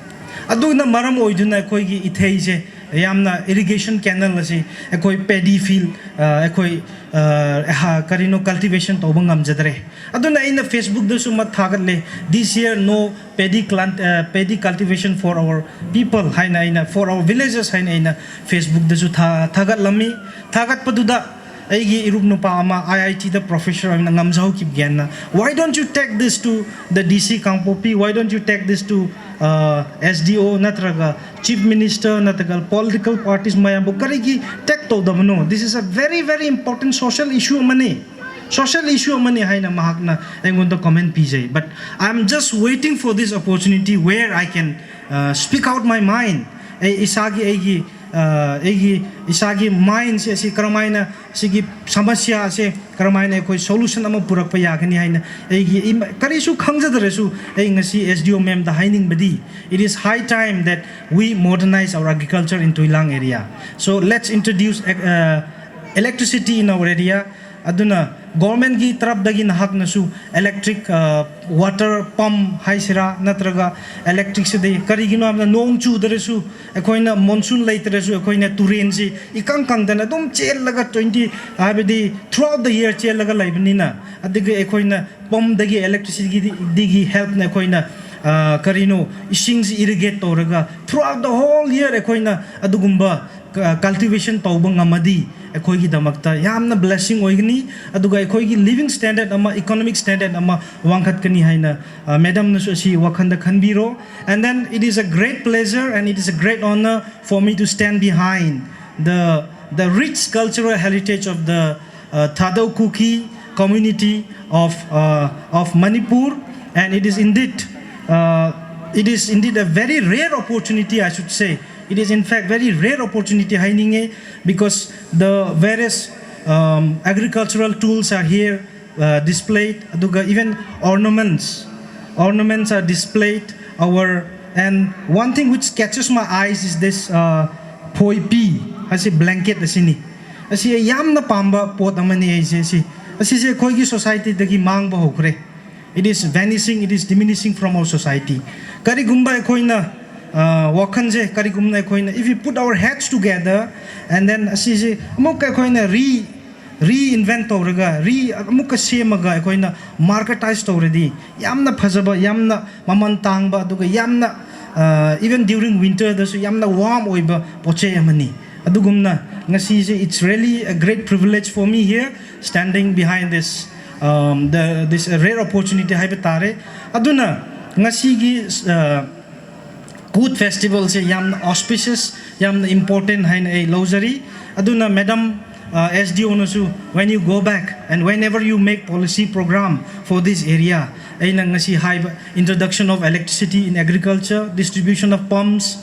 ꯑꯗꯨꯅ ꯃꯔꯝ ꯑꯣꯏꯗꯨꯅ ꯑꯩꯈꯣꯏꯒꯤ ꯏꯊꯩꯁꯦ ꯌꯥꯝꯅ irrigation canal ꯑꯁꯤ ꯑꯩꯈꯣꯏ paddy field, ꯑ, ꯑꯩꯈꯣꯏ, ꯑ, ꯍꯥ-, ꯀꯔꯤꯅꯣ, cultivation ꯇꯧꯕ ꯉꯝꯖꯗ꯭ꯔꯦ꯫ ꯑꯗꯨꯅ ꯑꯩꯅ Facebook ꯗꯁꯨ ꯑꯃ ꯊꯥꯒꯠꯂꯦ, "This year no paddy clant-, uh, paddy cultivation for our people" ꯍꯥꯏꯅ ꯑꯩꯅ, "For our villages" ꯍꯥꯏꯅ ꯑꯩꯅ Facebook ꯗꯁꯨ ꯊꯥ-, ꯊꯥꯒꯠꯂꯝꯃꯤ꯫ ꯊꯥꯒꯠꯄꯗꯨꯗ ꯑꯩꯒꯤ ꯏꯔꯨꯞ ꯅꯨꯄꯥ ꯑꯃ I I T ꯗ professor ꯑꯣꯏꯅ ꯉꯝꯖꯍꯧꯈꯤꯕꯒꯦꯅ, "Why don't you take this to the D C Kangpokpi? Why don't you take this to, uh, S D O ꯅꯠꯇ꯭ꯔꯒ Chief Minister ꯅꯠꯇ꯭ꯔꯒ political parties ꯃꯌꯥꯝꯕꯨ ꯀꯔꯤꯒꯤ take ꯇꯧꯗꯕꯅꯣ? This is a very, very important social issue ꯑꯃꯅꯤ, social issue ꯑꯃꯅꯤ" ꯍꯥꯏꯅ ꯃꯍꯥꯛꯅ ꯑꯩꯉꯣꯟꯗ comment ꯄꯤꯖꯩ꯫ But I am just waiting for this opportunity where I can, uh, speak out my mind. ꯑꯩ ꯏꯁꯥꯒꯤ, ꯑꯩꯒꯤ ꯑ, ꯑꯩꯒꯤ ꯏꯁꯥꯒꯤ mind ꯁꯦ ꯑꯁꯤ ꯀꯔꯝꯍꯥꯏꯅ, ꯁꯤꯒꯤ ꯁꯃꯁ꯭ꯌꯥ ꯑꯁꯦ ꯀꯔꯝꯍꯥꯏꯅ ꯑꯩꯈꯣꯏ solution ꯑꯃ ꯄꯨꯔꯛꯄ ꯌꯥꯒꯅꯤ ꯍꯥꯏꯅ ꯑꯩꯒꯤ ꯏꯃ-, ꯀꯔꯤꯁꯨ ꯈꯪꯖꯗ꯭ꯔꯁꯨ ꯑꯩ ꯉꯁꯤ S D O ma'am ꯗ ꯍꯥꯏꯅꯤꯡꯕꯗꯤ, it is high time that we modernize our agriculture in Tuilang area. So let's introduce, uh, electricity in our area. ꯑꯗꯨꯅ government ꯀꯤ ꯇꯔꯞꯇꯒꯤ ꯅꯍꯥꯛꯅꯁꯨ electric, ꯑ, water pump ꯍꯥꯏꯁꯤꯔꯥ, ꯅꯠꯇ꯭ꯔꯒ electricity, ꯀꯔꯤꯒꯤꯅꯣ ꯍꯥꯏꯕꯗ ꯅꯣꯡ ꯆꯨꯗ꯭ꯔꯁꯨ, ꯑꯩꯈꯣꯏꯅ monsoon ꯂꯩꯇ꯭ꯔꯁꯨ, ꯑꯩꯈꯣꯏꯅ ꯇꯨꯔꯦꯟꯁꯤ ꯏꯀꯪ ꯀꯪꯗꯅ ꯑꯗꯨꯝ ꯆꯦꯜꯂꯒ twenty, ꯍꯥꯏꯕꯗꯤ throughout the year ꯆꯦꯜꯂꯒ ꯂꯩꯕꯅꯤꯅ, ꯑꯗꯒꯤ ꯑꯩꯈꯣꯏꯅ pump ꯗꯒꯤ electricity ꯗꯒꯤ help ꯅ ꯑꯩꯈꯣꯏꯅ, ꯑ, ꯀꯔꯤꯅꯣ, ꯏꯁꯤꯡꯁꯤ irrigate ꯇꯧꯔꯒ throughout the whole year ꯑꯩꯈꯣꯏꯅ ꯑꯗꯨꯒꯨꯝꯕ cultivation ꯇꯧꯕ ꯉꯝꯃꯗꯤ ꯑꯩꯈꯣꯏꯒꯤꯗꯃꯛꯇ ꯌꯥꯝꯅ blessing ꯑꯣꯏꯒꯅꯤ, ꯑꯗꯨꯒ ꯑꯩꯈꯣꯏꯒꯤ living standard ꯑꯃ, economic standard ꯑꯃ ꯋꯥꯡꯈꯠꯀꯅꯤ ꯍꯥꯏꯅ, uh, madam ꯅꯁꯨ ꯑꯁꯤ ꯋꯥꯈꯜꯗ ꯈꯟꯕꯤꯔꯣ. And then it is a great pleasure and it is a great honor for me to stand behind the, the rich cultural heritage of the, uh, Thadou Kuki community of, uh, of Manipur. And it is indeed, uh, it is indeed a very rare opportunity, I should say. It is in fact very rare opportunity ꯍꯥꯏꯅꯤꯡꯉꯦ, because the various, um, agricultural tools are here, uh, displayed, ꯑꯗꯨꯒ even ornaments, ornaments are displayed. Our, and one thing which catches my eyes is this, uh, phoipi, ꯑꯁꯤ blanket ꯑꯁꯤꯅꯤ꯫ ꯑꯁꯤ ꯑꯩ ꯌꯥꯝꯅ ꯄꯥꯝꯕ ꯄꯣꯠ ꯑꯃꯅꯤ꯫ ꯑꯩꯁꯦ ꯑꯁꯤ, ꯑꯁꯤꯁꯦ ꯑꯩꯈꯣꯏꯒꯤ societyꯗꯒꯤ ꯃꯥꯡꯕ ꯍꯧꯈ꯭ꯔꯦ꯫ It is vanishing, it is diminishing from our society. ꯀꯔꯤꯒꯨꯝꯕ ꯑꯩꯈꯣꯏꯅ, ꯑ, ꯋꯥꯈꯜꯁꯦ, ꯀꯔꯤꯒꯨꯝꯕ ꯑꯩꯈꯣꯏꯅ, if we put our heads together and then ꯑꯁꯤꯁꯦ ꯑꯃꯨꯛꯀ ꯑꯩꯈꯣꯏꯅ re, reinvent ꯇꯧꯔꯒ, re, ꯑꯃꯨꯛꯀ ꯁꯦꯝꯃꯒ ꯑꯩꯈꯣꯏꯅ marketize ꯇꯧꯔꯗꯤ, ꯌꯥꯝꯅ ꯐꯖꯕ, ꯌꯥꯝꯅ ꯃꯃꯜ ꯇꯥꯡꯕ, ꯑꯗꯨꯒ ꯌꯥꯝꯅ, ꯑ, even during winterꯗꯁꯨ ꯌꯥꯝꯅ warm ꯑꯣꯏꯕ ꯄꯣꯠꯆꯩ ꯑꯃꯅꯤ꯫ ꯑꯗꯨꯒꯨꯝꯅ ꯉꯁꯤꯁꯦ, it's really a great privilege for me here, standing behind this, um, the, this rare opportunity ꯍꯥꯏꯕ ꯇꯥꯔꯦ꯫ ꯑꯗꯨꯅ ꯉꯁꯤꯒꯤ, ꯑ, Kut Festivalꯁꯦ ꯌꯥꯝꯅ auspicious, ꯌꯥꯝꯅ important ꯍꯥꯏꯅ ꯑꯩ ꯂꯧꯖꯔꯤ꯫ ꯑꯗꯨꯅ madam, uh, S D O ꯅꯁꯨ, when you go back and whenever you make policy program for this area, ꯑꯩꯅ ꯉꯁꯤ ꯍꯥꯏꯕ introduction of electricity in agriculture, distribution of pumps,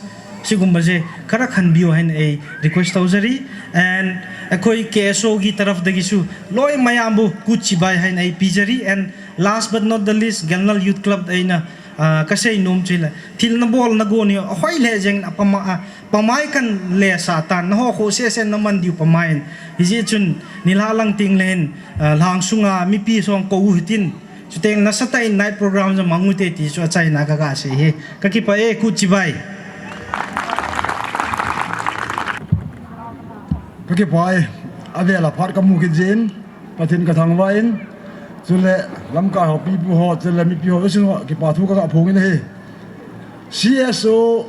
ꯁꯤꯒꯨꯝꯕꯁꯦ ꯈꯔ ꯈꯟꯕꯤꯌꯨ ꯍꯥꯏꯅ ꯑꯩ request ꯇꯧꯖꯔꯤ꯫ And ꯑꯩꯈꯣꯏ K S O ꯒꯤ ꯇꯔꯐꯇꯒꯤꯁꯨ ꯂꯣꯏ ꯃꯌꯥꯝꯕꯨ Kut Chibai ꯍꯥꯏꯅ ꯑꯩ ꯄꯤꯖꯔꯤ꯫ And last but not the least, Gelnal Youth Club ꯑꯩꯅ, ꯑ, kasei nom chu hile, thil nabol nagon hi ahoi lheh jeng in apama, a, pamai kan lesa tan, naho kho sese naman diu pamai in. Hijeh chun nilhah lang teng le hin, a, lhang sunga mipi song kou hitin, chuteng nasatah in night program jong mang ute ti chu achaina kaga sei e. Kakipah e, Kut Chibai. Kakipah e, avela phat kamu kit jin, Pathen kathangvah in, chule lamkai ho, pipu ho, chule mipi ho, jouse ho, kipa thu kaga phong in ahi. C S O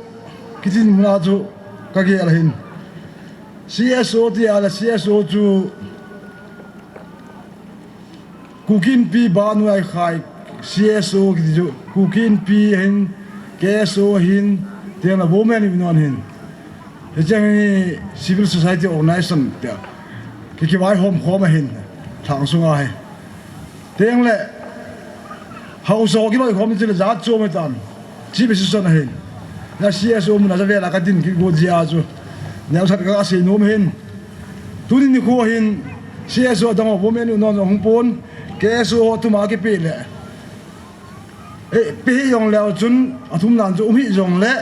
kitin muna chu kagel ahin. C S O ti a le, C S O chu Kuki Inpi banu a ikhai, C S O kiti chu Kuki Inpi ahin, K S O ahin, teng le Women Union ahin. Hicheng hi civil society organization tia kikivaihom khom ahin, lhang sunga hi. Teng le haosa kivaihom chule jat chom ahitan, chief assistant ahin. Na C S O muna chu avela kadin kit got jeh a chu neosat kaga sei nom ahin. Tuni nikho hin C S O adang ho, Women Union jong hung pon, K S O ho thum a kipeh le, e, pe hi jong leu chun, athum nan chu um hi jong le,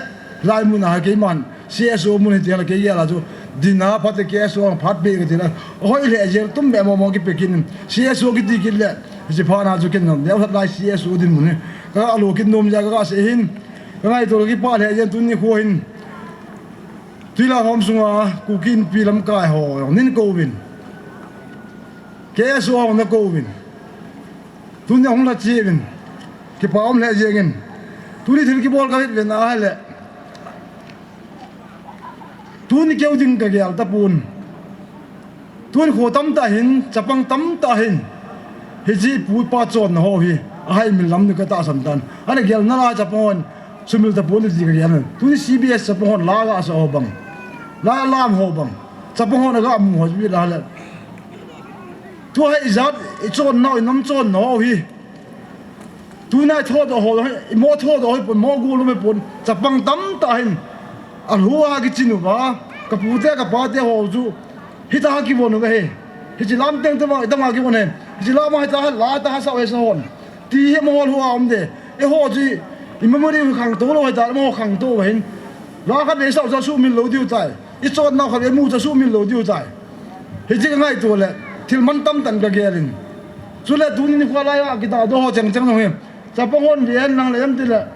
lai mun a keiman C S O mun hi ti a le, kei gel a chu, din a phat le K S O a phat pe kati le, ahoi lheh jeng, tum be mo mo kipe kit in, C S O kiti kit le, hiche phat na chu ken jong neosat lai C S O dinmun hi kaga lo kit nom jeh a kaga sei ahin. Kangaito le kipah lheh jeng, tuni nikho hin Tuilakhom sunga Kuki Inpi lamkai ho jong nin kouvin, K S O ho jong nakouvin, tuni ahung lha cheh uvin, kipa um lheh jeng in. Tuni thil kibol kavet uvin ahile, tuni keu ding kagel tapon. Tuni kho tamtah hin, chapang tamtah hin, hiche pu pa chonna ho hi ahaimil lam ding katahsan tan. Ahile gelna lai chapang hon sumil tapon ti kagel in. Tuni C B S chapang hon la gasah ho bang, la lam ho bang, chapang hon aga mu ho chu la le, tua hi ijat ichonnau, inam chonna ho hi, tuna ithodoh ho, imo thodoh ho hipon, mo gol um hipon, chapang tamtah hin alhu a kichin uva, kapute kapate ho chu hitah a kivon uva hi. Hiche lam teng tama, itama kivon hi. Hiche lam a hitah a la tah a sao hi sa hon, ti hi amaho lhu a um de. Eiho chu i memory u khangtou lou hita, amaho khangtou uva hin, la khat vei sao chu asumil lou diu tai. Ichonnau khat vei imu chu asumil lou diu tai. Hiche kangaito le thil mantam tah in kagel in. Chule tuni nikho laiya kitahdoh ho chengcheng jong hi, chapang hon ve hen lang le em tile,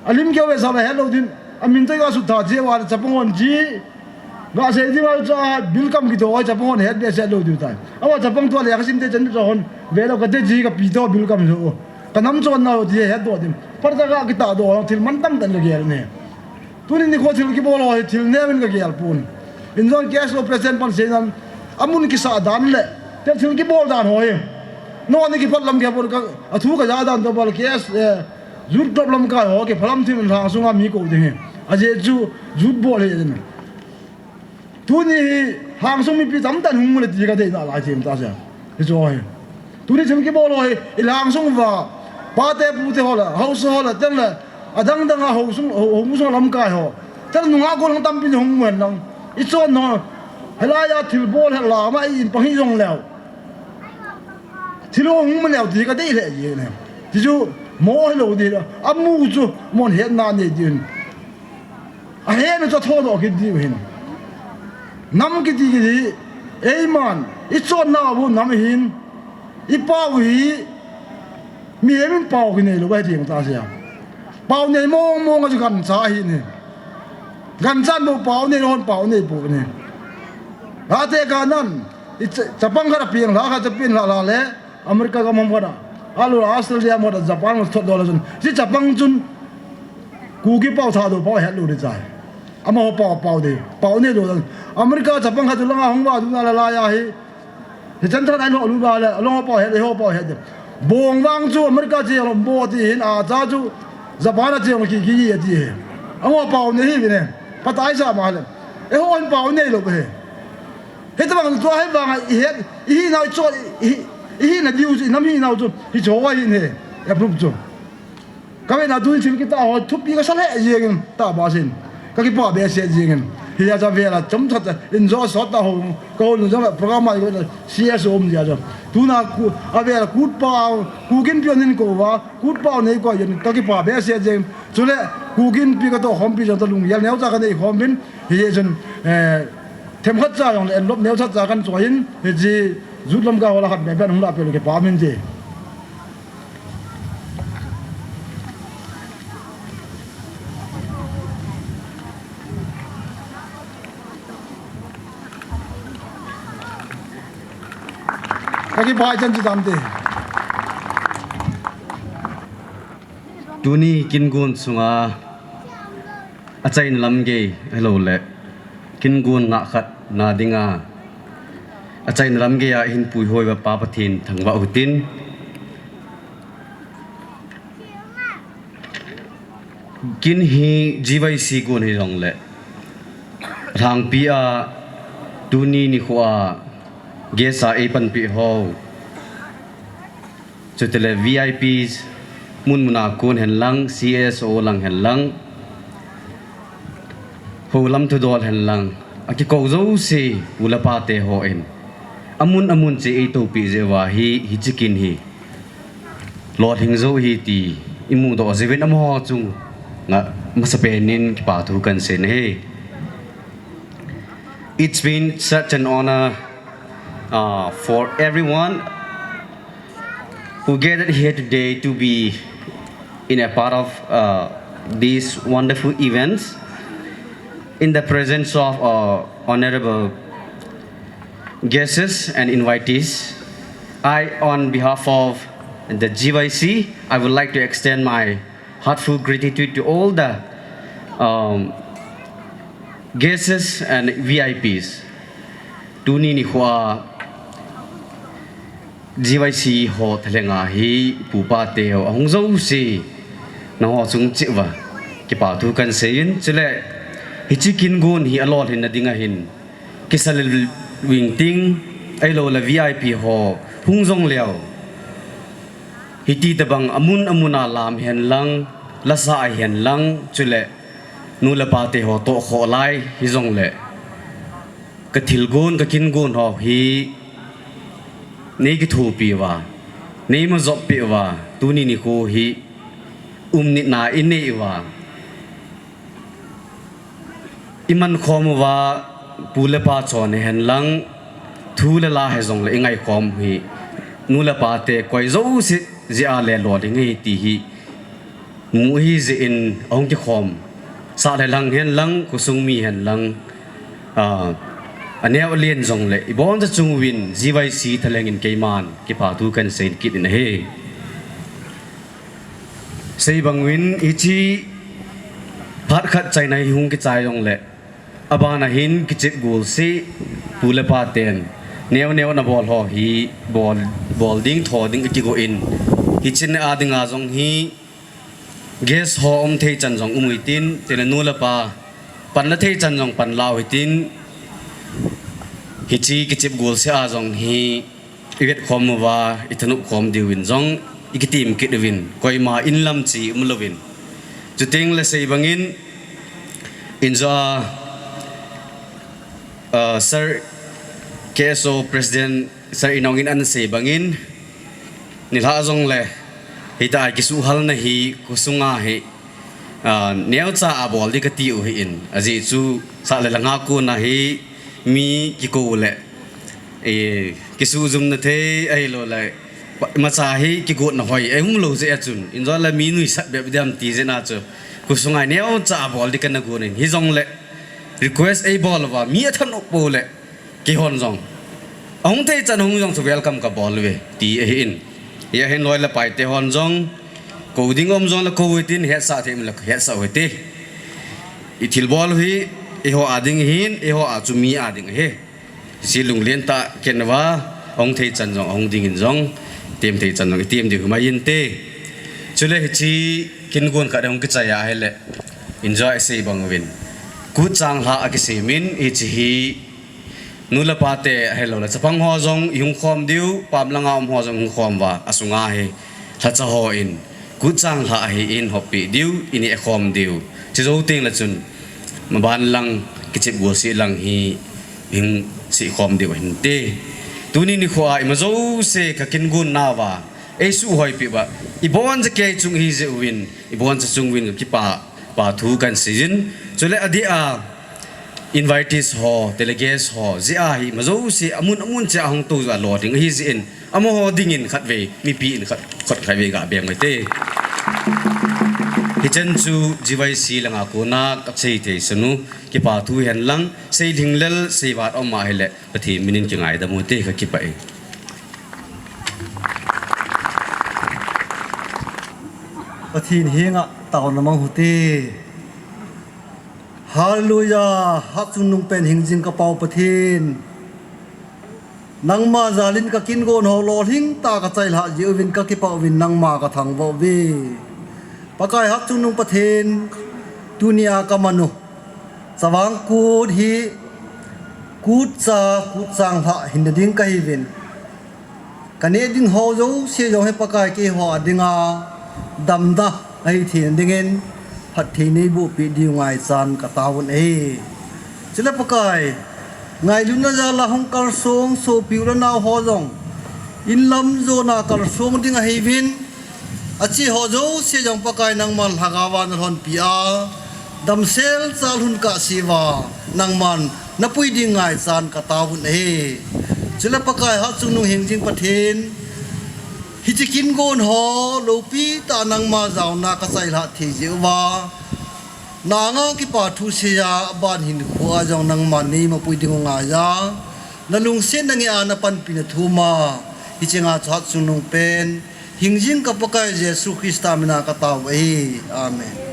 alim keu ve sao le hetlou din, amin toh iga suttha cheh uva le chapang hon ji gasei ding a chu a welcome kiti ho hi chapang hon het behseh lou diu tai. Ama chapang tua le kasim te chan chu hon velou kate, ji kapi toh welcome chu, kanam chonnau ti hetdoh din. Phat tah a kitahdoh ho thil mantam tah in kagel in ahi. Tuni nikho thil kibol ho hi thil neo in kagel pon. Injong K S O president pan seinan, amun kisa dan le, tel thil kibol dan ho hi. No ni kipat lam kibol ka, athu kaja dan to bol K S, eh, youth club lamkai ho kiphalam thim Lhangsunga mi kou ding hi. Ajeh chu youth bol hi ding. Tuni hi Lhangsung mipi tamtah hung le ti kadeina lai thim ta sia. Hichu hi. Tuni thil kibol ho hi, i Lhangsung uva, pate pute ho la, haosa ho la, tel la, adang dang a haosung, ho, haosung lamkai ho. Tel nunga kol hung tampi hung wen lang. I chon ho, hilai a thil bol hel la, ma i in pang hi jong leo. Thil ho hung ma leo ti kadei le ye ne. Ti chu, mo hi lo di la. Amu chu, mon het na ne din. Ahe na chu tho do kit diu hin. Nam kiti kiti, eiman, i chon na bu nam hin. I pau hi, mihem in pau kinei lou, bai ding ta sia. Pau nei mong mong a chu gancha hi ni. Gancha mo pau nei lon pau nei pu ni. Ate kanan, i cha-, chapang khat a piang la, khat a piang la la le, America gam ham khat a. Alu Australia mo da Japan mo thot do la chun. Si chapang chun, Kuki pau tha do pau het lou di chai. Amaho pau pau di, pau nei lou dan. America chapang khat chu langa hung va du na la la ya hi. Hichan tha nai lo lu ba le, along pau het, eiho pau het. Bong vang chu America che lo bo ti hin a cha chu Japan a che lo ki ki ye ti he. Amaho pau nei hi ne. Patai sa ma le. Eiho an pau nei lo he. Hitabang chu hi vang i het, i hi nau chu, i hi, i hi na diu chu, i nam hi nau chu, hichu hi ne. Approve chu. Ka ve na tun thil kita ho thupi kasa le jeng in ta ba sin. Ka kipa behseh jeng in. Hi a cha vela chom that in jo sot ta ho. Ka ho lu jong program a ko C S O um dia jo. Tuna ku a vela kut pau, Kuki Inpi in ko va, kut pau nei ko yen ka kipa behseh jeng. Chule Kuki Inpi ka to khompi jong ta lunggel neo cha ka nei khom bin. Hi jun, eh, themkhat cha jong le en lop neo cha cha kan choi in. Hi ji youth lamkai ho la khat be ben hung la pe lo kipa min ji. Ka kipa chan chu tam te. Tuni kin gon sunga achaina lam gei, hello le. Kin gon nga khat na dinga. Achaina lam gei a hin puihoi va Pa Pathen thangvah u hitin. Kin hi G Y C gon hi jong le. Lhangpi a tuni nikho a guest a ei panpi ho. Chutile V I Ps mun muna kon hen lang, C S O lang hen lang, ho lam thudol hen lang, a kikou jouse, u le pa te ho in. Amun amun che ei topi jeh uva hi, hiche kin hi. Lolhing jou hi ti, i mudoh jeh uvin amaho chunga, masapen in kipa thu kan sei ahi. It's been such an honor, uh, for everyone who gathered here today to be in a part of, uh, these wonderful events in the presence of, uh, honorable guests and invitees. I, on behalf of the G Y C, I would like to extend my heartful gratitude to all the, um, guests and V I Ps. Tuni nikho a G Y C ho thalhenga hi pu pa te ho ahung jouse, nangho chung cheh uva kipa thu kan sei in, chule hiche kin gon hi alolhin na dinga hin, kisa le ving ting, ahilou le V I P ho hung jong leu. Hiti tabang amun amun a lam hen lang, lasa a hen lang, chule nu le pa te ho toh khoh lai hi jong le. Ka thil gon, ka kin gon ho hi nei kithopi uva, nei majop pi uva, tuni nikho hi um nitna i nei uva. I man khom uva, pu le pa chon hi hen lang, thu le la hi jong le i ngai khom hi, nu le pa te koi jouse jeh a le lolhing ahi ti hi, mu hi jeh in ahung kikhom. Sah le lang hen lang, khosung mi hen lang, ah, aneo alen jong le, i boncha chung uvin, G Y C thalheng in keiman, kipa thu kan sei kit in ahi. Sei bang uvin, hiche phat khat chaina hi hung kichai jong le, Abana hin kichep gol seh pu le pa ten neo neo na bol ho hi bol, bol ding tho ding akigo in, hiche a dinga jong hi guest ho um thei chan jong um hitin, tena nu le pa pan la thei chan jong pan lau hitin, hiche kichep gol seh a jong hi i vet khom uva, i thanop khom diu in jong i kitim kit uvin, koima in lam chi um louvin. Chuteng le sei bangin, in jo a, uh, Sir K S O President Sir Inong in ana sei bangin, nilhah jong le, hita a kisuhal na hi, khosunga hi, uh, neocha a bol di kati u hi in, ajeh chu sa le langa kona hi mi kikou le, eh, kisujum na thei, ahilou le, pa-, imacha hi kigot na hoi, eh, um lou jeh a chun, in jo le mi nuisat bep diam ti jeh a chu, khosunga neocha a bol di kana gon in, hijong le, request ei bol uva, mi athanop pou le, keihon jong. Ahung thei chan hung jong chu welcome ka bol uve, ti ahi in. Hia hin loi le pai te hon jong, kou ding um jong le kou hitin, hetsah thei um le hetsah u hite. I thil bol u hi, eiho a ding hin, eiho a chu mi a ding ahi. Hiche lunglen tah ken uva, ahung thei chan jong, ahung ding in jong, tem thei chan jong, i tem diu hi mai inte. Chule hiche kin gon khat hung kichai a hile, in jo a i sei bang uvin. Kut chang lha a kisem in, hiche hi, nu le pa te ahilou le, chapang ho jong i hung khom diu, pam langa um ho jong i hung khom uva, asunga hi, lhacha ho in, kut chang lha hi in hop peh diu, i neh khom diu. Chujou teng le chun, maban lang, kichep gol seh lang hi, i hung seh khom diu hinte. Tuni nikho a, ima jouse ka kin gon nauva, ei suhoi peh uva, i boncha kei chung hi jeh uvin, i boncha chung uvin ka kipa, pa thu kan sei jin. Chule adeh a, invitees ho, delegates ho, jeh a hi ima jouse amun amun cheh a hung tou jo a lo ding ahi jeh in, amaho ding in khatvei, mipi in khat, khat khatvei ga beng u hite. Hichan chu G Y C langa kona ka sei thei sanu, kipa thu hen lang, sei lhinglel, sei vat um a hile, Pathen min in kingaidam u hite ka kipah e. Pathen henga taona mang u hite. Hallelujah, Hatchungnung pen hingjing ka Pau Pathen. Nangma jal in ka kin gon ho lolhing tah a ka chailhah jeh uvin ka kipah uvin nangma ka thangvah uve. Pakai Hatchungnung Pathen, tunia ka man u. Chavang kut hi, kut cha, kut chang lha hinna ding ka hiuvin. Ka neh ding ho jouse jong hi Pakai keiho a dinga damna ahi theina dingin phatthei nei boh peh diu ngaichan ka taovin ahi. Chule Pakai, ngailutna jal a hung kalsong sopi u le nao ho jong in lam jona kalsong ding ahiuvin, ache ho jouse jong Pakai nangman lhagao a na lhonpi a, damsel chal hun kah seuva nangman na pui ding ngaichan ka taovin ahi. Chule Pakai Hatchungnung hingjing Pathen, hiche kin gon ho loupi tah a nangma jaona ka chailhah thei jeh uva, na anga kipa thu seiya aban hinkho a jong nangman nei mapui ding u ngaiya, na lungsetna ngeh a na panpina thum a, hiche nga chu Hatchungnung pen hingjing ka Pakai Jesu Christa mina ka taovin ahi. Amen.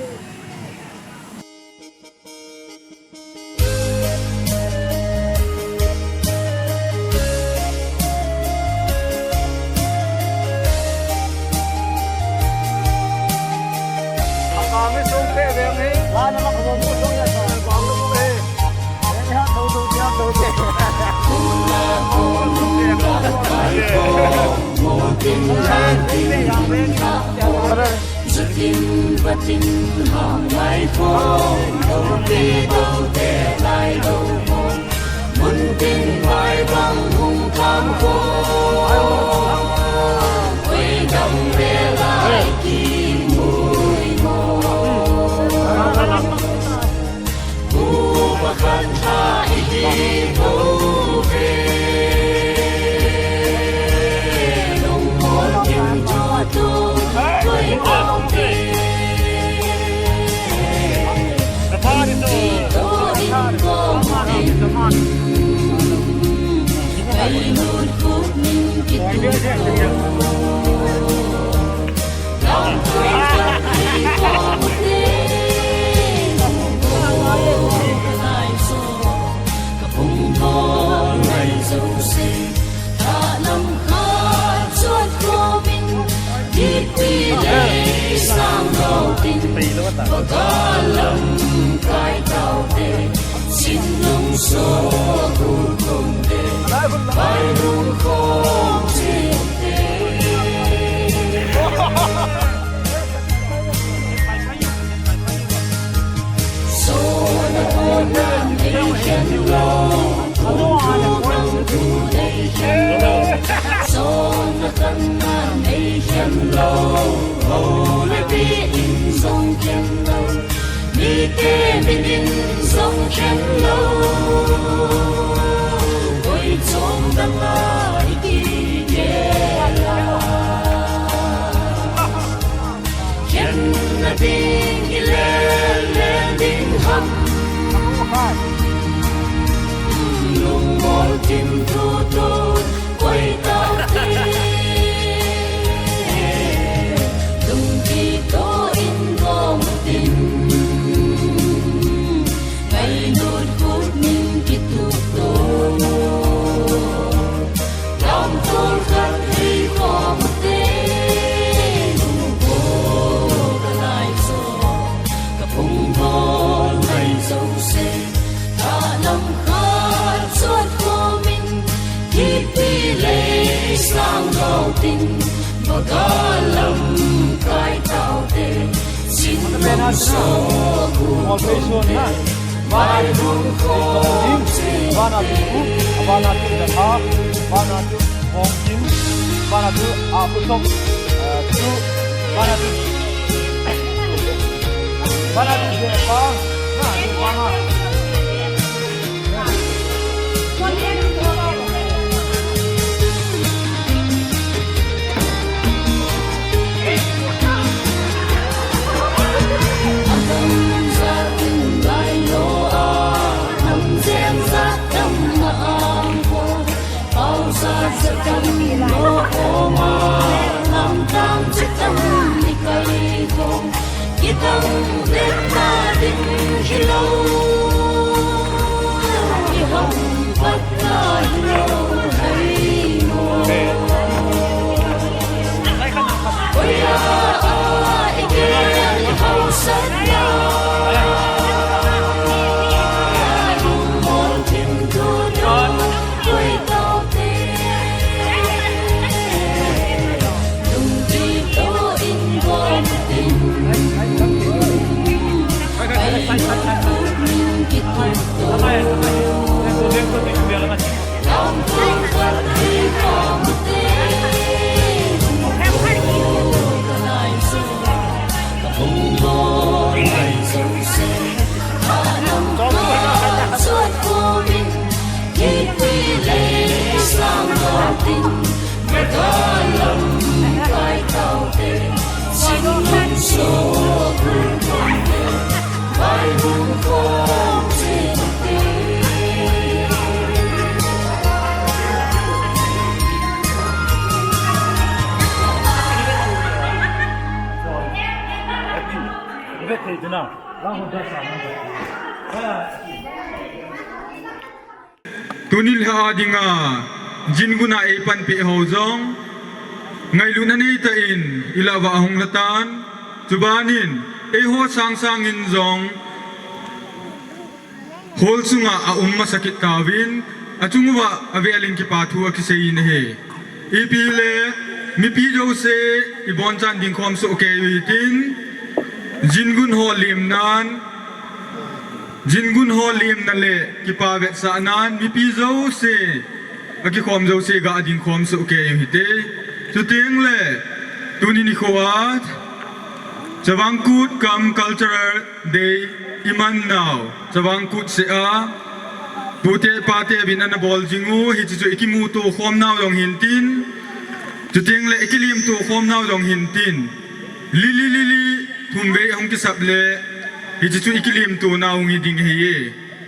Zutin patin ha lai ko, dote dote lai lo ko. Mun tin vai bang hung tham ko. Koi dam le lai ki mui mo. Mu pakhat tha i hi bou ve. Lungmon in cho tu koi bou ve. Ti to in ko in. Ai lut kut ning ki tu. Bagalam kai taute, sinlung so kutumte, vailung khom chete. Sona kona nei khen lo, tu tu tu nei khen lo. Sona kona nei khen lo, ho le pi in jong khen lo. Mite min in jong khen lo, koi chom dang a i kigel a. Khenna ding i lele ding ham. Lungmol thim tu tu. Koi taute, lungthim to in gong tin, ngailut khut min kitup to, lamtol khat hei khom te, lungkol ka lai jo, ka phung bol ngai jo se. Thalam khat chot khomin, kipi lei sang gau tin, bagalam kai taute, sinlung so kutumte, vailung khom chete. Vana tu, vana tu da tha, vana tu hong kin, vana tu a pu sok, eh, tu, vana tu. Pausa sa tam lo oma, lam tam chi tam ni kai ko. Kitang vet ta ding hi lo, i hong pat ta hi lo hai mo. Oi a, a, i ke, i hong sat na. Lungmol thim tu tu. Tuni lha a dinga Jingun a eipanpi ho jong ngailutna neitah in ilah uva ahung lhatan, chubanin eiho sangsang in jong hall sunga aum masa kit tauvin, achung uva avel in kipa thu akisei in ahi. Ipi le, mipi jouse ibonchan dingkhom soh kei u hitin, Jingun ho limnan, Jingun ho limna le kipa vetsahnan mipi jouse, akikhom jouse ga adingkhom soh kei u hite. Chuteng le, tuni nikho a Chavang Kut kam Cultural Day iman nau, Chavang Kut seh a, pute pate vin ana bol jing u, hiche chu ikimuto khom nau jong hintin, chuteng le ikilimto khom nau jong hintin, li li li li, thum vei ahung kisap le, hiche chu ikilimto nau hung hi ding ahi e.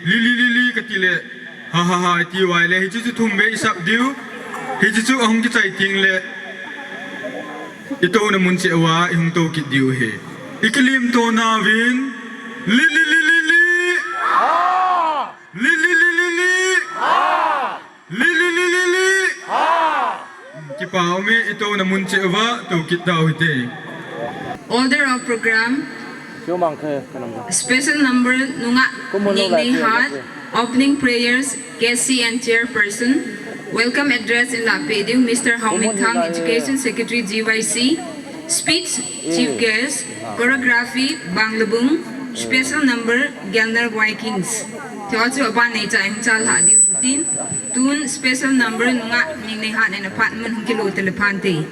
Li li li li kati le, ha ha ha, iti uva le, hiche chu thum vei isap diu, hiche chu ahung kichai teng le, itouna mun cheh uva ihung tou kit diu ahi. Ikilimto nauvin, li li li li li. Li li li li li. Li li li li li. Kipa um e, itouna mun cheh uva tou kit tau hite. Order of program, Special number nungah Ngengneihat, opening prayers, K C and chairperson. Welcome address in la pe ding Mister Hau Minthang, Education Secretary, G Y C. Speech, chief guest. Choreography, Banglabung. Special number, Gelner Vikings. Te ho chu aban nei cha hung chal ha ding tin. Tun special number nungah Ngengneihat in aphat mun hung kilo telephone te.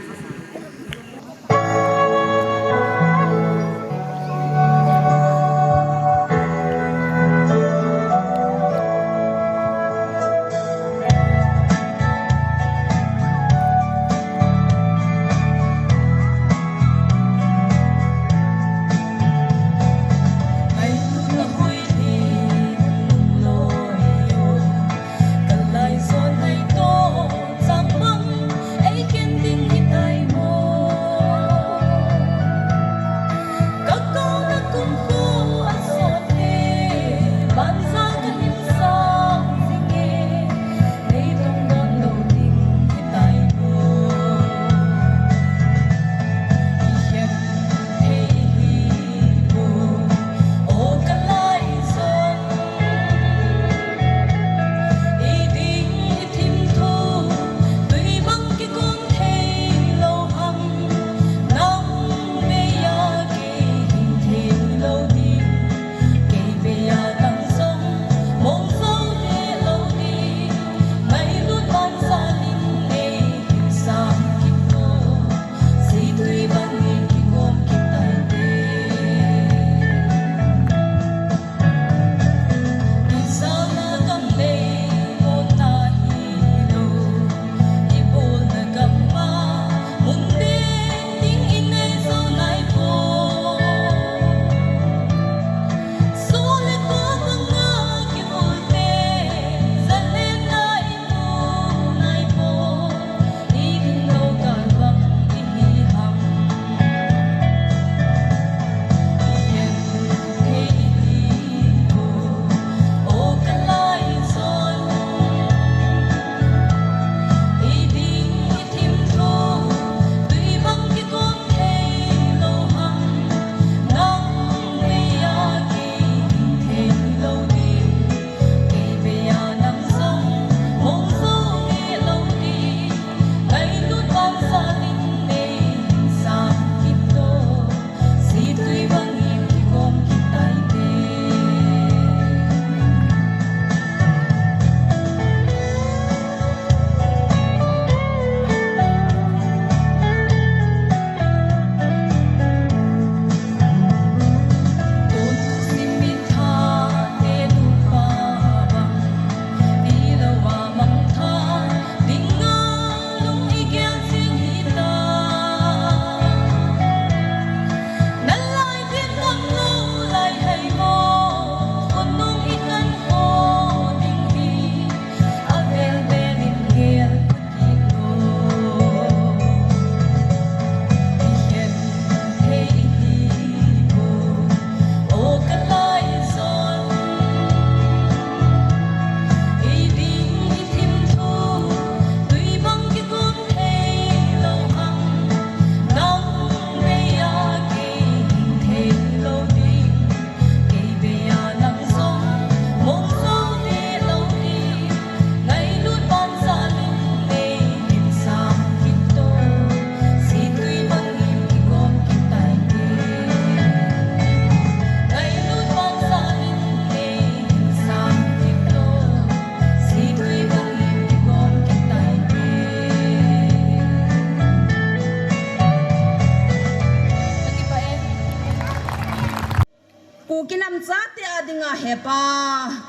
Kuki nam chate a dinga hepa,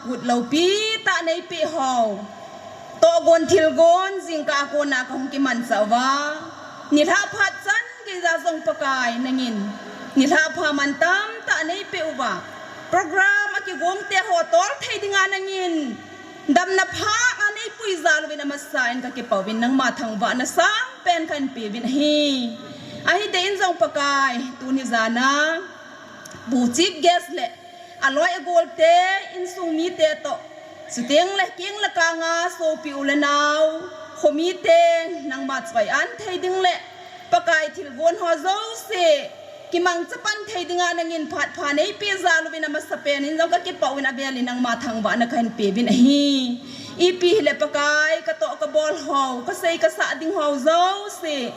kut loupi tah neipeh ho. Tohgon thilgon jingkah a kona kahung kimanchah uva. Nilhah phat chan geija jong Pakai nangin nilhah pha mantam tah neipeh uva. Program a kigong te ho tol thei dinga nangin damna pha a neipui jal uvin amasa in kakipah uvin nangma thangvahna sangpen kahin pe uvin ahi. Ahitah in jong Pakai, tuni jana Pu Chief Guest le aloi agol te, insung mite toh, chuteng le keng le kanga sopi u le nao, khomite, nangma choi an thei ding le Pakai thilgon ho jouse, Kimangcha pan thei dinga nangin phat pha neipe jal uvin amasapen in jong kakipah uvin avel in nangma thangvahna kahin pe uvin ahi. Ipi hile Pakai, katoh kabol ho, kasei kasah ding ho jouse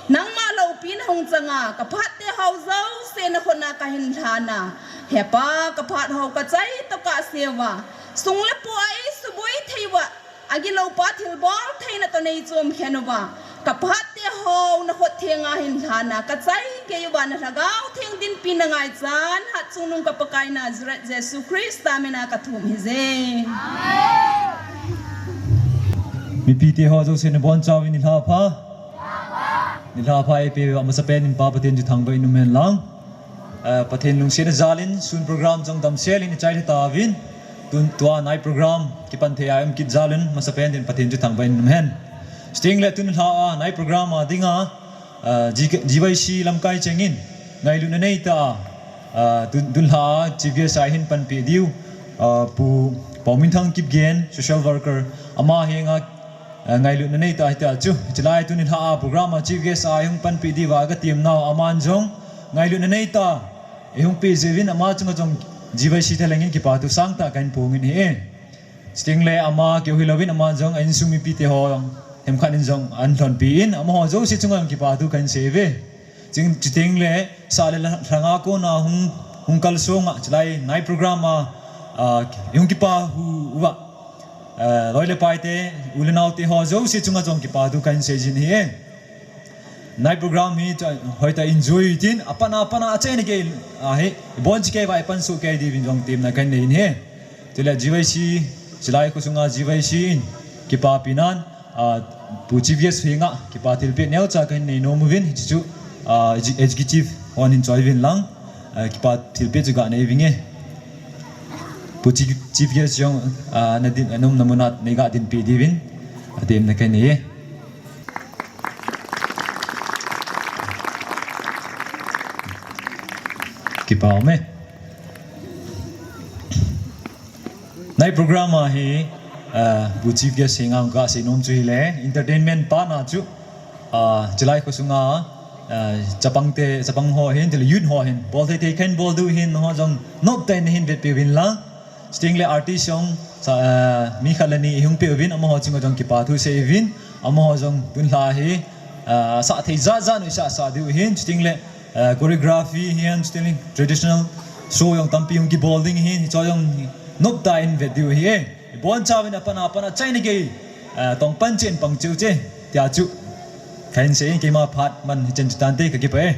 nangma loupina hung changa, kaphat te ho jouse nakhutna kahin lhana. He Pa, kaphat ho kachai tokah seuva, sung le pai suboi thei uva, agilou pa thilbol theina toh neichom khen uva, kaphat te ho nakhut thenga hin lhana, kachai gei uva na Lhagao Theng dinpi nangaichan, Hatchungnung ka Pakai Nazareth Jesu Christa mina kathum hije. Mipi te ho jouse nabonchauvin nilhah pha. Nilhah pha eipeuva amasapen in Pa Pathen chu thangvah in umhen lang. Eh, Pathen lungsetna jal in sun program jong damsel in ichai lheh tauvin. Tun tua night program kipan thei a um kit jal in amasapen in Pathen chu thangvah in umhen. Chuteng le tun lha a night program a dinga, eh, G-, G Y C lamkai chengin ngailutna neitah a, eh, tun, tun lha a Chief Guest a hin panpi diu, eh, Pu Pauminthang Kipgen, social worker, ama henga, eh, ngailutna neitah a hitia chu, chulai tuni lha a program a Chief Guest a eihung panpi diuva katem nau aman jong ngailutna neitah a eihung pe jeh uvin ama chunga jong G Y C thalheng in kipathu sangtah kahin phong in ahi. Chuteng le ama keu hilouvin ama jong a insung mipi te ho jong themkhat in jong ahin lhonpi in amaho jouse chunga jong kipathu kahin sei uve. Chuteng, chuteng le sah le lha-, lhanga kona hung, hung kalsong a, chulai night program a, a, hung kipa hu uva, a, loi le pai te, u le nao te ho jouse chunga jong kipathu kahin sei jin ahi. Night program hi chu hoitah in enjoy tin, apat a, apat a, achaina gei, a, hi, ibon cheh kei uva, ipan soh kei diuvin jong temna kahin nei in ahi. Chule G Y C, chulai khosunga G Y C in kipapi nan, a, Pu Chief Guest henga kipa thilpeh neocha kahin nei nom uvin, hichu, a, executive hon hin choi uvin lang, a, kipa thilpeh chu ga nei uvinge. Pu Chief, Chief Guest jong, a, nadin, aumna muna nei ga dinpi diuvin, a, temna kahin nei e. Kipa ume. Night program a hi, ah, Pu Chief Guest henga kasei nom chu hile, entertainment pa na chu, ah, chulai khosunga, ah, chapang te, chapang ho hin, chule youth ho hin, bol thei thei khat in bol diu hin, nangho jong noptah in nahin vetpi uvin lang. Chuteng le artist jong, sa, ah, mi khat le ni eihung pe uvin, amaho chunga jong kipathu sei uvin, amaho jong tun lha hi, ah, sah thei jat jat in isah sah diu hin, chuteng le, ah, choreography hin, chuteng le traditional show jong tampi hung kibol ding hin, hicho jong noptah in vet diu ahi e. Ibonchauvin apat a, apat a, achaina gei, ah, tong pan cheh in pang cheh u che, tia chu kahin sei in keima phat man hichan chu tante, kakipah e.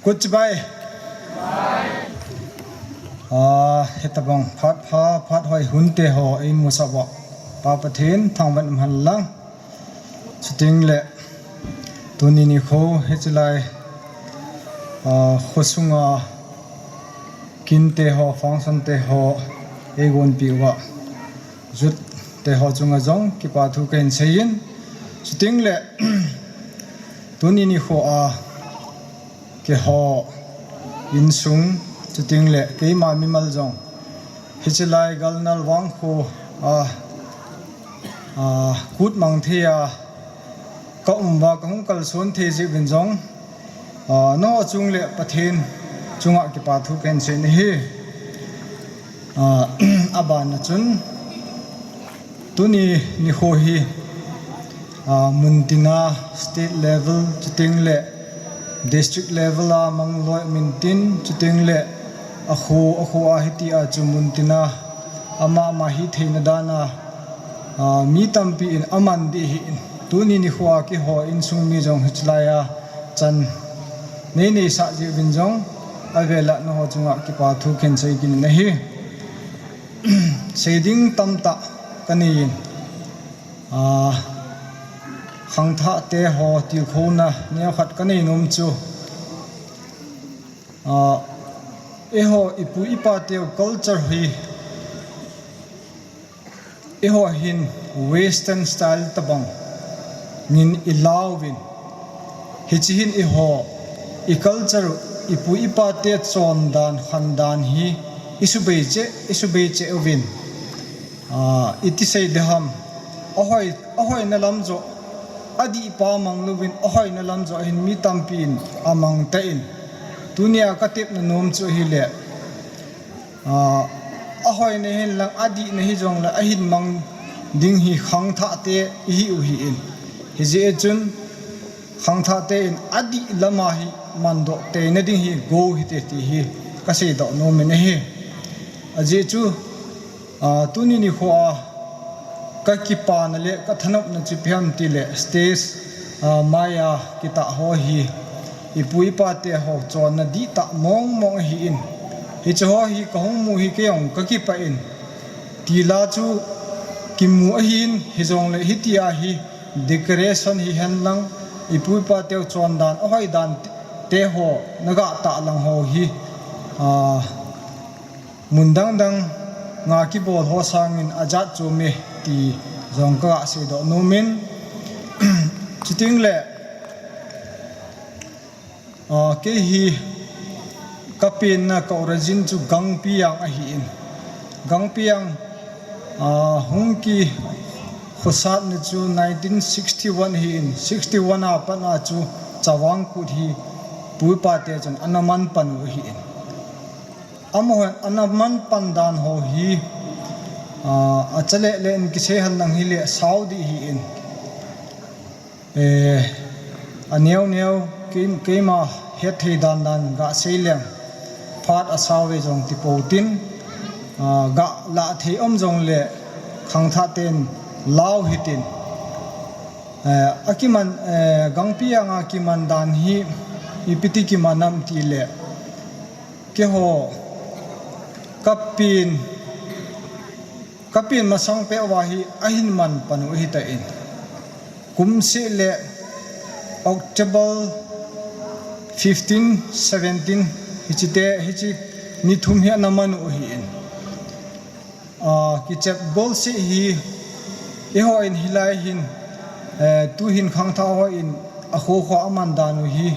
Kut chibai. Ah, hitabang phat pha, phat hoi hunte ho eimusah uva, Pa Pathen thangvah in umhen lang. Chuteng le tuni nikho hiche lai, ah, khosunga kinte ho, function te ho eigonpi uva, youth te ho chunga jong kipathu kahin seiyin. Chuteng le tuni nikho a keiho insung, chuteng le keima mimal jong, hiche lai Galnal vangkho a, a, kut mang thei a kaum uva, kahung kalson thei jeh uvin jong, a, nangho chung le Pathen chunga kipathu kahin sei in ahi. A, abana chun, tuni nikho hi, a, muntina state level, chuteng le district level a mangloi mintin, chuteng le akho, akho a hitia chu muntina ama ama hitheina dana, a, mi tampi in aman ding ahin, tuni nikho a keiho insung mi jong hiche lai a chan nei neisah jeh uvin jong, avela nangho chunga kipathu kahin sei kit in ahi. Sei ding tamtah kanei in, a, khangthah te ho tilkhouna neokhat kanei nom chu, a, eiho ipu ipa teu culture hi, eiho hin western style tabang in ilauvin, hiche hin eiho i culture, ipu ipa te chondan khandan hi isubei cheh, isubei cheh uvin, a, iti sei ding ham, ahoi, ahoina lam joh adih pa mang louvin ahoina lam joh hin mi tampi in amang tan. Tunia katepna nom chu ahile, ah, ahoina hin lang adihna hijongle ahin mang ding hi khangthah te ihi u ahin. Hijeh chun khangthah te in adih lama hi mandoh teina ding hi gou hite ti hi kaseidoh nom in ahi. Ajeh chu, ah, tuni nikho a kakipana le kathanopna chu ipi ham tile stage, ah, maiya kitah ho hi ipu ipa te ho chonna dihtah mong mong ahin. Hiche ho hi kahung mu hi keijong kakipah in. Tila chu kimu ahin, hijongle hitia hi decoration hihen lang, ipu ipa teu chondan, ahoidan te ho nagah tah lang ho hi, ah, mun dang dang nga kibol ho sangin ajat chom e ti jong kaseidoh nom in. Chuteng le, ah, kei hi kapenna ka origin chu Gangpijang ahin. Gangpijang, ah, hung kikhosatna chu nineteen sixty-one ahin. Sixty-one a pat a chu Chavang Kut hi pu ipa te chun ana man pan u ahin. Amahon ana man pan dan ho hi, ah, achaleh leh in kisei hen lang hile sao dih ahin. Eh, aneo neo, kei, keima hetthei dan dan gasei leng, phat asao ve jong tipou tin, ah, galah thei um jongle khangthah ten lau hitin. Eh, akiman, eh, Gangpijang a kiman dan hi ipiti kiman ham tile, keiho kapen, kapen masang peh uva hi ahin man pan u ahitan. Kumseh le October fifteen, seventeen, hiche te, hiche ni thum hi ana man u ahin. Ah, kichep bolseh hi, eihon hilai hin, eh, tuhin khangthah hon akho kho aman dan u hi,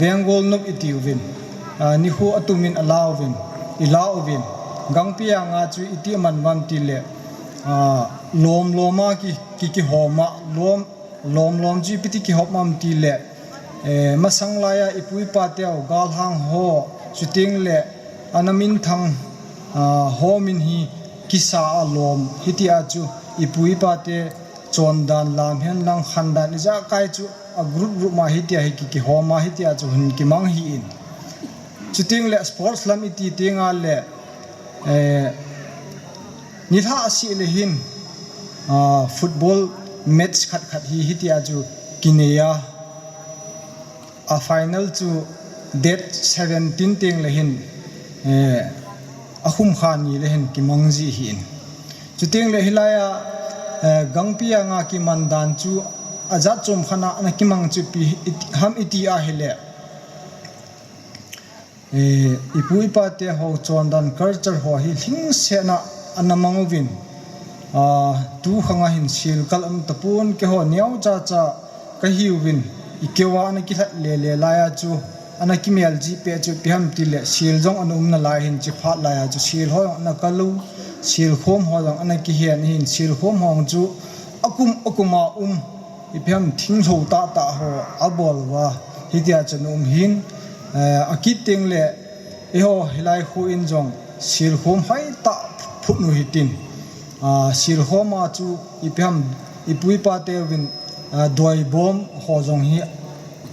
Vengol nop itiuvin, ah, nikho atumin alauvin, ilauvin. Gangpijang a chu iti man uvam tile, ah, lom lom a ki, ki, kihom a, lom, lom lom chu ipiti kihom ham tile, eh, masang laiya ipu ipa teu galhang ho, chuteng le ana minthang, ah, ho min hi kisa a lom, hitia chu ipu ipa te chondan lam hihen lang khandan ijakai chu a group group ma hitia hi ki, kihom a hitia chu hin kimang ahin. Chuteng le sports lam iti teng le, eh, nilhah seh le hin, ah, football match khat khat hi hitia chu kinei a, a final chu date seventeen teng le hin, eh, akhum kha ni le hin kimang ji ahin. Chuteng le hilai a, eh, Gangpijang a kiman dan chu ajat chom khat a ana kimang chu ipi ham iti ahile, eh, ipu ipa te ho chondan culture ho hi lhingset a ana mang uvin, ah, tukhang a hin sel kal um tapon, keiho neo cha cha kahiuvin, ikeu a ana kilhat le le laiya chu, ana kimel jih peh chu ipi ham tile, sel jong ana um nalai hin, chuphat laiya chu sel ho jong ana kal u, sel khom ho jong ana kihen ahin, sel khom ho chu akum akum a um, ipi ham thinglhou tah tah ho abol uva, hitia chu ana um ahin, eh, akit teng le, eiho hilai kho in jong sel khom hoitah phut u hitin, ah, sel khom a chu ipi ham, ipu ipa teuvin, ah, doibom ho jong hi,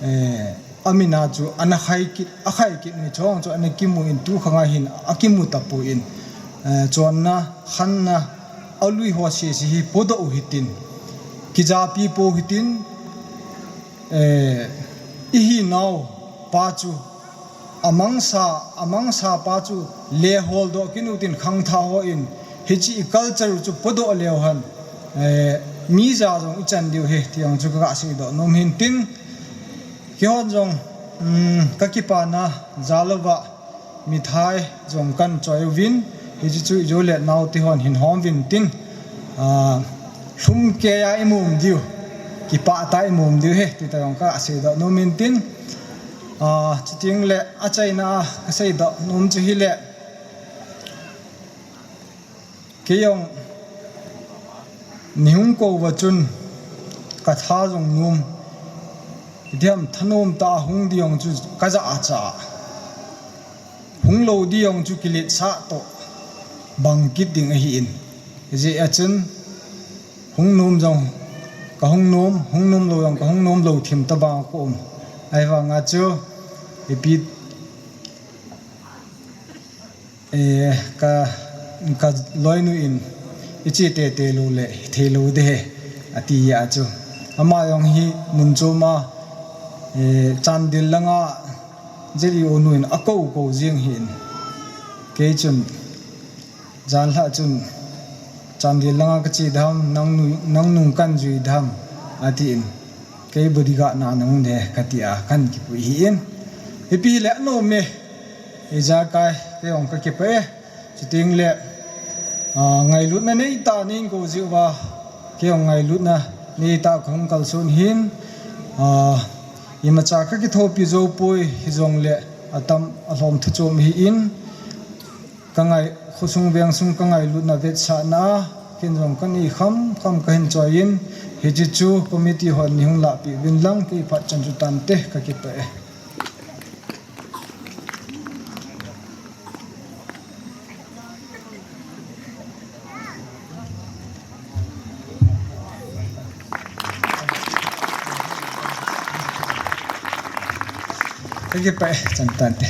eh, amin a chu ana khai kit, akhai kit u, hiche ho chu ana kimu in, tukhang a hin akimu tapon, eh, chonna, khanna, alui ho sese hi podoh u hitin, kijapi pou hitin, eh, ihinau pa chu amangsa, amangsa pa chu lehol doh kit u tin, khangthah hon hiche i culture u chu podoh leu hen, eh, mi ja jong ichan diu ahi ti jong chu kaga seidoh nom ahin tin, keihon jong, um, kakipana jal uva mithai jong kahin choi uvin, hiche chu ijou le nao tehon hin hom uvin tin, ah, lhumkeiya imu diu, kipah tah a imu diu ahi ti ta jong kaga seidoh nom in tin, ah, chuteng le achaina a kaseidoh nom chu hile, kei jong neihung kou uva chun Ka tha jong nom. Itiham thanom tah a hung ding jong chu ka jahcha. Hung lou ding jong chu kiletsah toh bang kit ding ahin. Hijeh a chun hung nom jong ka hung nom, hung nom lou jong ka hung nom lou thim tabang a ka um. Ahivanga chu ipi, eh, ka, ka loinu in, "Iche tete lou le, thei lou de," ati a chu. Ama jong hi mun chom a, eh, Chandel langa Z E O nu in akou kou jing ahin. Kei chun, janhi chun, "Chandel langa kache ding ham, nang nu, nang nung kan jui ding ham," atin. "Kei bodyguard na nang de," kati a, kan kipui ahin. Ipi le anom e. Ijakai, kei jong ka kipah e. Chuteng le, ah, ngailutna neitah a nei kou jiuva, kei jong ngailutna neitah a ka hung kalson ahin, ah, imacha ka kithopi jou poi, hijongle atam alhom thu chom ahin, ka ngai, khosung vengsung ka ngailutna vetsahna a, ken jong ka nei kham kham ka hin choi in, hiche chu committee hon nei hung lahpeh uvin lang, kei phat chan chu tante, ka kipah e. Ka kipah e, chan tante.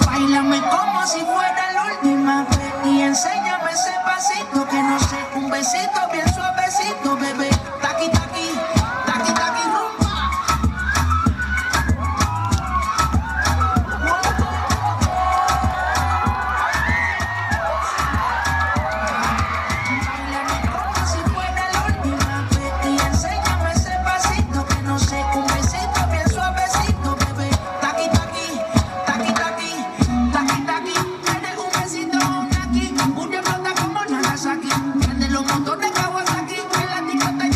Báilame como si fuera la última vez y enséñame ese pasito que no sé, un besito bien suavecito, bebé. Taqui, taqui, taqui, taqui, rumba. Báilame como si fuera la última vez y enséñame ese pasito que no sé, un besito bien suavecito, bebé. Taqui, taqui, taqui, taqui, taqui, taqui. Tienes un besito, un aquí, un de flota como Nagasaki. Prende los motores Kawasaki, en la discoteca.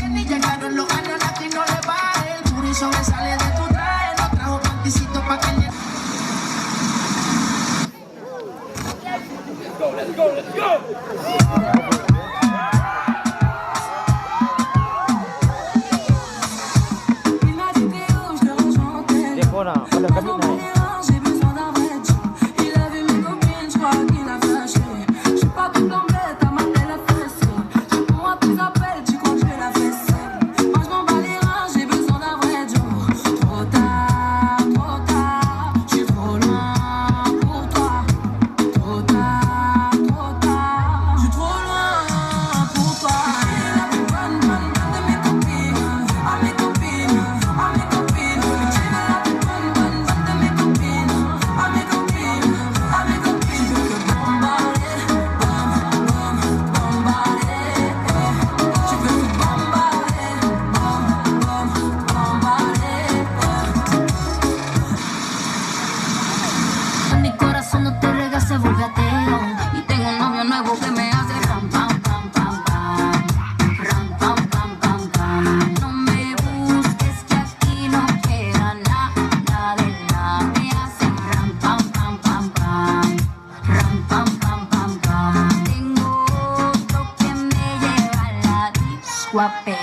Wape.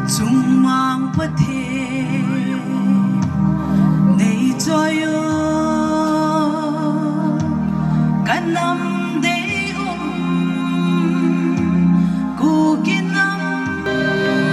Chungmang Pathen nei choi o, ka nam dei um, Kuki nam.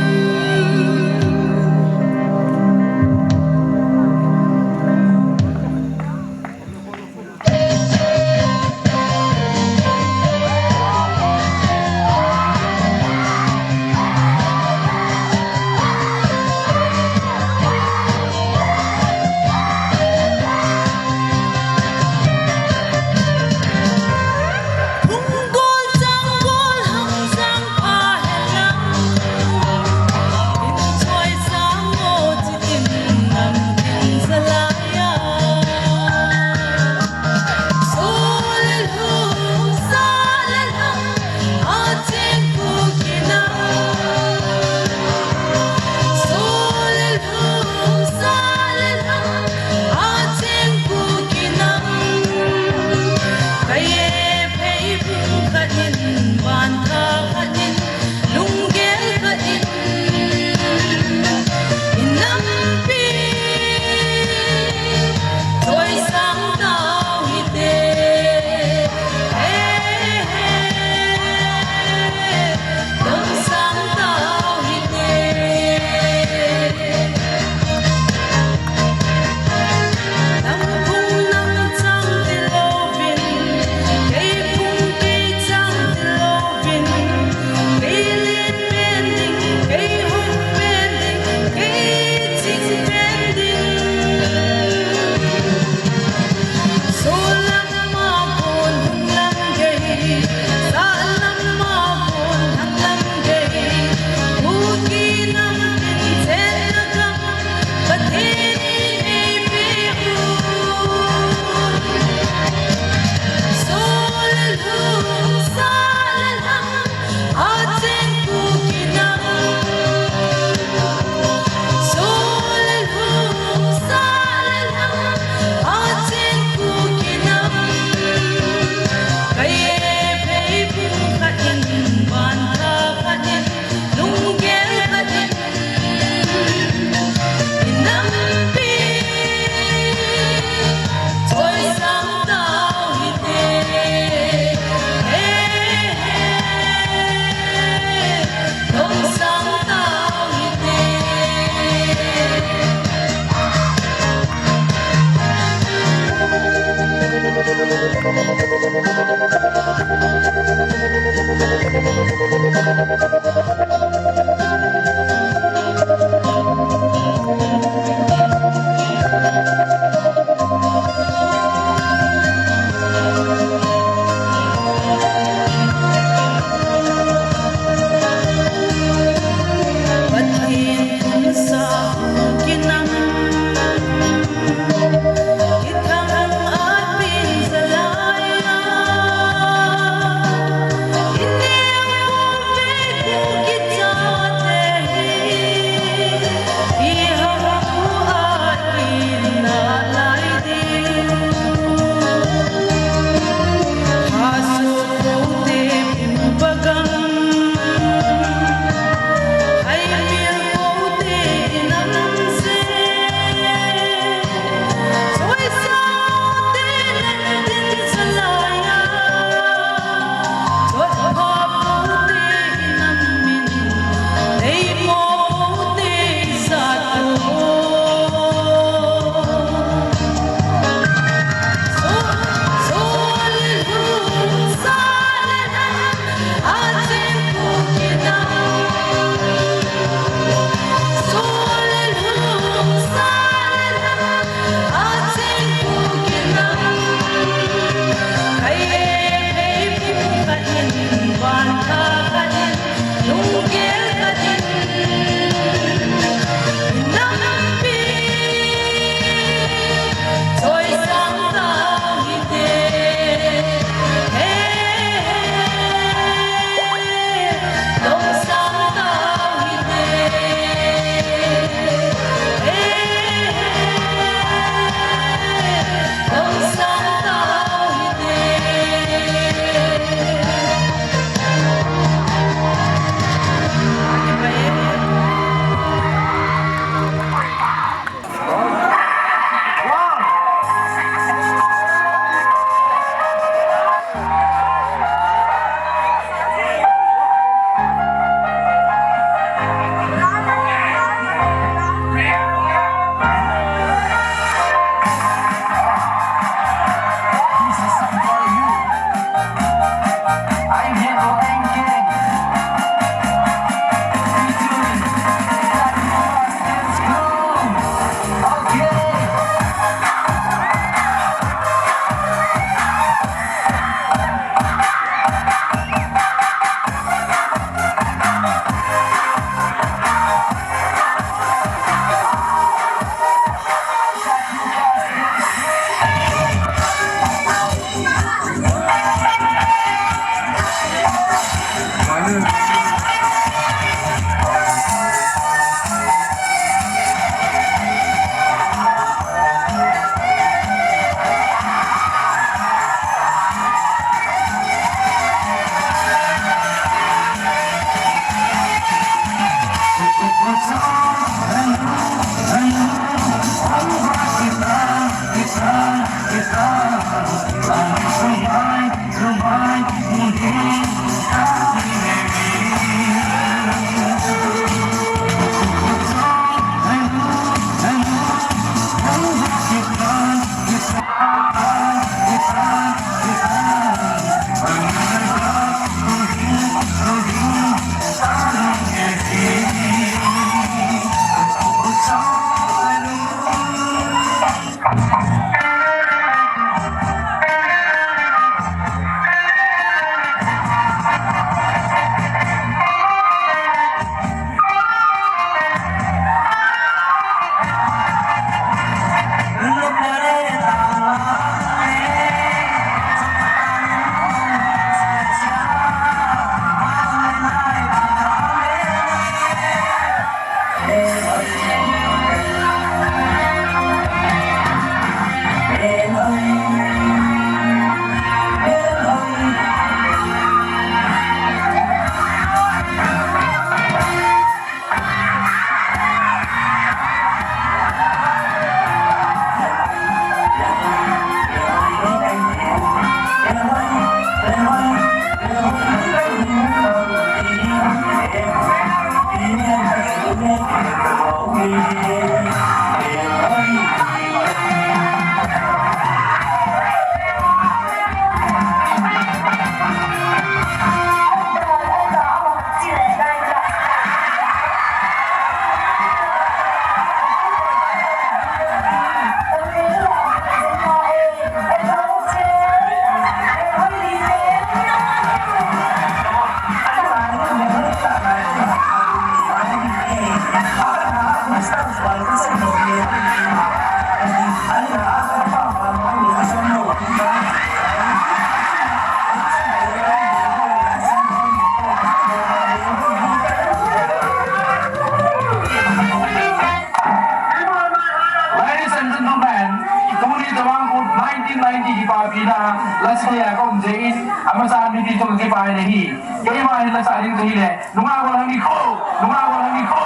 Kei pa hi le hi, kei pa hi la sa ding chu hi le, nunga gol hang ni kho, nunga gol hang ni kho.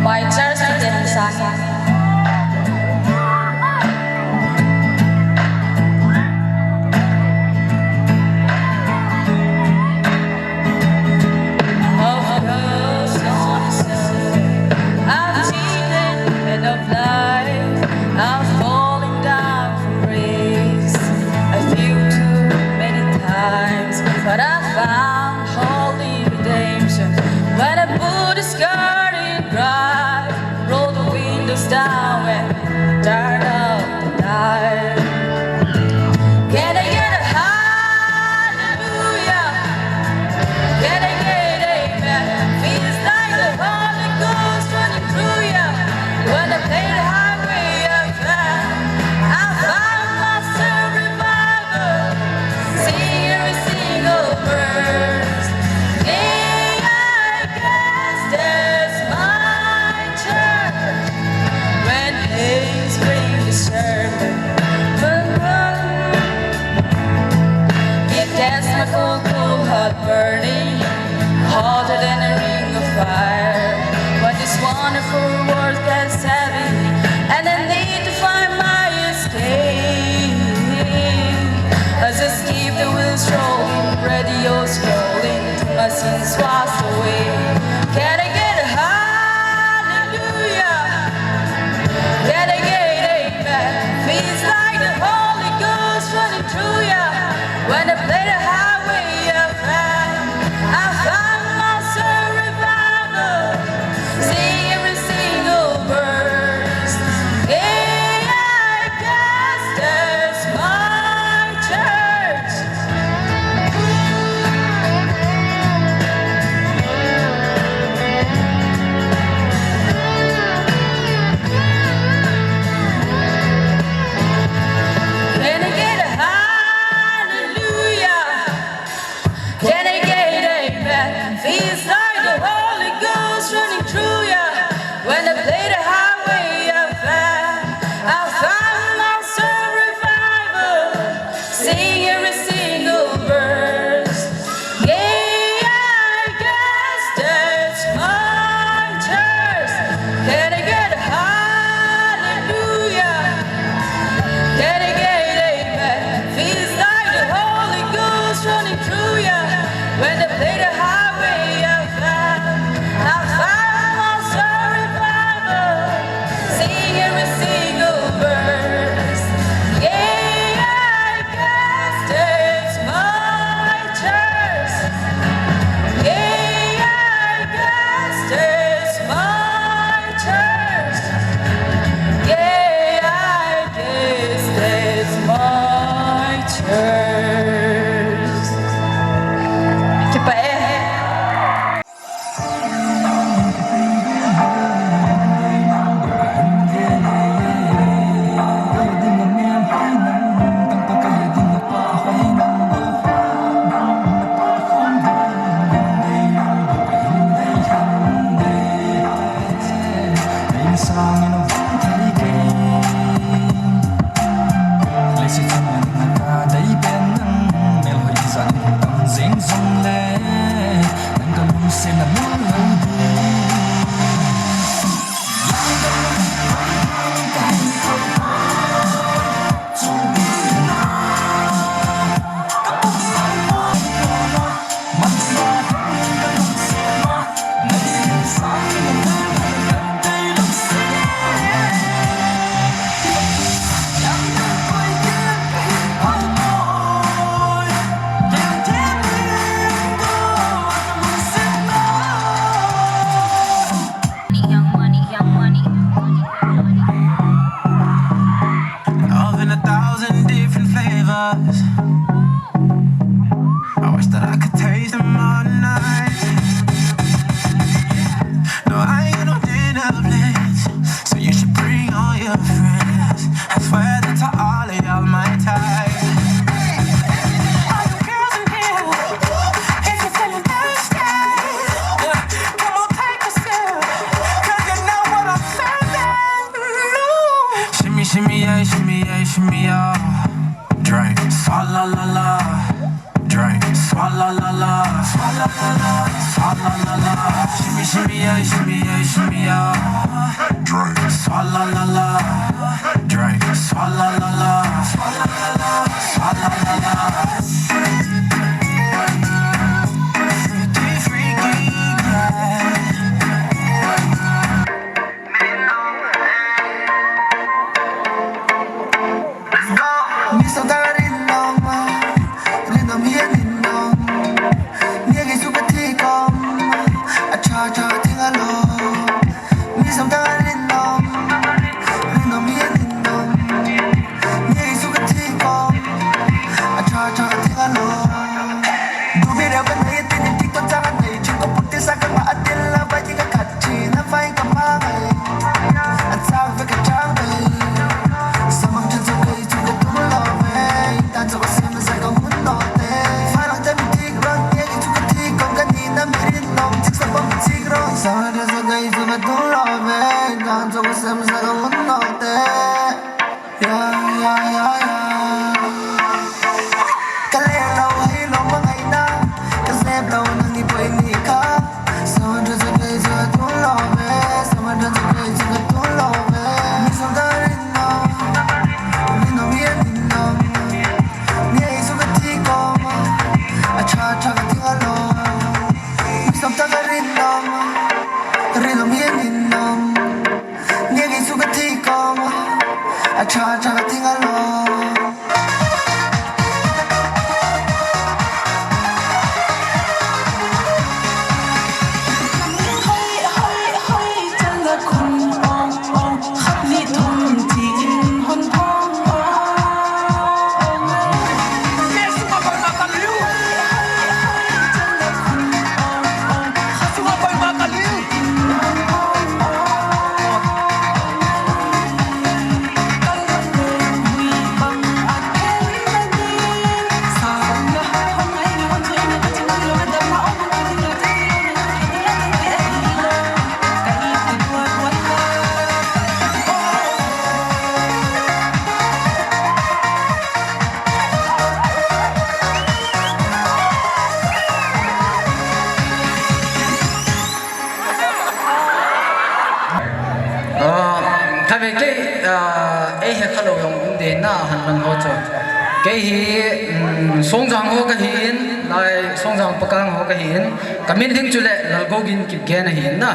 My church attention. Of course, on Sunday, I've cheated and of life, I've fallen down from grace a few too many times, but I found holy redemption when I put a skirt in pride, roll the windows down and turn up the dial. Can I get a hallelujah? Can I get amen? Feels like the Holy Ghost running through ya. When I play the highway of life, I found myself revival. Sing every single verse. May I guess that's my church. When praise brings discernment, if that's my cold, cold heart burning, hotter than a ring of fire, what this wonderful world can set me, and I need to find my escape. As I skip the wheels rolling, radio scrolling, my sins washed away. Can I get a hallelujah? Can I get amen? Feels like the Holy Ghost running through ya. When I play the highway of life, I found myself revival. Sing every single verse. Yeah, I guess that's my church. Can I get a hallelujah? Can I get amen? Feels like the Holy Ghost running through ya. When I play the highway of life, I found myself revival. Sing every single verse. Yeah, I guess that's my church. Can I get a hallelujah? Can I get amen? Feels like the Holy Ghost running through ya. When I play the highway of life, I found myself revival. Sing every single verse. Yeah, I guess that's my church. Yeah, I guess that's my church. Yeah, I guess that's my church. Kipa e. I could taste them all night. No, I ain't got no dinner plans, so you should bring all your friends. I swear that to all of y'all my type. All you girls in here, if you're feeling thirsty, come on, take a sip, 'cause you know what I'm serving. Shimmy, shimmy, yeah, shimmy, yeah, shimmy, yeah. Drink. Swalla la la. Drink. Swalla la la. Swalla la la. Swalla la la. Shimmy, shimmy, yeah, shimmy, yeah, shimmy, yeah. Drink. Swalla la la. Drink. Swalla la la. Swalla la la. Swalla la la. Freaky, freaky, yeah. Mi sawm tak a rin nom, rin nom hi a nin nom. Ni a gei chu ka thi kom, a tha tha ka thing a lo. Mi sawm tak a rin nom, rin nom hi a nin nom. Ni a gei chu ka thi kom, a tha tha ka thing a lo. Dubi reu ka nei tin in tik ton chang a nei chin ko put ti sa ka ma a til la vai ti ka khat chin a vai ka ma ngai. A chang ve ka chang ve. Samang chan chu kei chu ka tung lo ve. Tan chu ka sem sa ka hun no te. Fa lang te mi tik rong te chu ka thi kong ka ni na mi rin nong tik sa bang tik rong. Samang chan chu kei chu ka tung lo ve. Tan chu ka sem sa ka hun no te. Yeah, yeah, yeah, yeah. Ka leh lou hi lou ma ngai na, ka zep lou nang ni poi ni kha. Someone just a place I don't love it. Someone just a place I don't love it. Mi sawm tak a rin nom, rin nom hi a nin nom. Ni a gei chu ka thi kom, a tha tha ka thing a lo. Mi sawm tak a rin nom, rin nom hi a nin nom. Ni a gei chu ka thi kom, a tha tha ka thing a lo. Ah, kha ve kei, ah, ei he kha lou jong um de na han lang ho chu. Kei hi, um, Songjang ho ka hin, lai Songjang Pakang ho ka hin, ka min ding chu le Lalgogin Kipgen a hin na.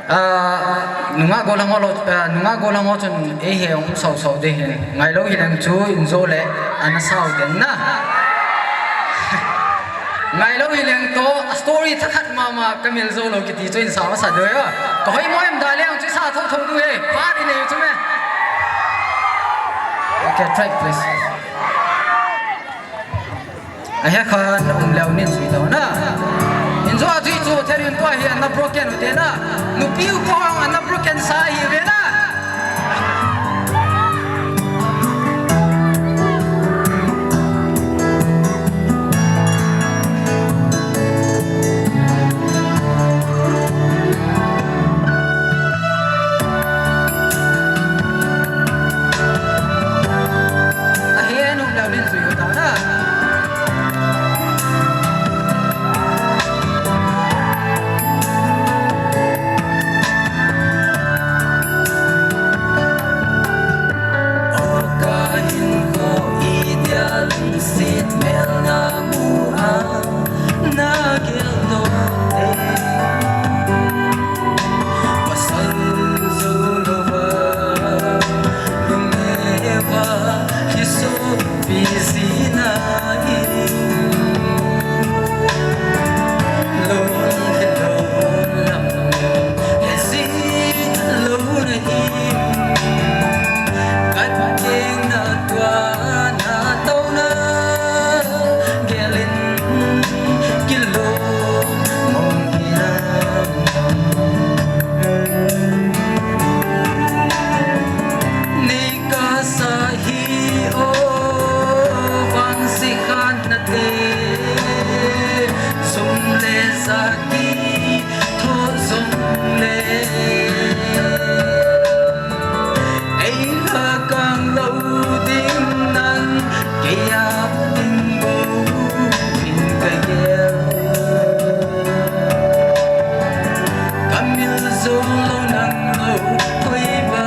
Ah, nunga golang ho lo, ah, nunga golang ho chun ei he um sau sau de hin. Ngai lou hi leng chu in jo le ana sau den na. Ngai lou hi leng to, a story thakhat mama ka mil zo lou kiti chu in sa masa diu e. Ka hoi mo em da leng chu sa tho tho diu e. Phat i nei chu me. Okay, track please. A he khan um leu nin zui tau na. In zo a zui chu theriun tua hi ana broken u te na. Nupi u po ana broken sa hi ve na. Kitho jongle, ei lhakang lou ding nang, kei a ding bou in ka gel. Ka mil jou lou nang lou, koi ba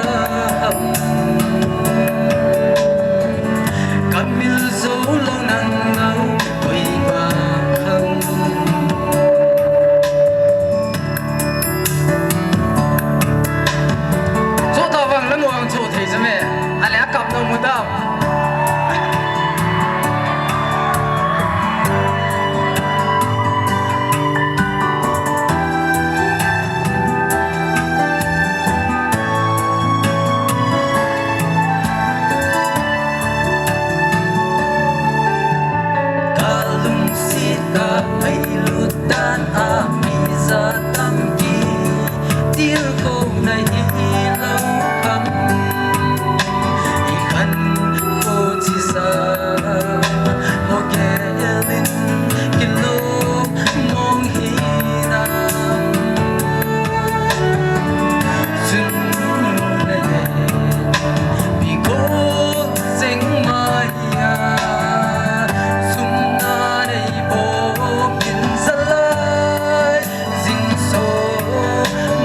ham? Ka mil jou lou nang lou, koi ba ham? Cho ta vang, la mu ang cho thei jame. Ale a kap no mu ta. Ka lungset ka ngailut dan a mi ja tam kitilkhou na hilou ham? I khankho chesa ho gel in kilom mong hinam? Chun le mi ko jeng mai a, sum na nei bou min ja lai, jing so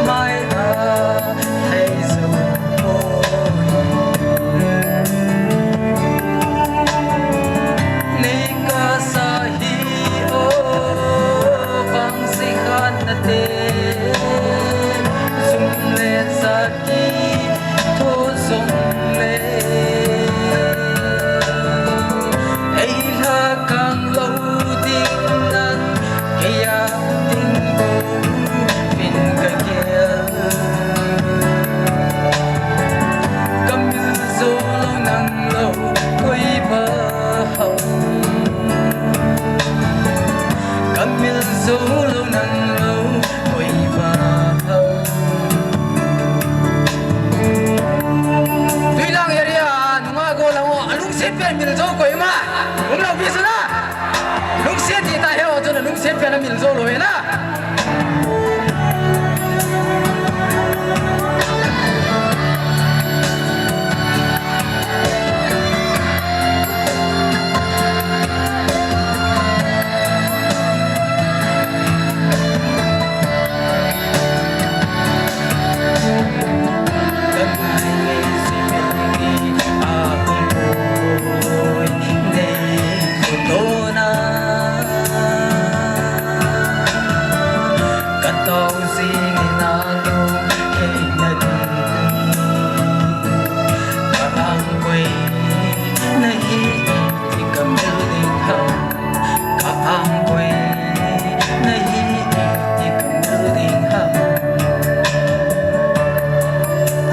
mai a thei jou poi. Nei kasa hi o, bang si khat na te, sum le ja kitho jongle, ei lhakang lou ding nang, kei a ding bou in ka gel. Ka mil jou lou nang lou, koi ba ham? Ka mil jou lou nang lou, koi ba ham? Tuilang area nunga gollhang ho, alungset pen mil jou koi ma? Umlou pi suna. Lungset ti ta he o, chun alungset pen amil jou lou he na.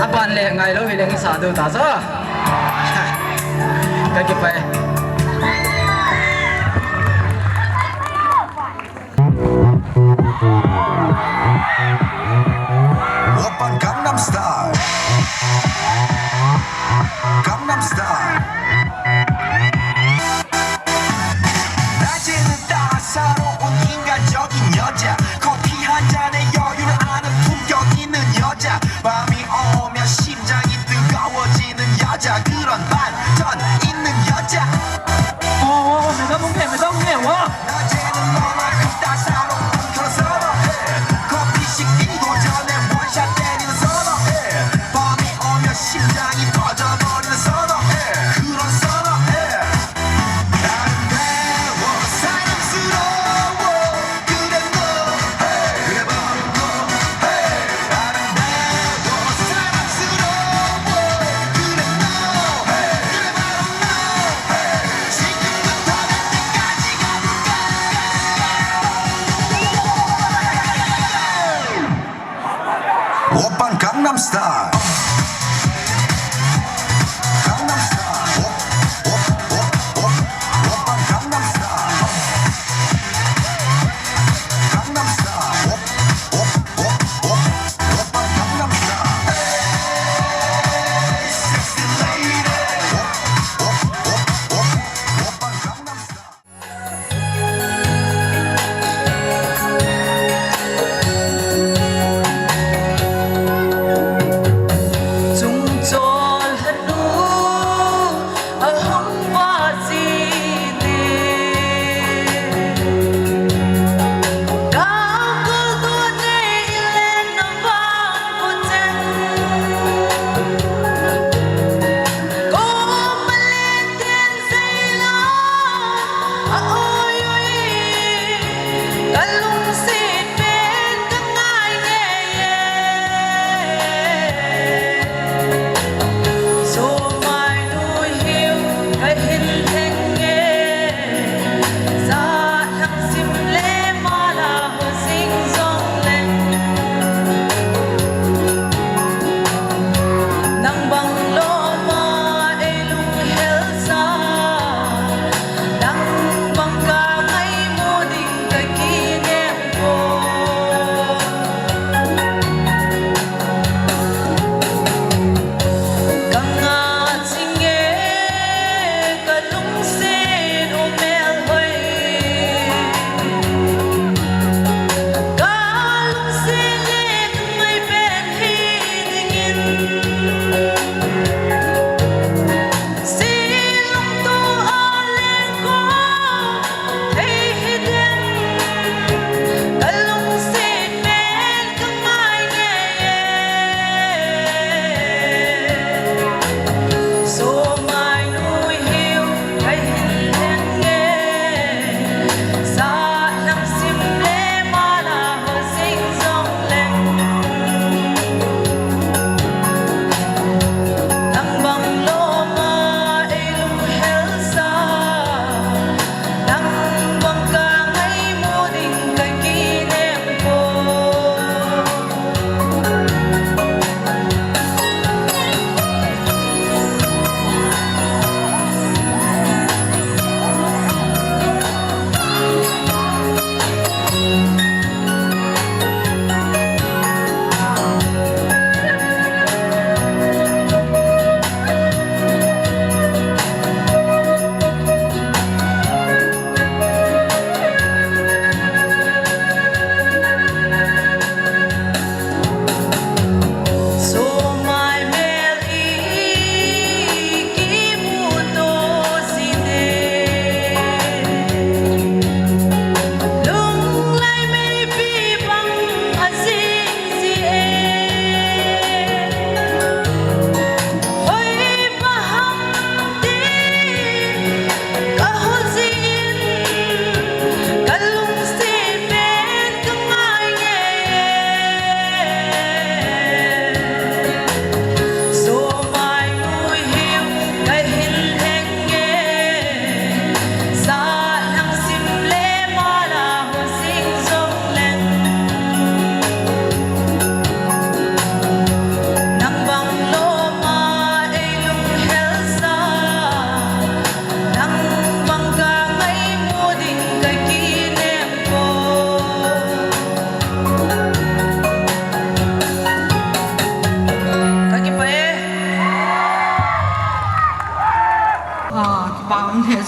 Aban le ngailou hile hung sa diu ta chu. Ka kipah e. Oppan Gangnam Style. Gangnam Style. 낮에는 따사로운 인간적인 여자, 커피 한 잔에 여유를 아는 품격 있는 여자, 밤이 오면 심장이 뜨거워지는 여자, 그런 반전 있는 여자. 어, 어, 어, 매너분해, 매너분해, 와. 낮에는 너만큼 따사로운 그런 선어해. 커피 시키고 전에 원샷 때리는 선어해. 밤이 오면 심장이 터져버리는 선어해. 그런 선어해. 아름다워, 사랑스러워. 그래 너, hey, 그래 바로 너, hey. 아름다워, 사랑스러워. 그래 너, hey, 그래 바로 너, hey. 지금부터 날 때까지 가볼까? Oppan Gangnam Style. Gangnam Style. Op, op, op, op. Oppan Gangnam Style. Gangnam Style. Op, op, op, op. Oppan Gangnam Style. Hey, sexy lady. Op, op, op, op. Oppan Gangnam Style.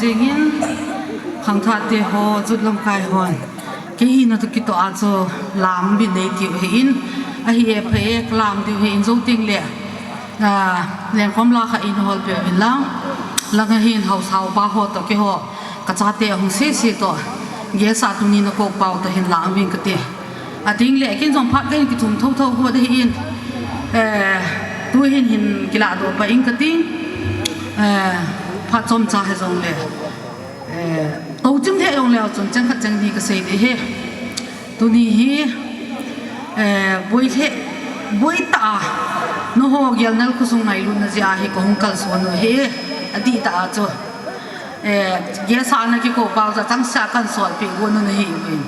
Tengin, khangthah te ho, jut lamkai hon. Kei hina toh kitoh a chu lam bin nei tiu ahin, ahi e, pha e, kalam diu ahin, jou teng le, a, lengkhom la kha in hol peh uvin lang, lang ahin haosa upa ho toh keiho, kachate ahung sese toh, guest a tuni nakou pau toh hin la uvin kati. Ating le, kin jong phat kahin kithum thotho got ahin, eh, tu hin hin kilah doh pah ing kati, eh, phat chomcha hijong le. Eh, tou chim thei jong leu chun, cheng khat cheng ni kasei ding ahi. Tuni hi, eh, boi lheh, boi tah a, nangho Gelnal khosung ngailutna jeh a hi kahung kalson u ahi, adih tah a chu. Eh, guest a nakikou pau chu changseh a kahin solpeh got u ahi uvin.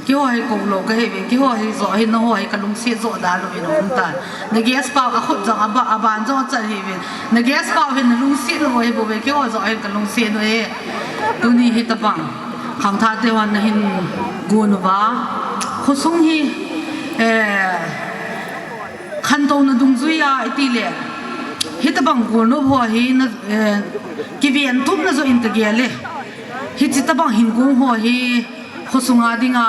Keiho hi kou lou kahi uvin, keiho hi joh hi nangho hi kalungset joh da lou uvin aum tan. Na guest pau akhut jong aba, aban jong achat ahi uvin. Na guest pau hin nalungset lou ahi bouve, keiho joh hin kalungset u ahi. Tuni hitabang khangthah te hon nahin gon uva, khosung hi, eh, khantouna dungjui a iti le, hitabang golnop ho hi na, eh, kiven thumna joh in kagel e. Hiche tabang hin gong ho hi, Khosung a dinga,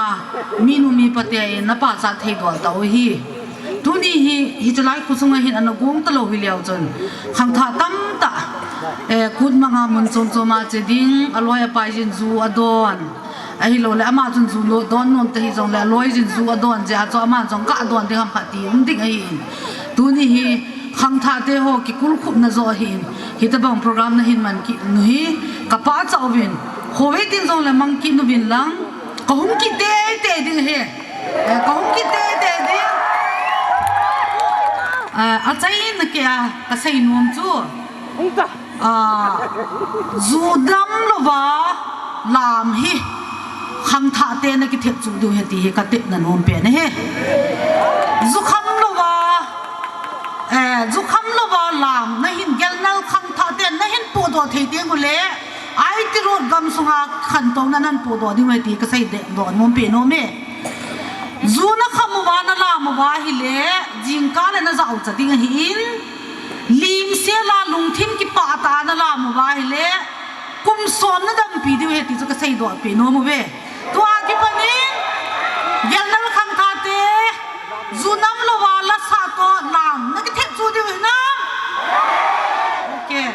minu mipa te in napachat thei dol tau ahi. Tuni hi, hiche lai khosung a hin ana gong talou hileu chun, khangthah tamtah, eh, kut manga mun chom chom a che ding, aloi apai jin ju adon. Ahilouleh ama chun ju lo don nom ta hijongleh, aloi jin ju adon jeh a chu ama jong ga don ding ham khat ti um ding ahin. Tuni hi, khangthah te ho kikulkhupna joh ahin. Hitabang program nahin man kit u hi, kapachat uvin. Khovei tin jongleh mang kit uvin lang, kahung kit teitei ding ahi. Eh, kahung kit teitei ding. Eh, achaina kei a kasei nom chu, ah, ju dam louva lam hi khangthah te nakithep chu diu ahi ti hi katepna nom pen ahi. Ju kham louva, eh, ju kham louva lam nahin Gelnal khangthah te nahin pohdoh thei teng uleh, I T road gamsunga khantouna nahin pohdoh diu ahi ti kasei de, doh nom pen nom e. Ju nakham uva, nalam uva ahileh, jingkah leh najah u cha ding ahin, limsel a lungthim kipah tah a nalam uva ahileh, kum som nadampi diu ahi ti chu kasei doh peh nom uve. Tua kipat in, Gelnal khangthah te, ju nam louva lasa toh lam nakithep chu diu ahi na. Okay.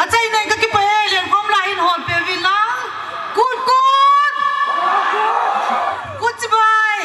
Achaina in kakipah e, lengkhom la in hol peh uvin lang. Kut, kut. Kut chibai.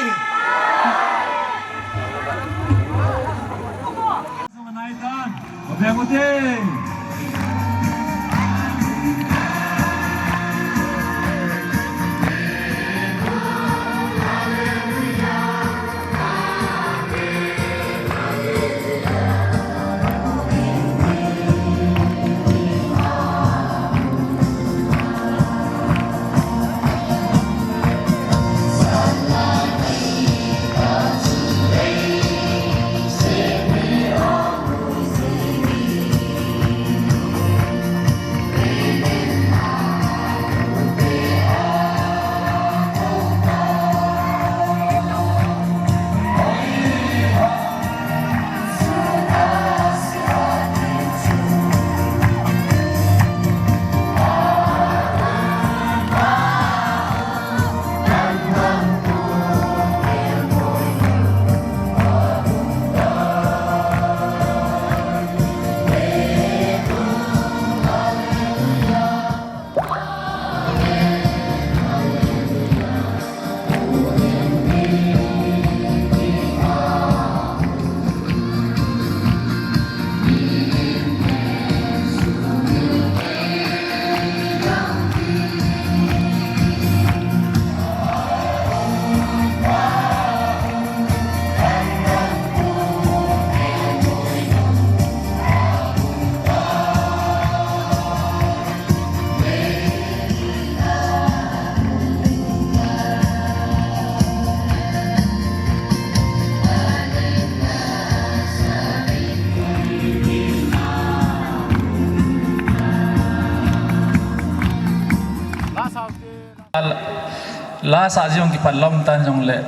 Lasa jong kipat lom tan jongleh,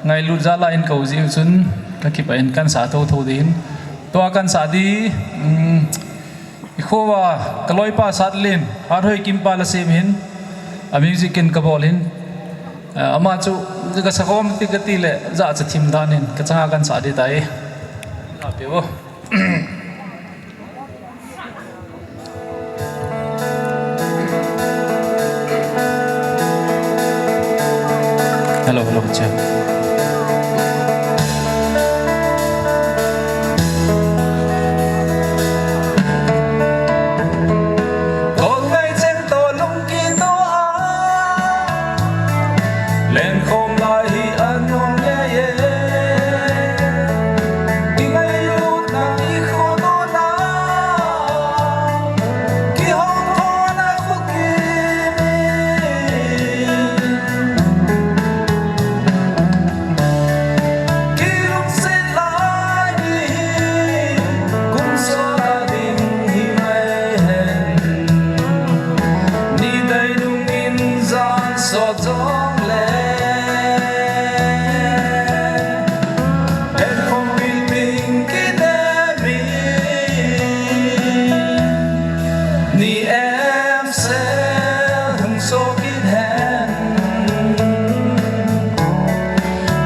ngailut jal a in kou jiu chun, kakipah in kahin sa thotho ding. Tua kahin sa di, um, Ikhoa kaloipa Satlen, Hathoi Kimpa la sem hin, a music in kabol hin, eh, ama chu kasakoma ti kati le, jacha thim dan in, kachanga kahin sah ding tai. Ape vo. Hello, hello, check. Kol ngai chen to lungki to a, lenkhom lai hi anung ye ye. Kingailutna ikhodohna, kihouthona khokimi. Kilungset lai ni hi, kum sot a ding hi mai hen. Ni dei nung in jan sot jong le. Lenkhom building kinem in, ni em sel hung so kit hen.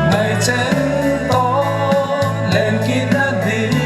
Ngai chen to len kit na ding.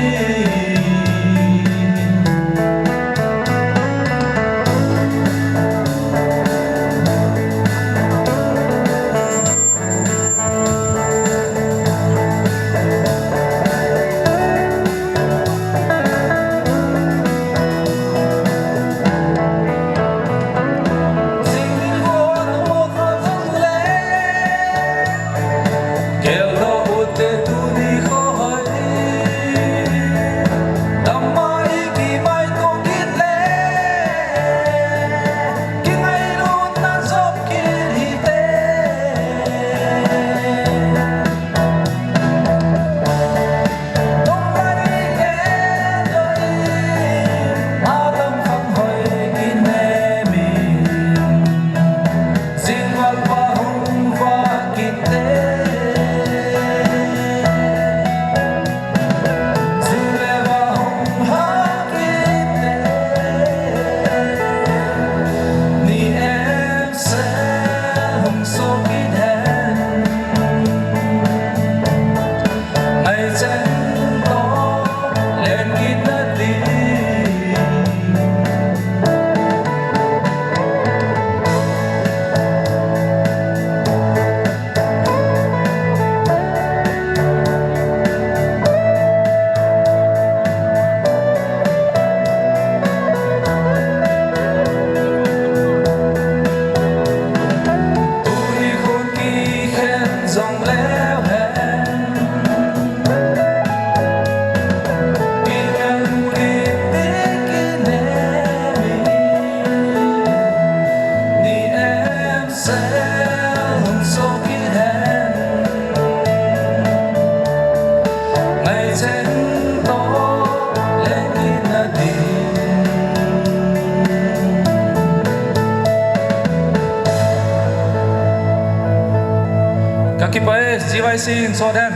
Kakipah e, G Y C in sot hen.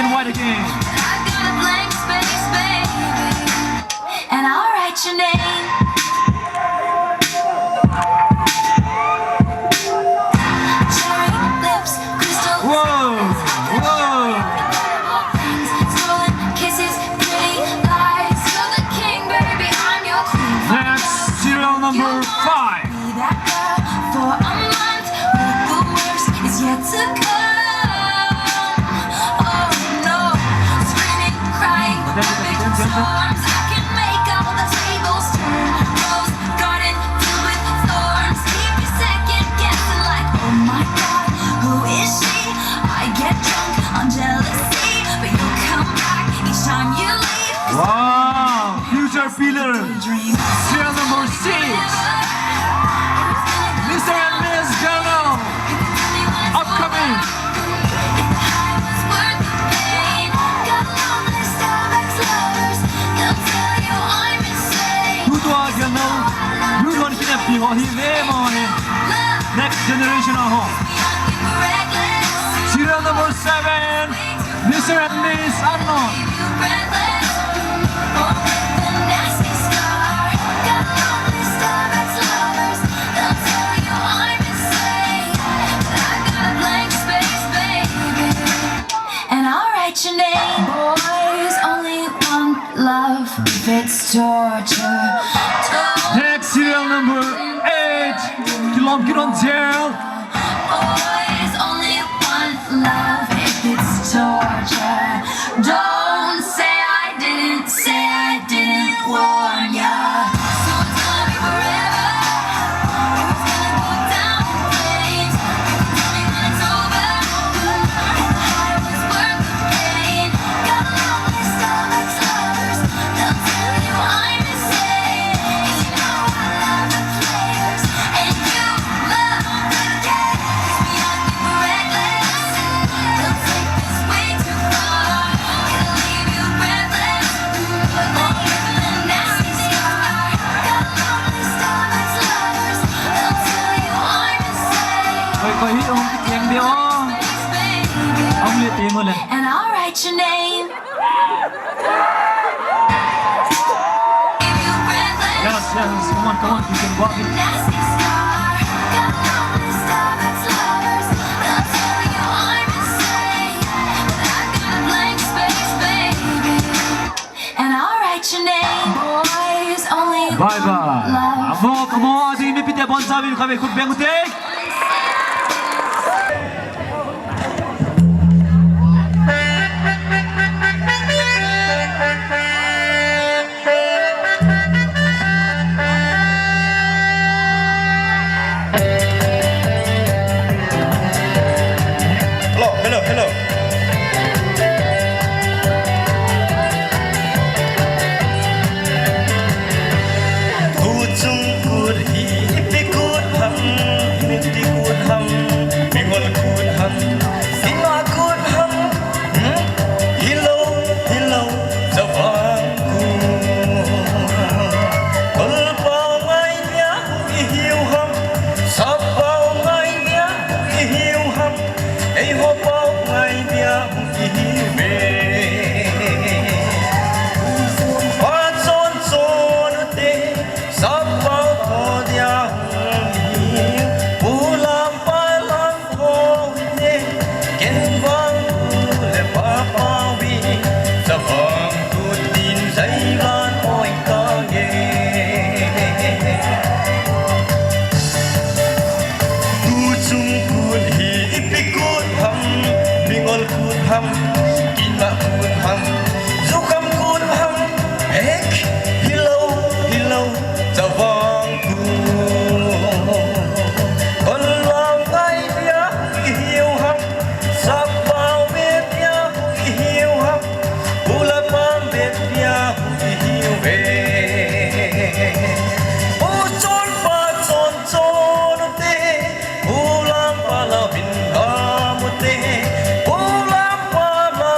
White again. I got a blank space, baby, and I'll write your name. Cherry lips, crystal. Whoa, whoa. Stolen kisses, pretty lies. You're the king, baby, I'm your queen. Next, serial number five. Be that girl for a month, but the worst is yet to come. Oh no, screaming, crying, perfect storms. I can make all the tables turn. Rose garden filled with thorns. Keep you second guessing like, oh my God, who is she? I get drunk on jealousy, but you come back each time you leave. Wow, future pillar. Serial number six. Mister and Miss General. Upcoming. Tutua General. Youth on Kinapi ho hi ve mo hi. Next generation ho. Serial number seven. Mister and Miss Unknown. And I'll write your name. Boys only want love if it's torture. Next serial number eight. Kilom Kilom Jail. Boys only want love if it's torture. Don't say I didn't, say I didn't warn ya. So tell me forever, or it's gonna go down in flames. You can tell me when it's over, and the high was worth the pain. Got a long list of ex-lovers, they'll tell you I'm insane. And you know I love the players, and you love the game. Kiss me, I think we're reckless. They'll take this way too far. It'll leave you breathless. But then you give them a nasty scar. Got a long list of ex-lovers, they'll tell you I'm insane. Koi, koi hi hung kitieng ding o. Space, baby. Hung le ti mo le. And I'll write your name. Yes, yes, come on, come on, you can walk it. And I'll write your name. Boys only want love. Bye bye. Amo, amo, adi mi pite bon sabi kami kut beng ute. Hello, hello, hello. Kut chung kut hi, ipi kut ham, ipi kut ham, mingol kut ham, ima kut ham, hmm? Hilou, hilou, Chavang kut. Kolpau ngai dia hung ihiu ham, Sappau ngai dia hung ihiu ham, eiho pau ngai dia hung ihiu ve. Pa chon chon ute, Sappau tho dia hung ihiu, Pu Lampa lam tho ute, ken vang pu le pa pau hi, Chavang kut din jailan oi ta nge. Tu chung kut hi ipi kut ham, mingol kut ham, kinah kut ham, jukham kut ham, ek, hilou, hilou, Chavang kut. Kon lam ngai dia hung ihiu ham, Sappau ve dia hung ihiu ham, Pu Lampa ve dia hung ihiu ve. Pu chon pa chon chon ute, Pu Lampa la vin gam ute, Pu Lampa la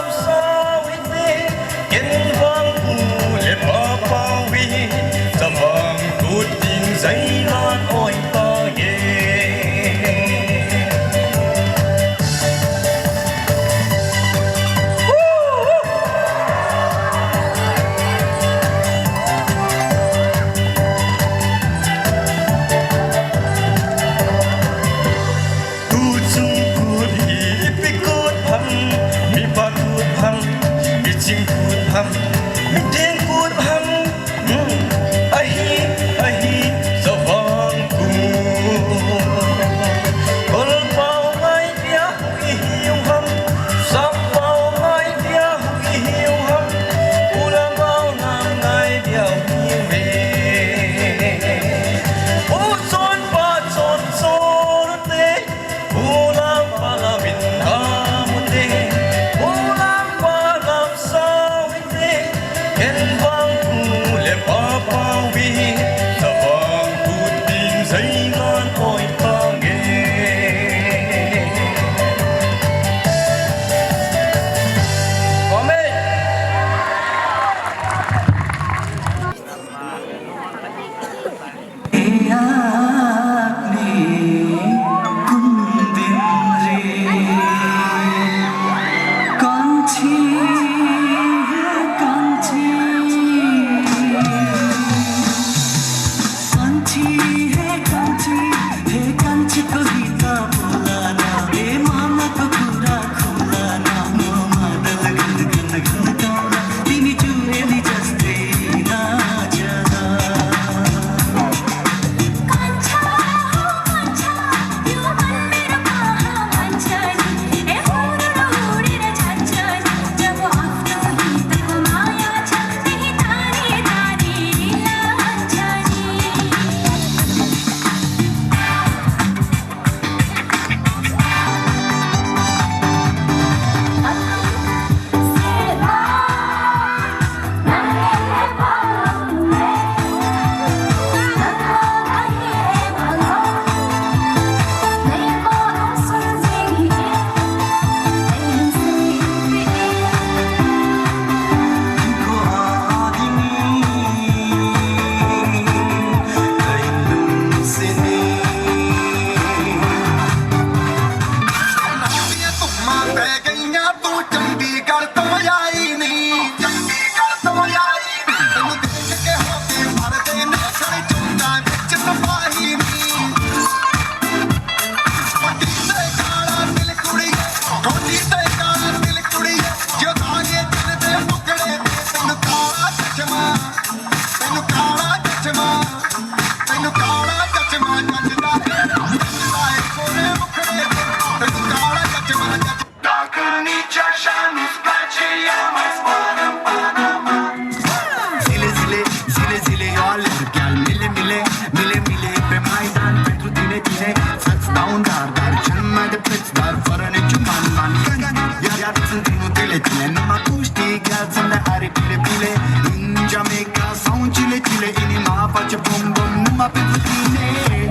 Chile, numa kushti gyal sanda ari pile pile. In Jamaica sound chile chile, ini ma pacha boom boom, numa pintu tine.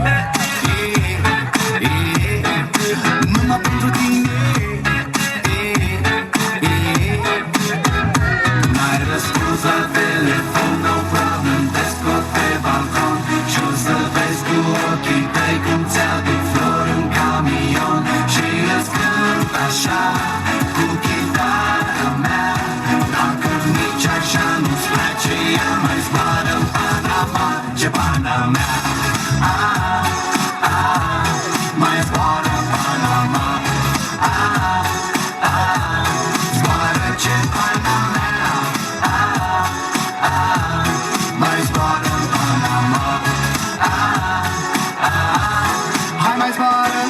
Eh, eh, eh, numa pintu tine. Eh, eh, eh. Naira scusa telefono problem, disco te balcon. Schussel, weißt du, okay, bei uns ja die Floren Camion. Schönes Kind, Ascha, Cookie, Panama. Danke, mi chachan, uns Fletcher, ja, mais para Panama, de Panama. Ah, ah, mais para Panama. Ah, ah, para de Panama. Ah, ah, mais para Panama. Ah, ah, hai mais para.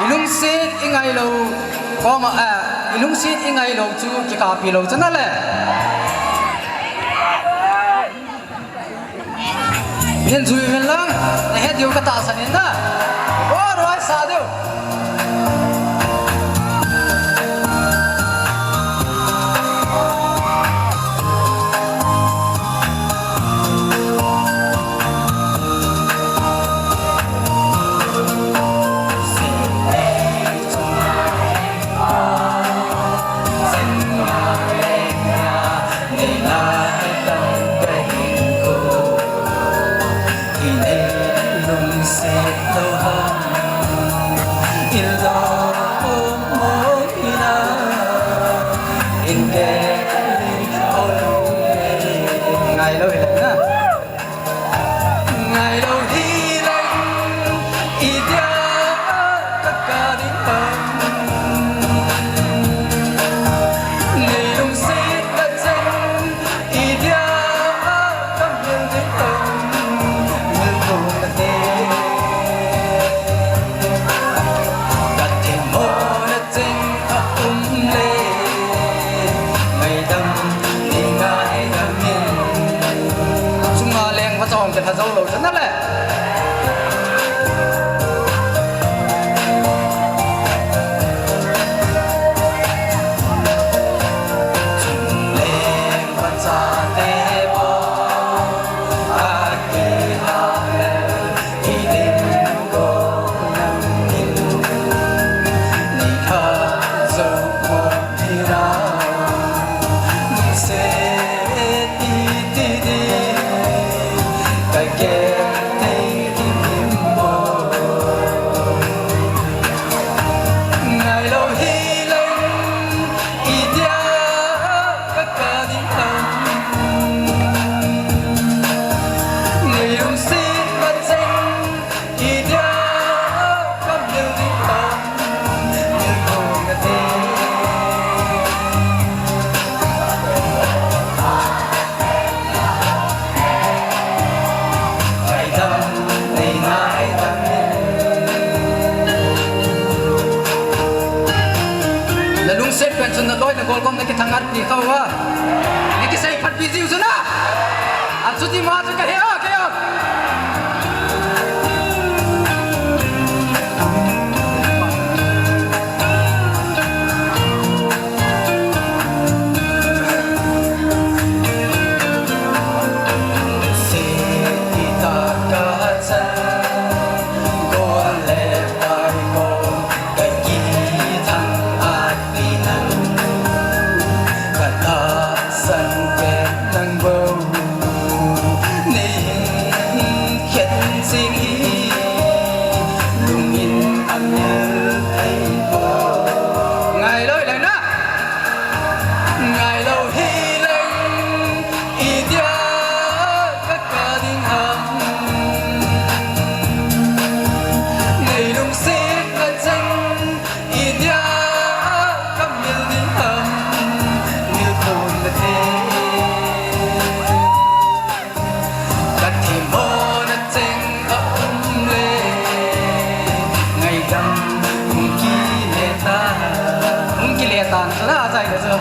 I lungset i ngai lou, koma, eh, i lungset i ngai lou chu kikappi lou chana le. Nin jui min lang, na het diu ka tahsan in na. O, ruai sa diu. Ngai lou hi na. Ngai lou hi leng, idia ka ding ham. Nei lungset na cheng, idia ka mil ding ham. Mil thum na te. Ka themmo na cheng a um le, ngaidam ni ngaidam in. Chunga leng va chong ke tha zo lo chana le. Chung leng va cha te ba a ki ha le. Kolkom na kithang at ni kau a. Ni kisei phat pi jiu chu na. Achuti ma chu ka he a, ka he a. Ngai lou hileng, itia ka kap ding ham. Nei lungset na cheng, itia ka mil ding ham. Mil khom na te. Ka themmo na cheng a um le, ngaidam hung kile ta, hung kile ta, la jai le chu.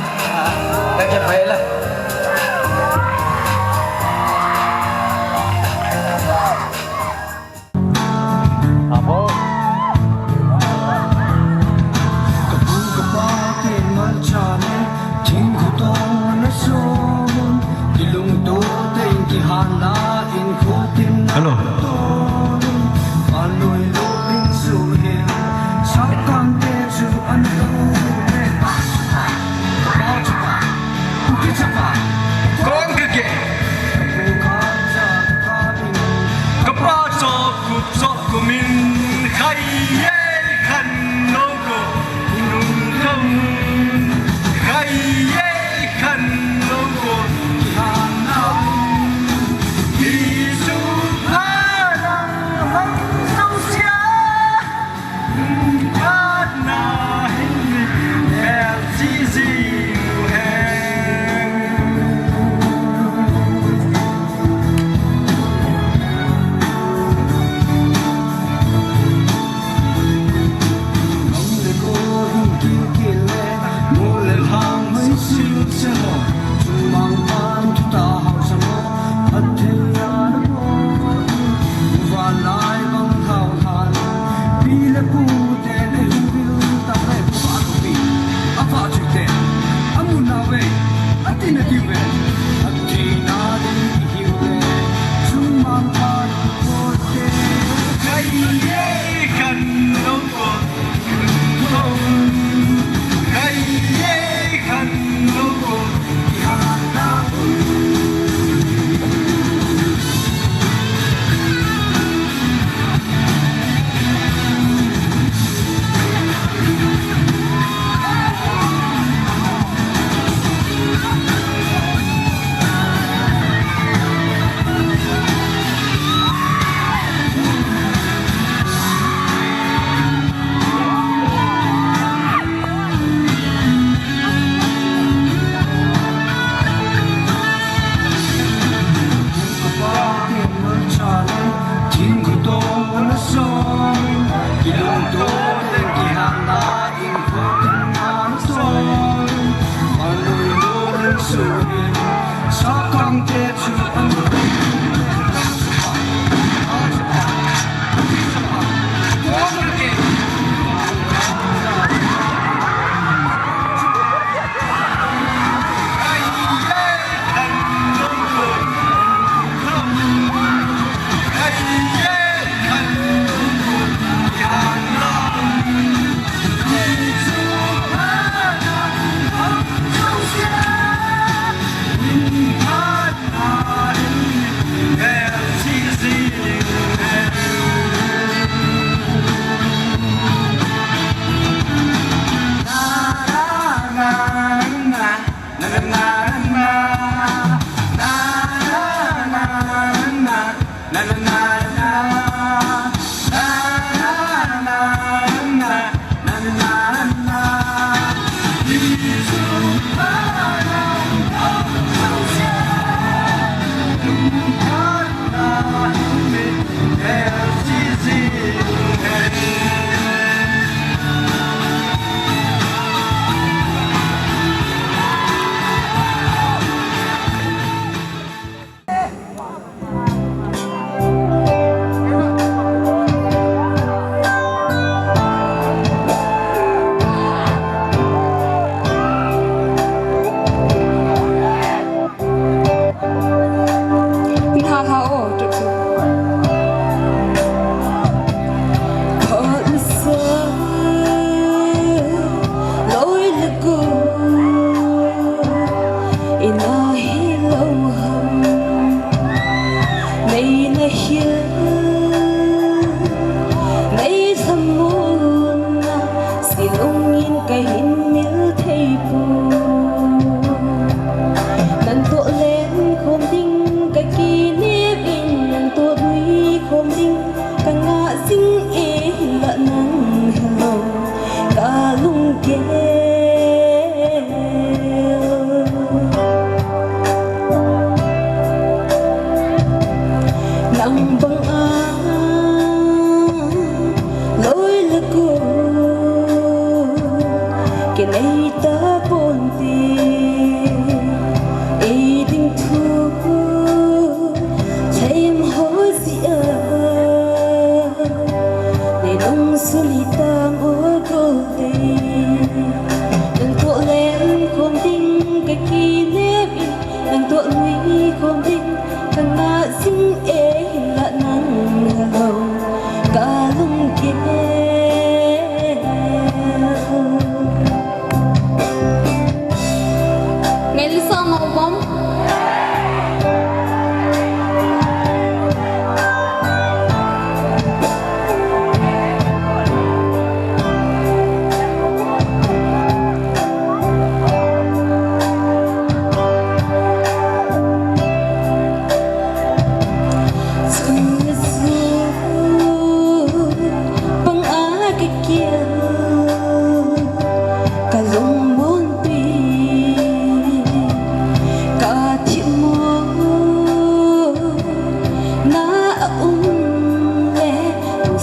Ka ke pai la. Apo. Ka pu ka pa te man cha ne, thing khu to na so, ki lung to te in ki han la in khu tin na. Hello. To, pa noi lo ling su hin, sa kan te su an lo ne. Kong kike. Kapa chok kup chok kumin khai ye khan lo ko nung kam. Khai ye khan lo ko kihan na. Isu ha na hang song sia.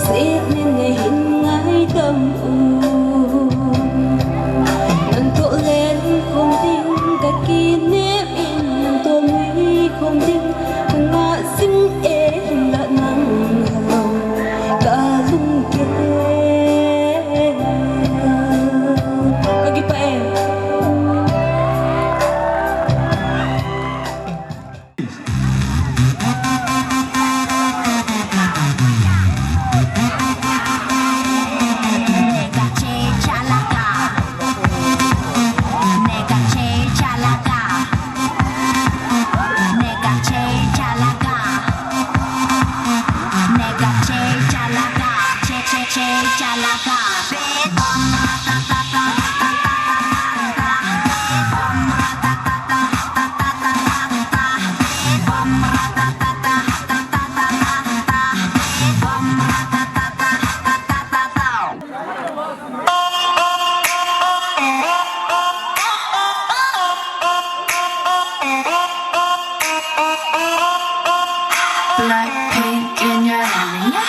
Sitnin nei hin ngaidam u. Nang toh len khom ding ka kinem in, nang toh nui khom ding ka ngah jing e, hinlah nang halo ka lunggel. Ka kipah e. Blackpink in your area.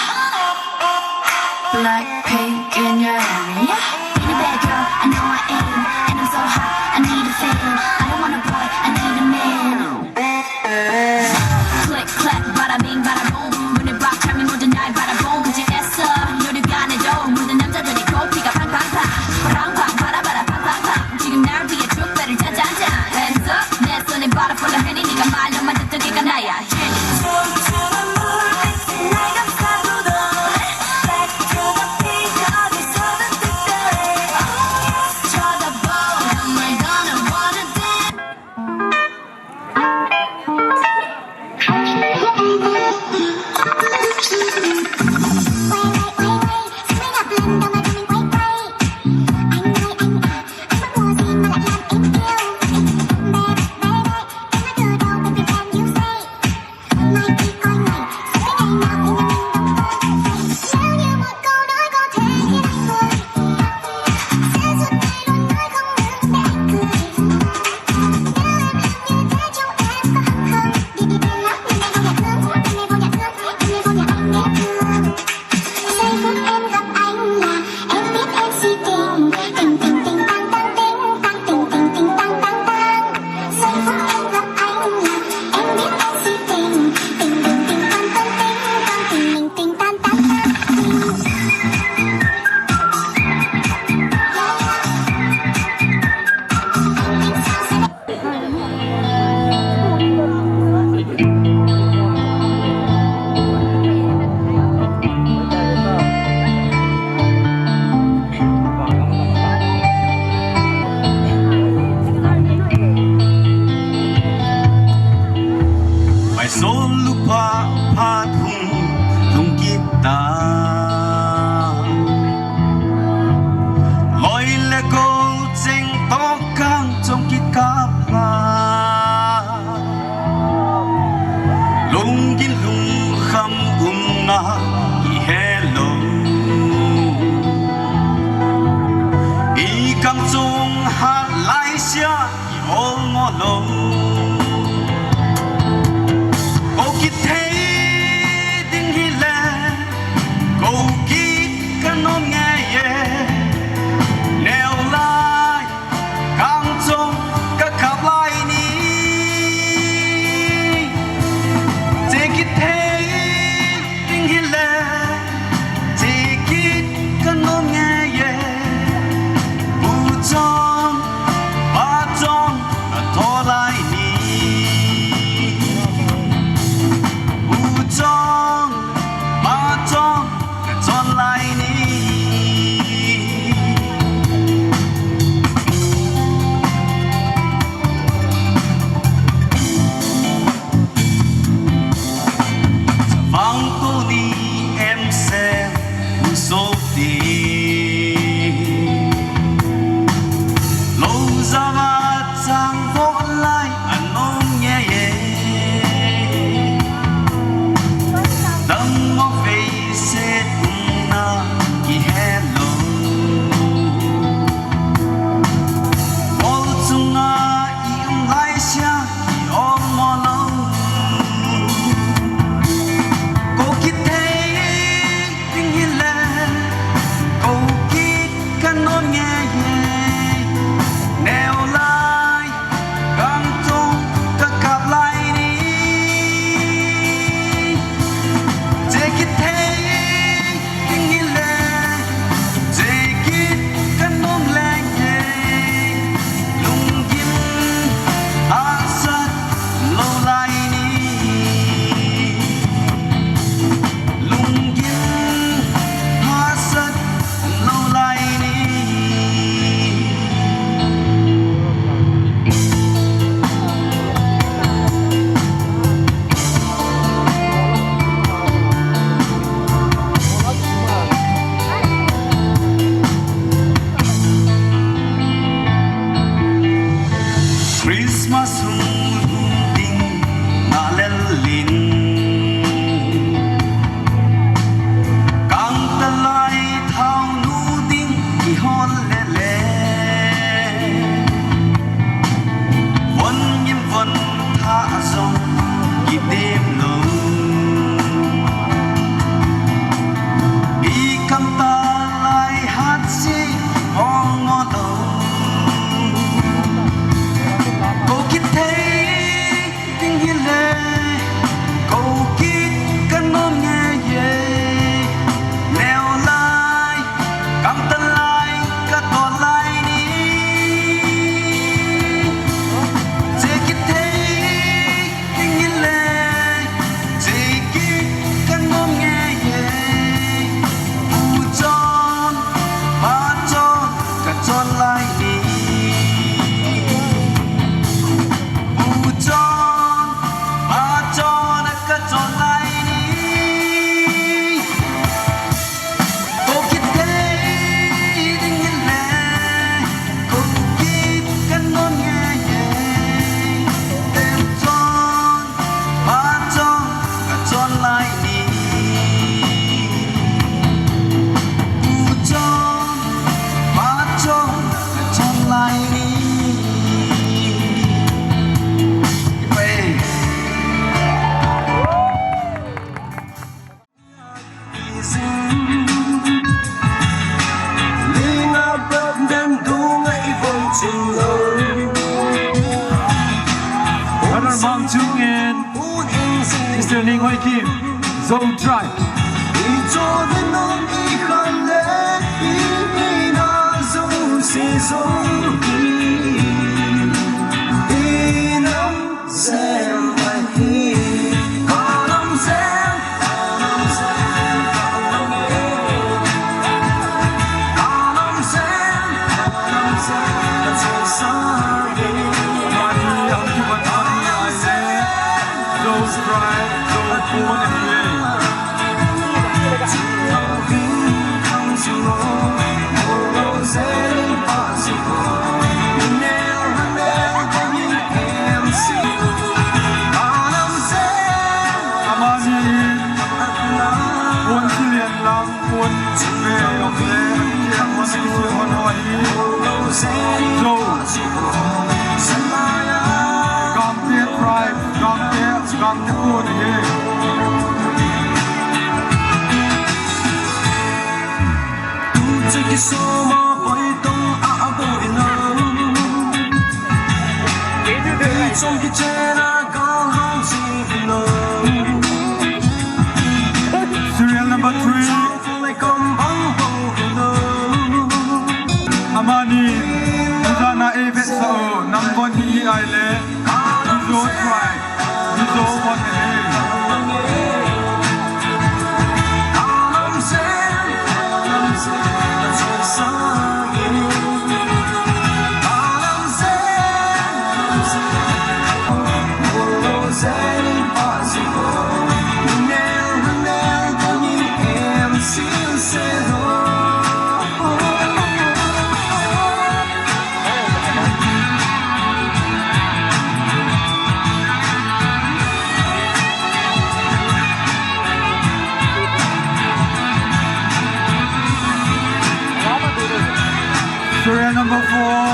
Blackpink in your area. Being a bad girl, I know I am. And I'm so hot, I need a fan. I don't want a boy, I need a man. Click, clack, bada bing, bada boom. 문을 박 차면 모두 날 바라본 거지. 애써 노력 안 해도 모든 남자들이 코피가 팡팡팡. 팡팡, 바라바라, 팡팡팡. 지금 날 위해 tuk-tuk을 자자자. Hands up, 내 손에 바로 follow 해니. 네가 말로만 듣던 걔가 나야. Yeah. 춤추는 물빛이 날 감싸고 도 Back to the beat, 어디서든 특별해. 쳐다봐, I'm gonna wanna dance. Maisol lupha phat hung lhung kit ta. Loi le gol cheng toh kang chom kit kap a. Lunggil lungkham umna i helou. I kang chung hat lai sia i olmo lou. Kou kithei ding hile, kou kit ka nom ngei e. Neo lai, kang chung ka kap lai ni. Che kithei ding hile, che kit ka nom ngei e. Bu chong, ba chong, ka tho lai ni. Bu chong, ba chong, ka chon lai ni. Chavang ko ni em se u so ti. Lou java chang vo lai a nom ngei e. Dam mo vei se tung na ki helou. Ol chunga i um lai sia i olmo lou. Kou kithei ding hi Ling a pap dan dunga i von ching lo. Honour Mangchung and Sister Ling Hoi Kim, Zo Tribe. I cho de no i khan le i na zo si zo i nam. Amani in, pon thilian lang, pon ve jong le, kiang hon a kisu hon ho hi. Zo. Gamte tribe, Gamte, Gamte pon hi. Tu chu kisoma poi tong a a boi lo. Ei chong kichena ka hang si lo. Serial number three. Chong le kam bang bang lo. Amani, tujana ei vetsah u, number hi ai le. Mizo tribe, Mizo von ahi. Serial number four.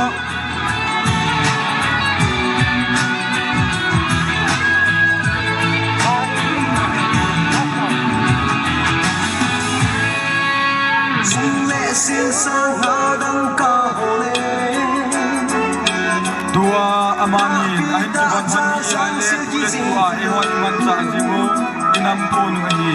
Tua amani ahin kivon hon hi ahile, tule tua eiho imanchah jing u, inam pon u ahi.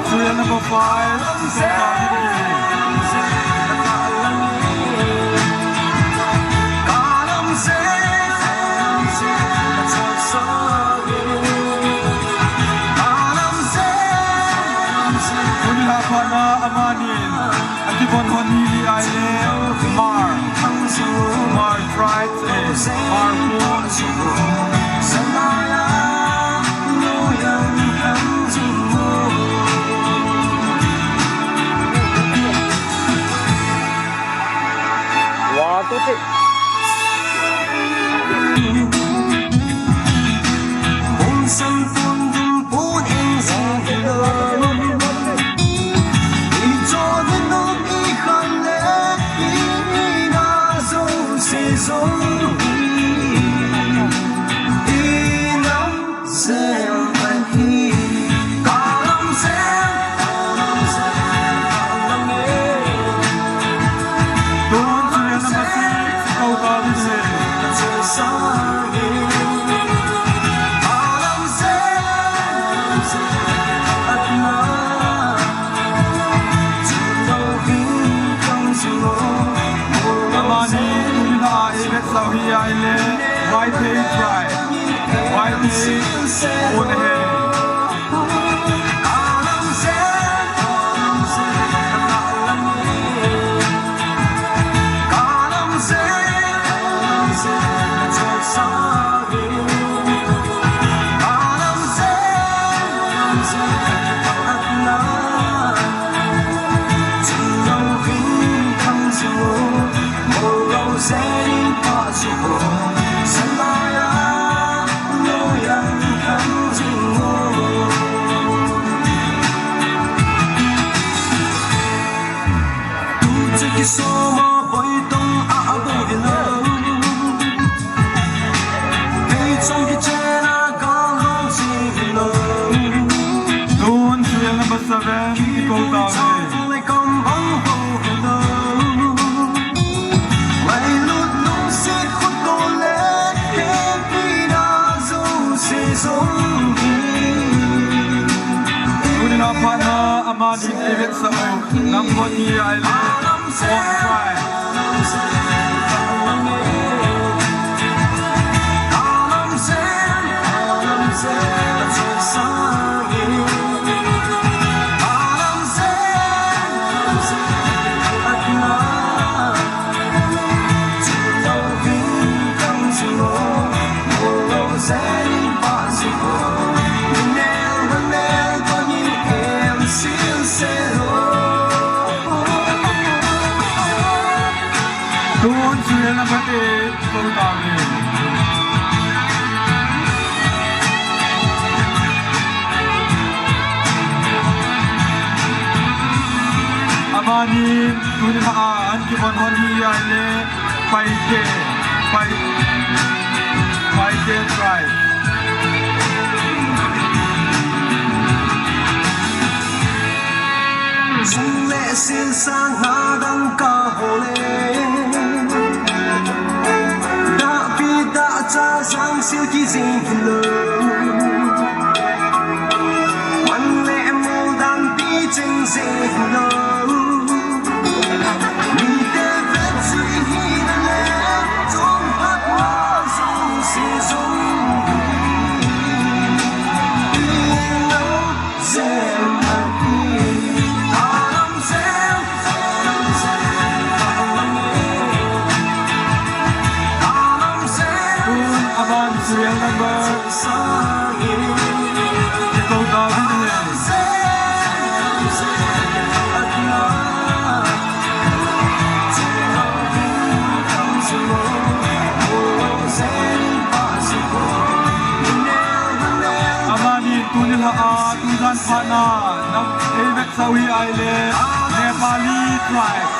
Serial number five. Tuni lha phat na amanin akivon hon hi ahile Hmar, Hmar tribe. Amani tuni lha a i vetsah u hi ahile Vaiphei tribe, Vaiphei pon ahi. Tun serial number seven, ikou tauve. Tuni a phatna amani David Sao, number ni ahile, Home Cry. Tun serial number eight, ikou tauve. Amani tuni a an kivon hon hi ahile, Paite, Pai, Paite tribe. Sung le sin sang na dang ka ho le. Da pi da cha sang sil ki zing lo. Man le mo dan pi ching zing lo. Mi te vet sui hi na le. Chom phat na sung si sung. Tun aban serial number, ikou tauve. Amani tuni lha a, tujan phatna, nam, ei vetsah u hi ahile, Nepali tribe.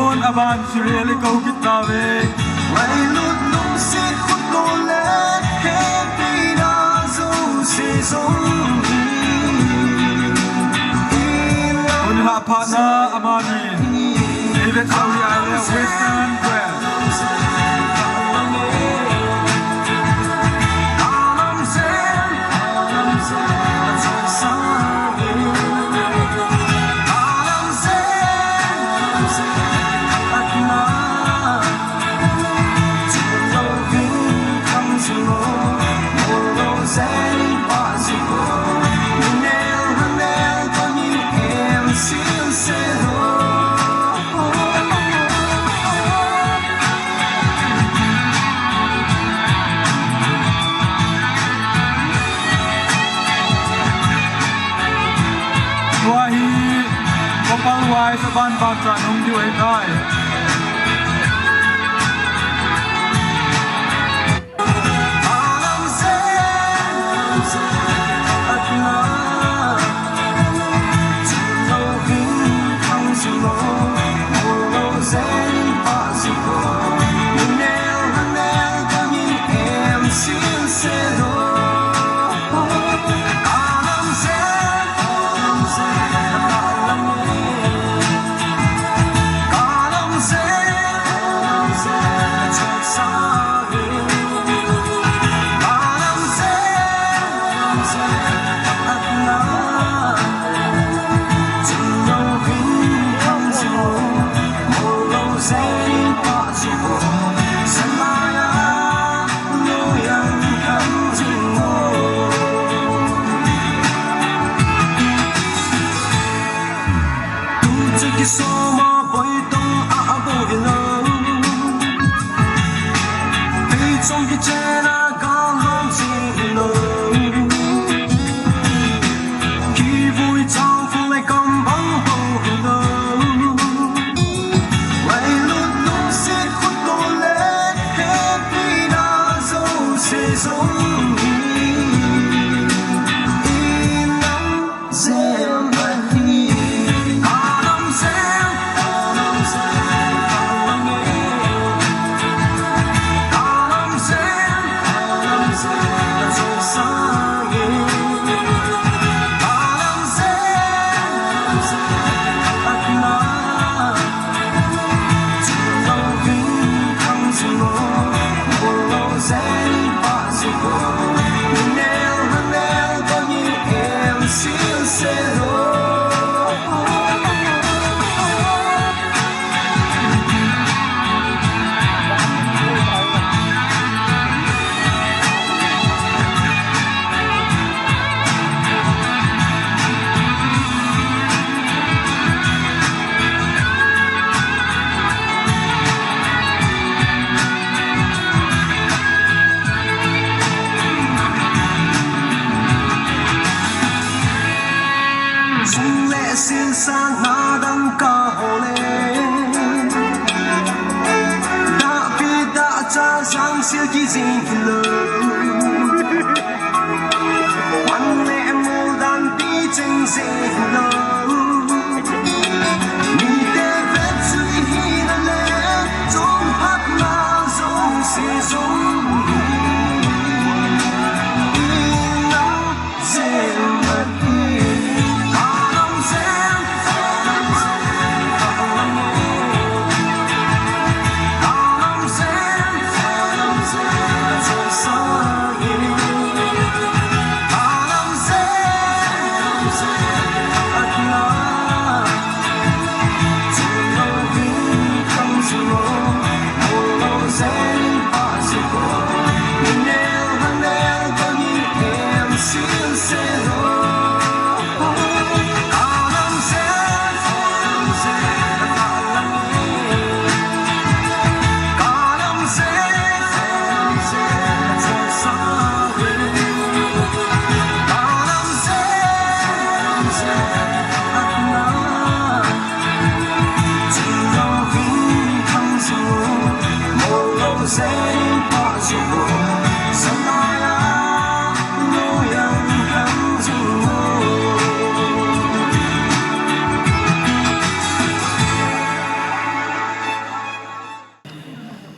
Tun aban serial ikou kit tauve. Tuni lha phatna amani, David Sao hi ahile, Western Grand. Tua hi Gopal Wise a ban ban cha nung diu ahitai. Chiki soma boi tong a a boi lo. Hei chong ki chena ka long si lo. Ki vui chang fu le kam bang boi lo. Lai lut lu sit khut ko le. He pi na zo se zo ni. In lam Sung le sin sa na dang ka ho le. Da pi da cha sang sil ki zing lo. Wan le mol dan pi cheng zing lo. Mi te vet sui hi na le, chom phat na zong si zong hi. Ina zem ma hi. Ka lam zem, ka lam zem, ka lam zem.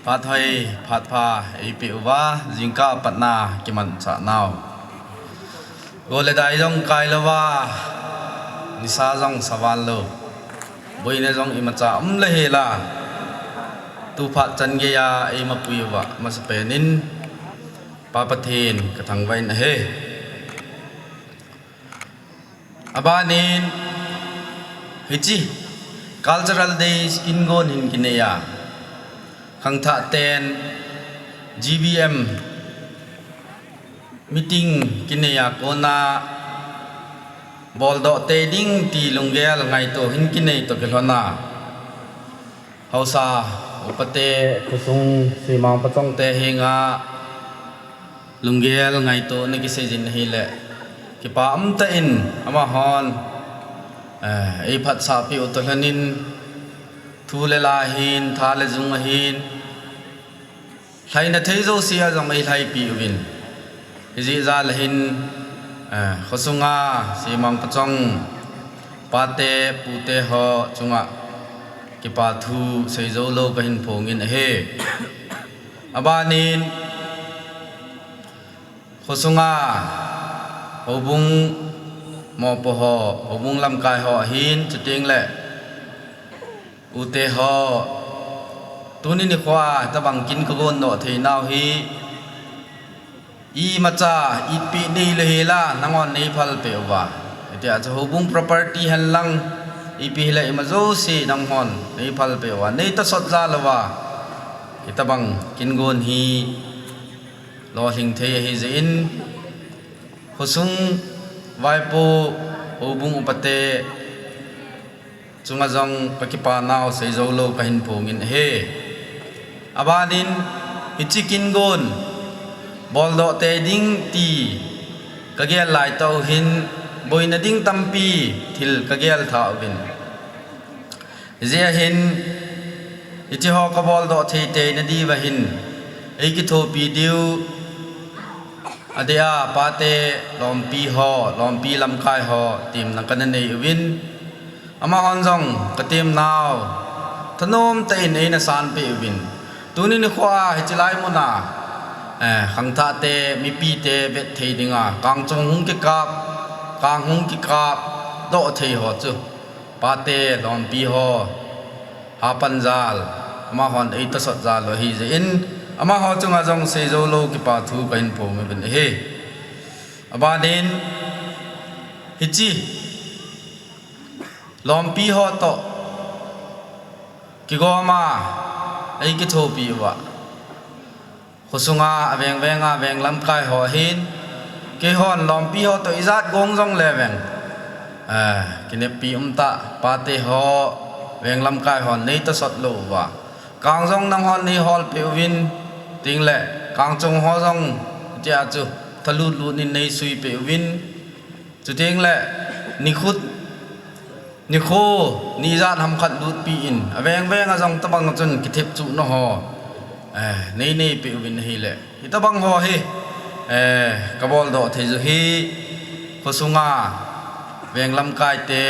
Phat hoi, phat pha, eipeh uva, jingkah patna kimanchah nau. Go le dai jong kai louva, nisa jong saval lou. Boina jong imacha um le hela. Tu phat chan geiya eima pui uva, masapen in Pa Pathen kathangvah in ahi. Abanin, hiche Cultural Days kin gon hin kinei a, khangthah ten G B M meeting kinei a kona boldoh tei ding ti lunggel ngaito hin kinei toh kilhon a, haosa, upate, khosung, semang pachong te henga lunggel ngaito na kisei jin ahile, kipa umtah in amahon, eh, eiphatsah peh u toh lhonin, thu le la ahin, tha le jung ahin, lhaina thei jouse a jong eilhaipi uvin. Hijeh jal a hin, eh, khosunga semang pachong pate, pute ho chunga kipa thu seijou lou kahin phongin ahi. Abanin, khosunga houbung mopo ho, houbung lamkai ho ahin, chuteng le ute ho, tuni nikhoa tabang kin kagon doh theinau hi, imacha, itpi nei le hela, nanghon neiphal peh uva. Hitia chu houbung property henlang, ipi hile ima jouse nanghon neiphal peh uva, neitosot jal uva, hitabang kin gon hi lolhing thei ahijeh in, khosung vaipo, houbung upate, chunga jong ka kipa nau sei jou lou ka hin phongin ahi. Abanin, hiche kin gon boldoh tei ding ti ka gel lai tah u hin, boina ding tampi thil ka gel tha uvin. Hijeh hin, hiche ho ka boldoh thei tei na diuva hin, ei kithopi diu, adeh a pate, lompi ho, lompi lamkai ho, temna ka na nei uvin. Amahon jong ka temnau thanom tah in ei na sanpeh uvin. Tuni nikho a hiche lai muna, eh, khangthah te, mipi te vet thei dinga, kangchong hung kikap, kang hung kikap doh thei ho chu, pate, lompi ho, hapan jal, amahon ei tosot jal u ahi jeh in, amaho chunga jong sei jou lou kipa thu ka hin phong uvin ahi. Abanin, hiche lompi ho toh kigoma ei kithopi uva, khosunga, aveng venga, veng lamkai ho hin, keihon lompi ho toh ijat gong jongle veng, eh, kineppi um tah, pate ho, veng lamkai hon nei tosot lou uva, kang jong nanghon nei holpeh uvin, tengle, kangchong ho jong, tia chu, thalut lut in nei suipeh uvin, chutengle, nikhut, nikho, ni ijat ham khat lutpi in, aveng venga jong tobang chun kithepchuh na ho, eh, nei neipeh uvin ahile. Hitobang ho hi, eh, ka boldoh thei u hi, khosunga, veng lamkai te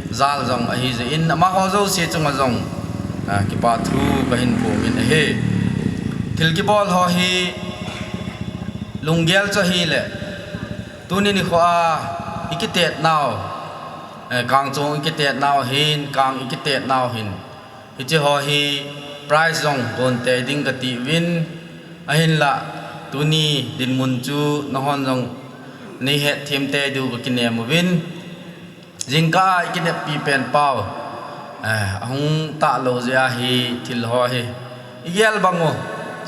jal jong ahi jeh in, amaho jouse chunga jong, ah, kipa thu ka hin phong in ahi. Thil kibol ho hi, lunggel chu ahile, tuni nikho a, i kitet nau, eh, kangchong i kitet nau hin, kang i kitet nau hin, hiche ho hi prize jong gon tei ding ka ti uvin, ahinlah tuni dinmun chu nanghon jong nei hetthem tei diu ka kinem uvin, jingkah a i kineppi pen pau, eh, ahung tah lou jeh a hi thil ho hi i gel bang u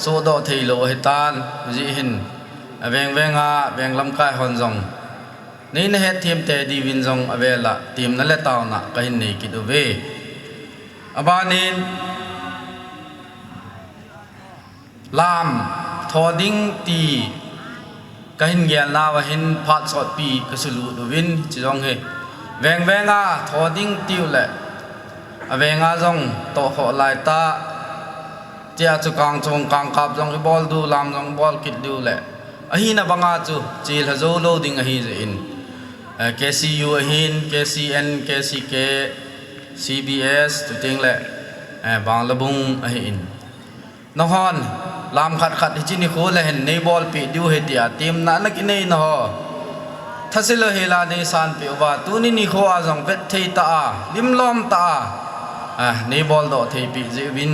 sohdoh thei lou ahitan, hijeh hin, aveng venga, veng lamkai hon jong nei na hetthem tei diuvin jong avel a temna le taona ka hin nei kit uve. Abanin, lam tho ding ti ka hin gel nauva hin phat sotpi ka sulut uvin, hiche jong hi veng venga tho ding tiu le, avenga jong tohkhoh lai tah, tia chu kangchong kangkap jong i bol diu, lam jong i bol kit diu le, ahina banga chu chelha jou lou ding ahi jeh in, eh, K C U ahin, K C N, K C K, C B S, chutengle, eh, Banglabung ahin, nanghon lam khat khat hiche nikho le hin nei bolpeh diu ahi tia temna na kinei na ho, thasil u hela nei sanpeh uva, tuni nikho a jong vet thei tah a, limlom tah a, ah, nei boldoh theipeh jeh uvin,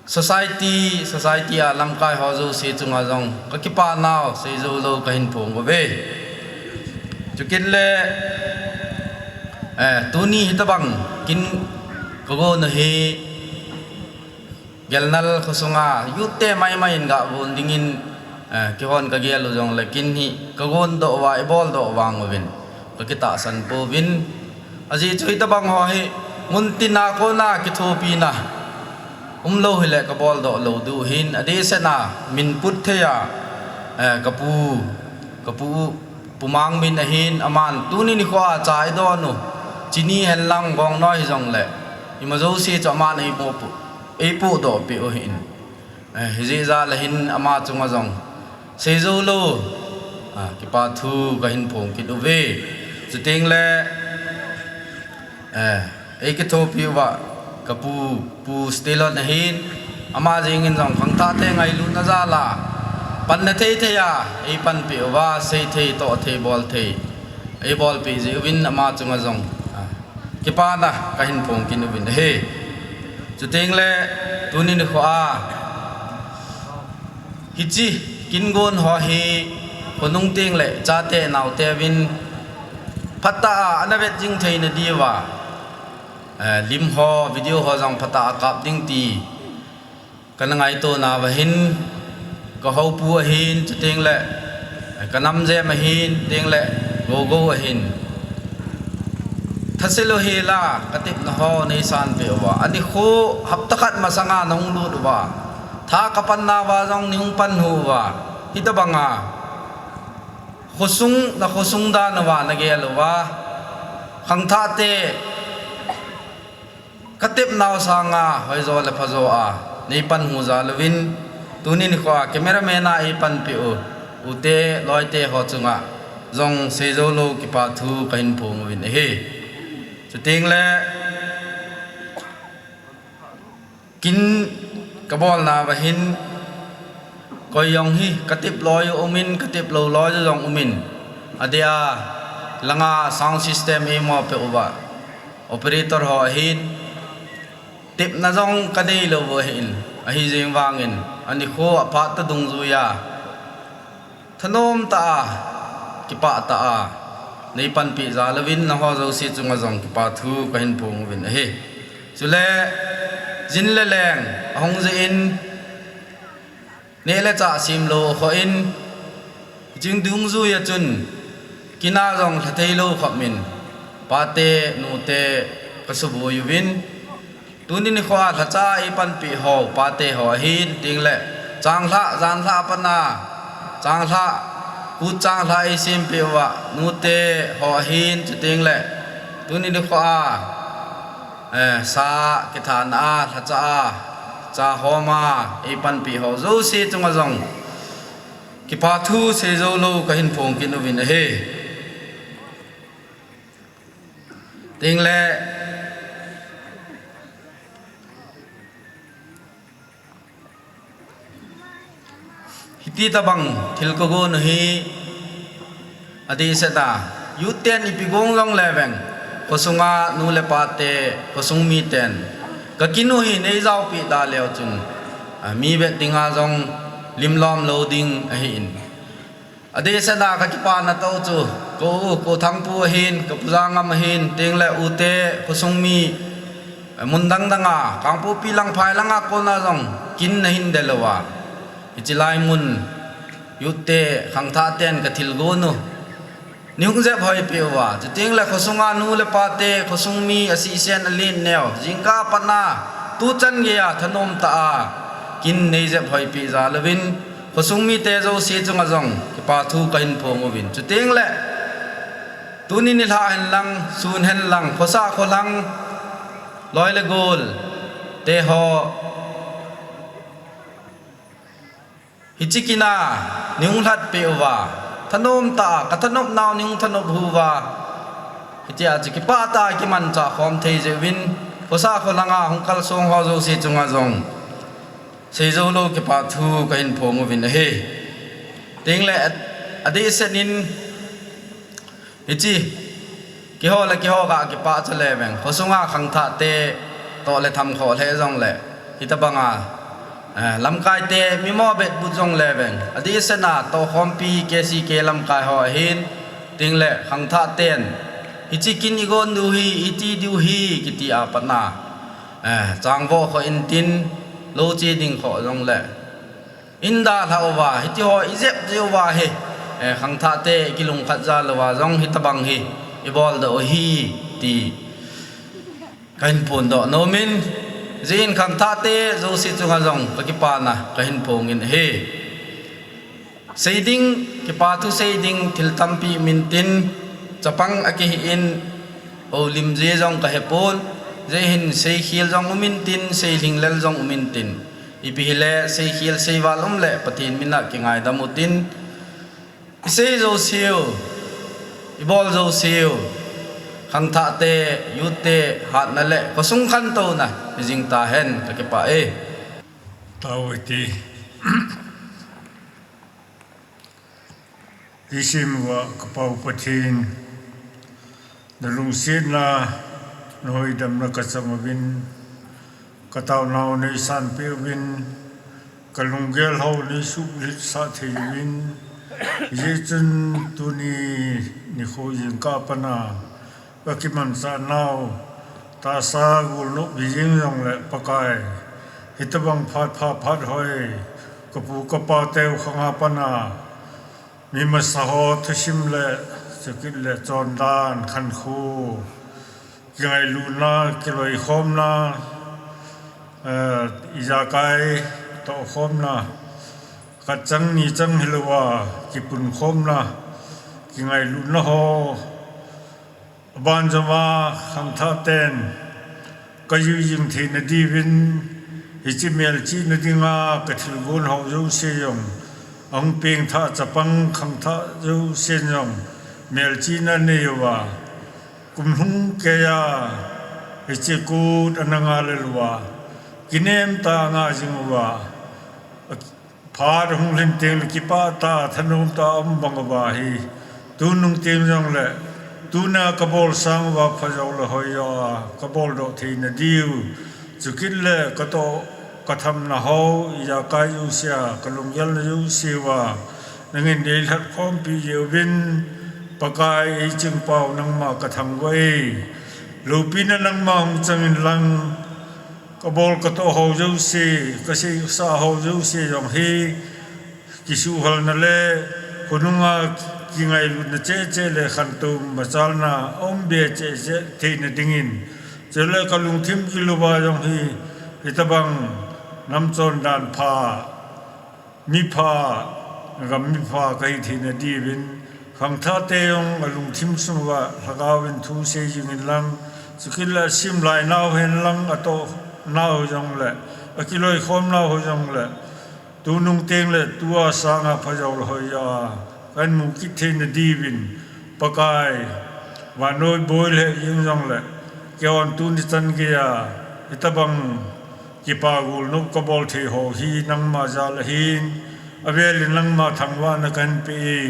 society, society a lamkai ho jouse chunga jong ka kipa nau sei jou lou ka hin phong uve. Chukit le, eh, tuni hitobang kin ka gon u hi, Gelnal khosunga youth te maimai in ga gon dingin, eh, keihon ka gel u jongle kin hi ka gon doh uva, i bol doh vang uvin ka kitahsan pouvin. Ajeh chu hitobang ho hi muntin a kona kithopina umlou hile ka bol doh lou diu ahin, adehset a min put thei a, eh, ka pu, ka pu, Pu Mangmin ahin, aman tuni nikho a cha i don u, chini henlang bongnoi hijongle, ima jouse chu aman ei poh, ei podoh peh u ahin. Eh, hijeh jal a hin ama chunga jong sei jou lou, ah, kipa thu ka hin phong kit uve. Chutengle, eh, ei kithopi uva ka pu, Pu Stelon ahin, ama jeng in jong khangthah te ngailutna jal a, panna thei thei a ei panpeh uva, sei thei, toh thei, bol thei ei bolpeh jeh uvin ama chunga jong, ah, kipana ka hin phong kit uvin ahi. Chutengle tuni nikho a hiche kin gon ho hi khonung tengle chate naote uvin phatah a ana vet jing theina diuva, eh, lim ho, video ho jong phatah a kap ding ti ka na ngaito nauva hin, ka houpu ahin, chutengle ka namjem ahin, chutengle Gogou ahin, Ka sel u hela, ka tepna ho nei sanpeh uva. Ani khu hapta khat masanga nahung lut uva. Tha ka panna uva jong nei hung panhu uva. Hitabanga. Khosung, na khosung dan uva, na gel uva. Khangthah te. Ka tepnau sanga, hoijo le phajo a, nei panhu jal uvin, tuni nikho a, cameraman a ei panpeh u, u te, loi te ho chunga, jong seijou lou kipa thu kahin phong uvin ahi. Chuteng le, kin ka bolna uva hin, koi jong hi, ka tep loi u umin, ka tep lou loi u jong umin, adeh a, langa sound system ei mo peh uva. Operator ho ahin, tepna jong ka nei lou u ahin, ahi jeng vangin, ani khu aphat ta dungjui a, thanom tah a, kipah tah a, nei panpeh jal uvin, naho jouse chunga jong kipa thu kahin phong uvin ahi. Chule, jin le leng, ahung jeh in, neh le chah semlou akhoh in, jing dungjui a chun, kin a jong lha thei lou khop in, pa te, nu te, ka suboi uvin, tuni nikho a lhacha ei panpeh ho, pa te ho ahin, chuteng le, changlhah, janlhah a pat a, changlhah, kut changlhah ei sempeh uva, nu te ho ahin, chuteng le, tuni nikho a, eh, sa kithana a, lhacha a, cha hom a, ei panpeh ho jouse chunga jong, kipa thu seijou lou kahin phong kit uvin ahi. Chuteng le, hiti tabang thil ka gon u hi, adeh seh a, youth ten ipi gong jong le veng, khosunga nu le pa te, khosung miten, ka kin u hi nei jaopeh da leu chun, a, mi vet dinga jong lim lom lou ding ahin. Adeh seh a ka kipana toh chu, ka u, ka u Thangpu ahin, ka pu Jangam ahin, chuteng le u te, khosung mi, eh, mun dang dang a, Kangpokpi lang phai langa kona jong, kin nahin del uva. Hiche lai mun, youth te, khangthah ten ka thil gon u. Nei hung jep hoi peh uva. Chuteng le khosunga nu le pa te, khosung mi asisen alen neo. Jingkah a pat a, tuchan geiya thanom tah a, kin nei jep hoi peh jal uvin, khosung mite jouse chunga jong, kipa thu kahin phong uvin. Chuteng le, tuni nilhah hen lang, sun hen lang, khosa kholhang, loi le gol, te ho, hiche kin a, nei hung lhat peh uva, thanom tah a, ka thanop nau nei hung thanop hu uva, hitia chu kipah tah a kimanchah khom thei jeh uvin, khosa kholhang a hung kalsong ho jouse chunga jong, seijou lou kipa thu kahin phong uvin ahi. Chuteng le, adeh seh in, hiche, keiho le keiho ka kipah chu le veng, khosunga khangthah te, toh le tham khoh lheh jong le, hitabanga, eh, lamkai te, mi mo bet but jong le veng, adeh seh a, tohkhompi, K C K lamkai ho ahin, chuteng le, khangthah ten, hiche kin i gon diu hi, i ti diu hi, kiti a pat a, eh, changvoh khoh intin, lou che ding khoh jong le, in dalha uva, hiti ho i jep jeh uva hi, eh, khangthah te kilungkhat jal uva jong hitabang hi i bol doh u ahi ti kahin phondoh nom in, jeh in khangthah te jouse chunga jong ka kipana kahin phong in ahi. Sei ding, kipa thu sei ding thil tampi um intin, chapang akihi in, houlim jeh jong ka hepon, jeh hin seikhel jong um intin, seilhinglel jong um intin. Ipi hile, seikhel seival um le, Pathen min a kingaidam utin, i sei jouseu, i bol jouseu, khangthah te, youth te, hatna le, khosung khantouna, hi jing tahen, ka kipah e. Tao iti. Isim uva ka Pa u Pathen, na lungsetna, na hoidamna ka chang uvin, ka taonau nei sanpeh uvin, ka lunggel ho nei suhbulhit sah thei uvin, hijeh chun tuni nikho jingkah a pat a, ka kimanchah nau, tahsa golnop hijeng jongle Pakai, hitobang phat pha phat hoi, ka pu ka pa teu khang a pat a, mi masa ho thusim le, chukit le chondan khankho, Kingailutna, kiloikhomna, eh, ijakai tohkhomna, khat chang ni chang hilouva kipunkhomna, kingailutna ho, aban joma khangthah ten kajui jing theina diuvin, hiche melchihna dinga kathilgon ho jouse jong, ahung pengthah chapang khangthah jousen jong melchihna anei uva, kum lhung keiya hiche kut ana ngalel uva, kinem tah a nga jing uva, phat ahung lhin tengle kipah tah, thanom tah a um bang uva hi, tunung teng jongle, tuna kabol sang uva phajou le hoijo a kaboldoh theina diu, chukit le katoh kathamna ho, ijakai jousea, kalunggelna jousea, nangin neilhatkhompi jeh uvin, Pakai eichingpau nangma kathangvah e. Loupina nangma hung chang inlang, kabol katoh ho jouse, kaseisah ho jouse jong hi, kisuhhalna le khonunga kingailutna cheh cheh le khantou machalna aum be cheh cheh theina dingin, chule kalungthim gil uva jong hi, hitobang namchon dan pha, mipha, gam mipha kahi theina diuvin, khangthahte jong alungthim sung uva lhagaovin thu sei jing inlang, chukit le asim lainau henlang, atohnau jongle, akiloikhomnau ho jongle, tunung tengle tua sanga phajou le hoijo a kahin mu kit theina diuvin, Pakai, vannoi boi le jeng jongle, keihon tuni chan geiya hitobang kipa golnop kabol thei ho hi nangma jal ahin, avelin nangma thangvahna kahin pe e.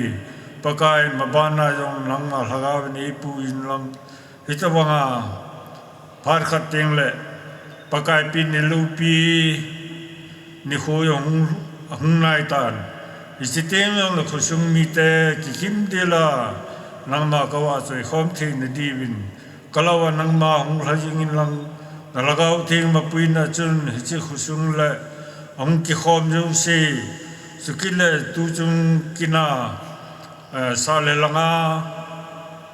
Pakai, mabana jong nangma lhagaovin eipuiyin lang, hitobanga phat khat tengle Pakai pen ni loupi nikho jong hung, hung naitan, hiche teng jongle khosung mite kikhim dela nangma kavahchoikhom theina diuvin, kalouva nangma hung lha jing inlang, nalhagao theng mapuina chun hiche khosung le ahung kikhom jouse, chukit le tuchung kina, eh, sah le langa,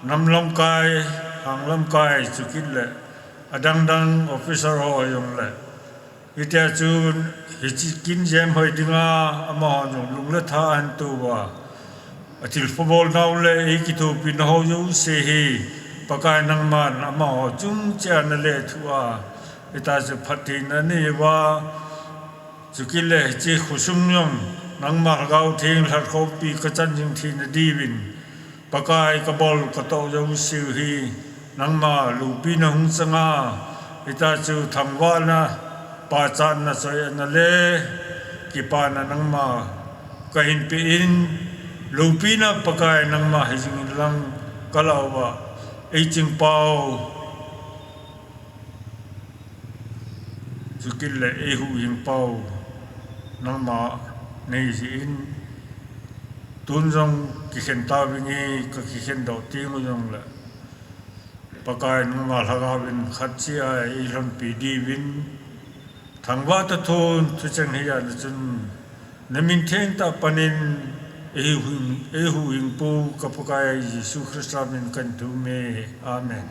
nam lamkai, hang lamkai, chukit le adangdang officer ho jongle, hitia chun hiche kin jem hoi dinga amahon jong lung le tha ahin tou uva, athilpha bolnau le eikithopina ho jouse hi, Pakai nangman amaho chung cheh a nalethuh a, hitia chu phattheina anei uva, chukit le hiche khosung jong nangma lhagao theng lhatkhompi kachan jing theina diuvin, Pakai, kabol katoh jouseu hi nangma loupina hung changa, hitia chu thangvahna, pachatna, choiatna le kipana nangma kahin pe in, loupina Pakai nangma hijing inlang, kalouva eichingpau, chukit le eihuhhingpau nangma nahi jeh in, tun jong kikhen tauvinge, kakikhendoh tengu jongle, Pakai nangma lhagaovin khat cheh a eilhonpi diuvin, thangvah tathon thucheng hijat na chun, namin thengtah panin eihuhhing, eihuhhingpu ka Pakai Jesu Christa min kahin thum e. Amen.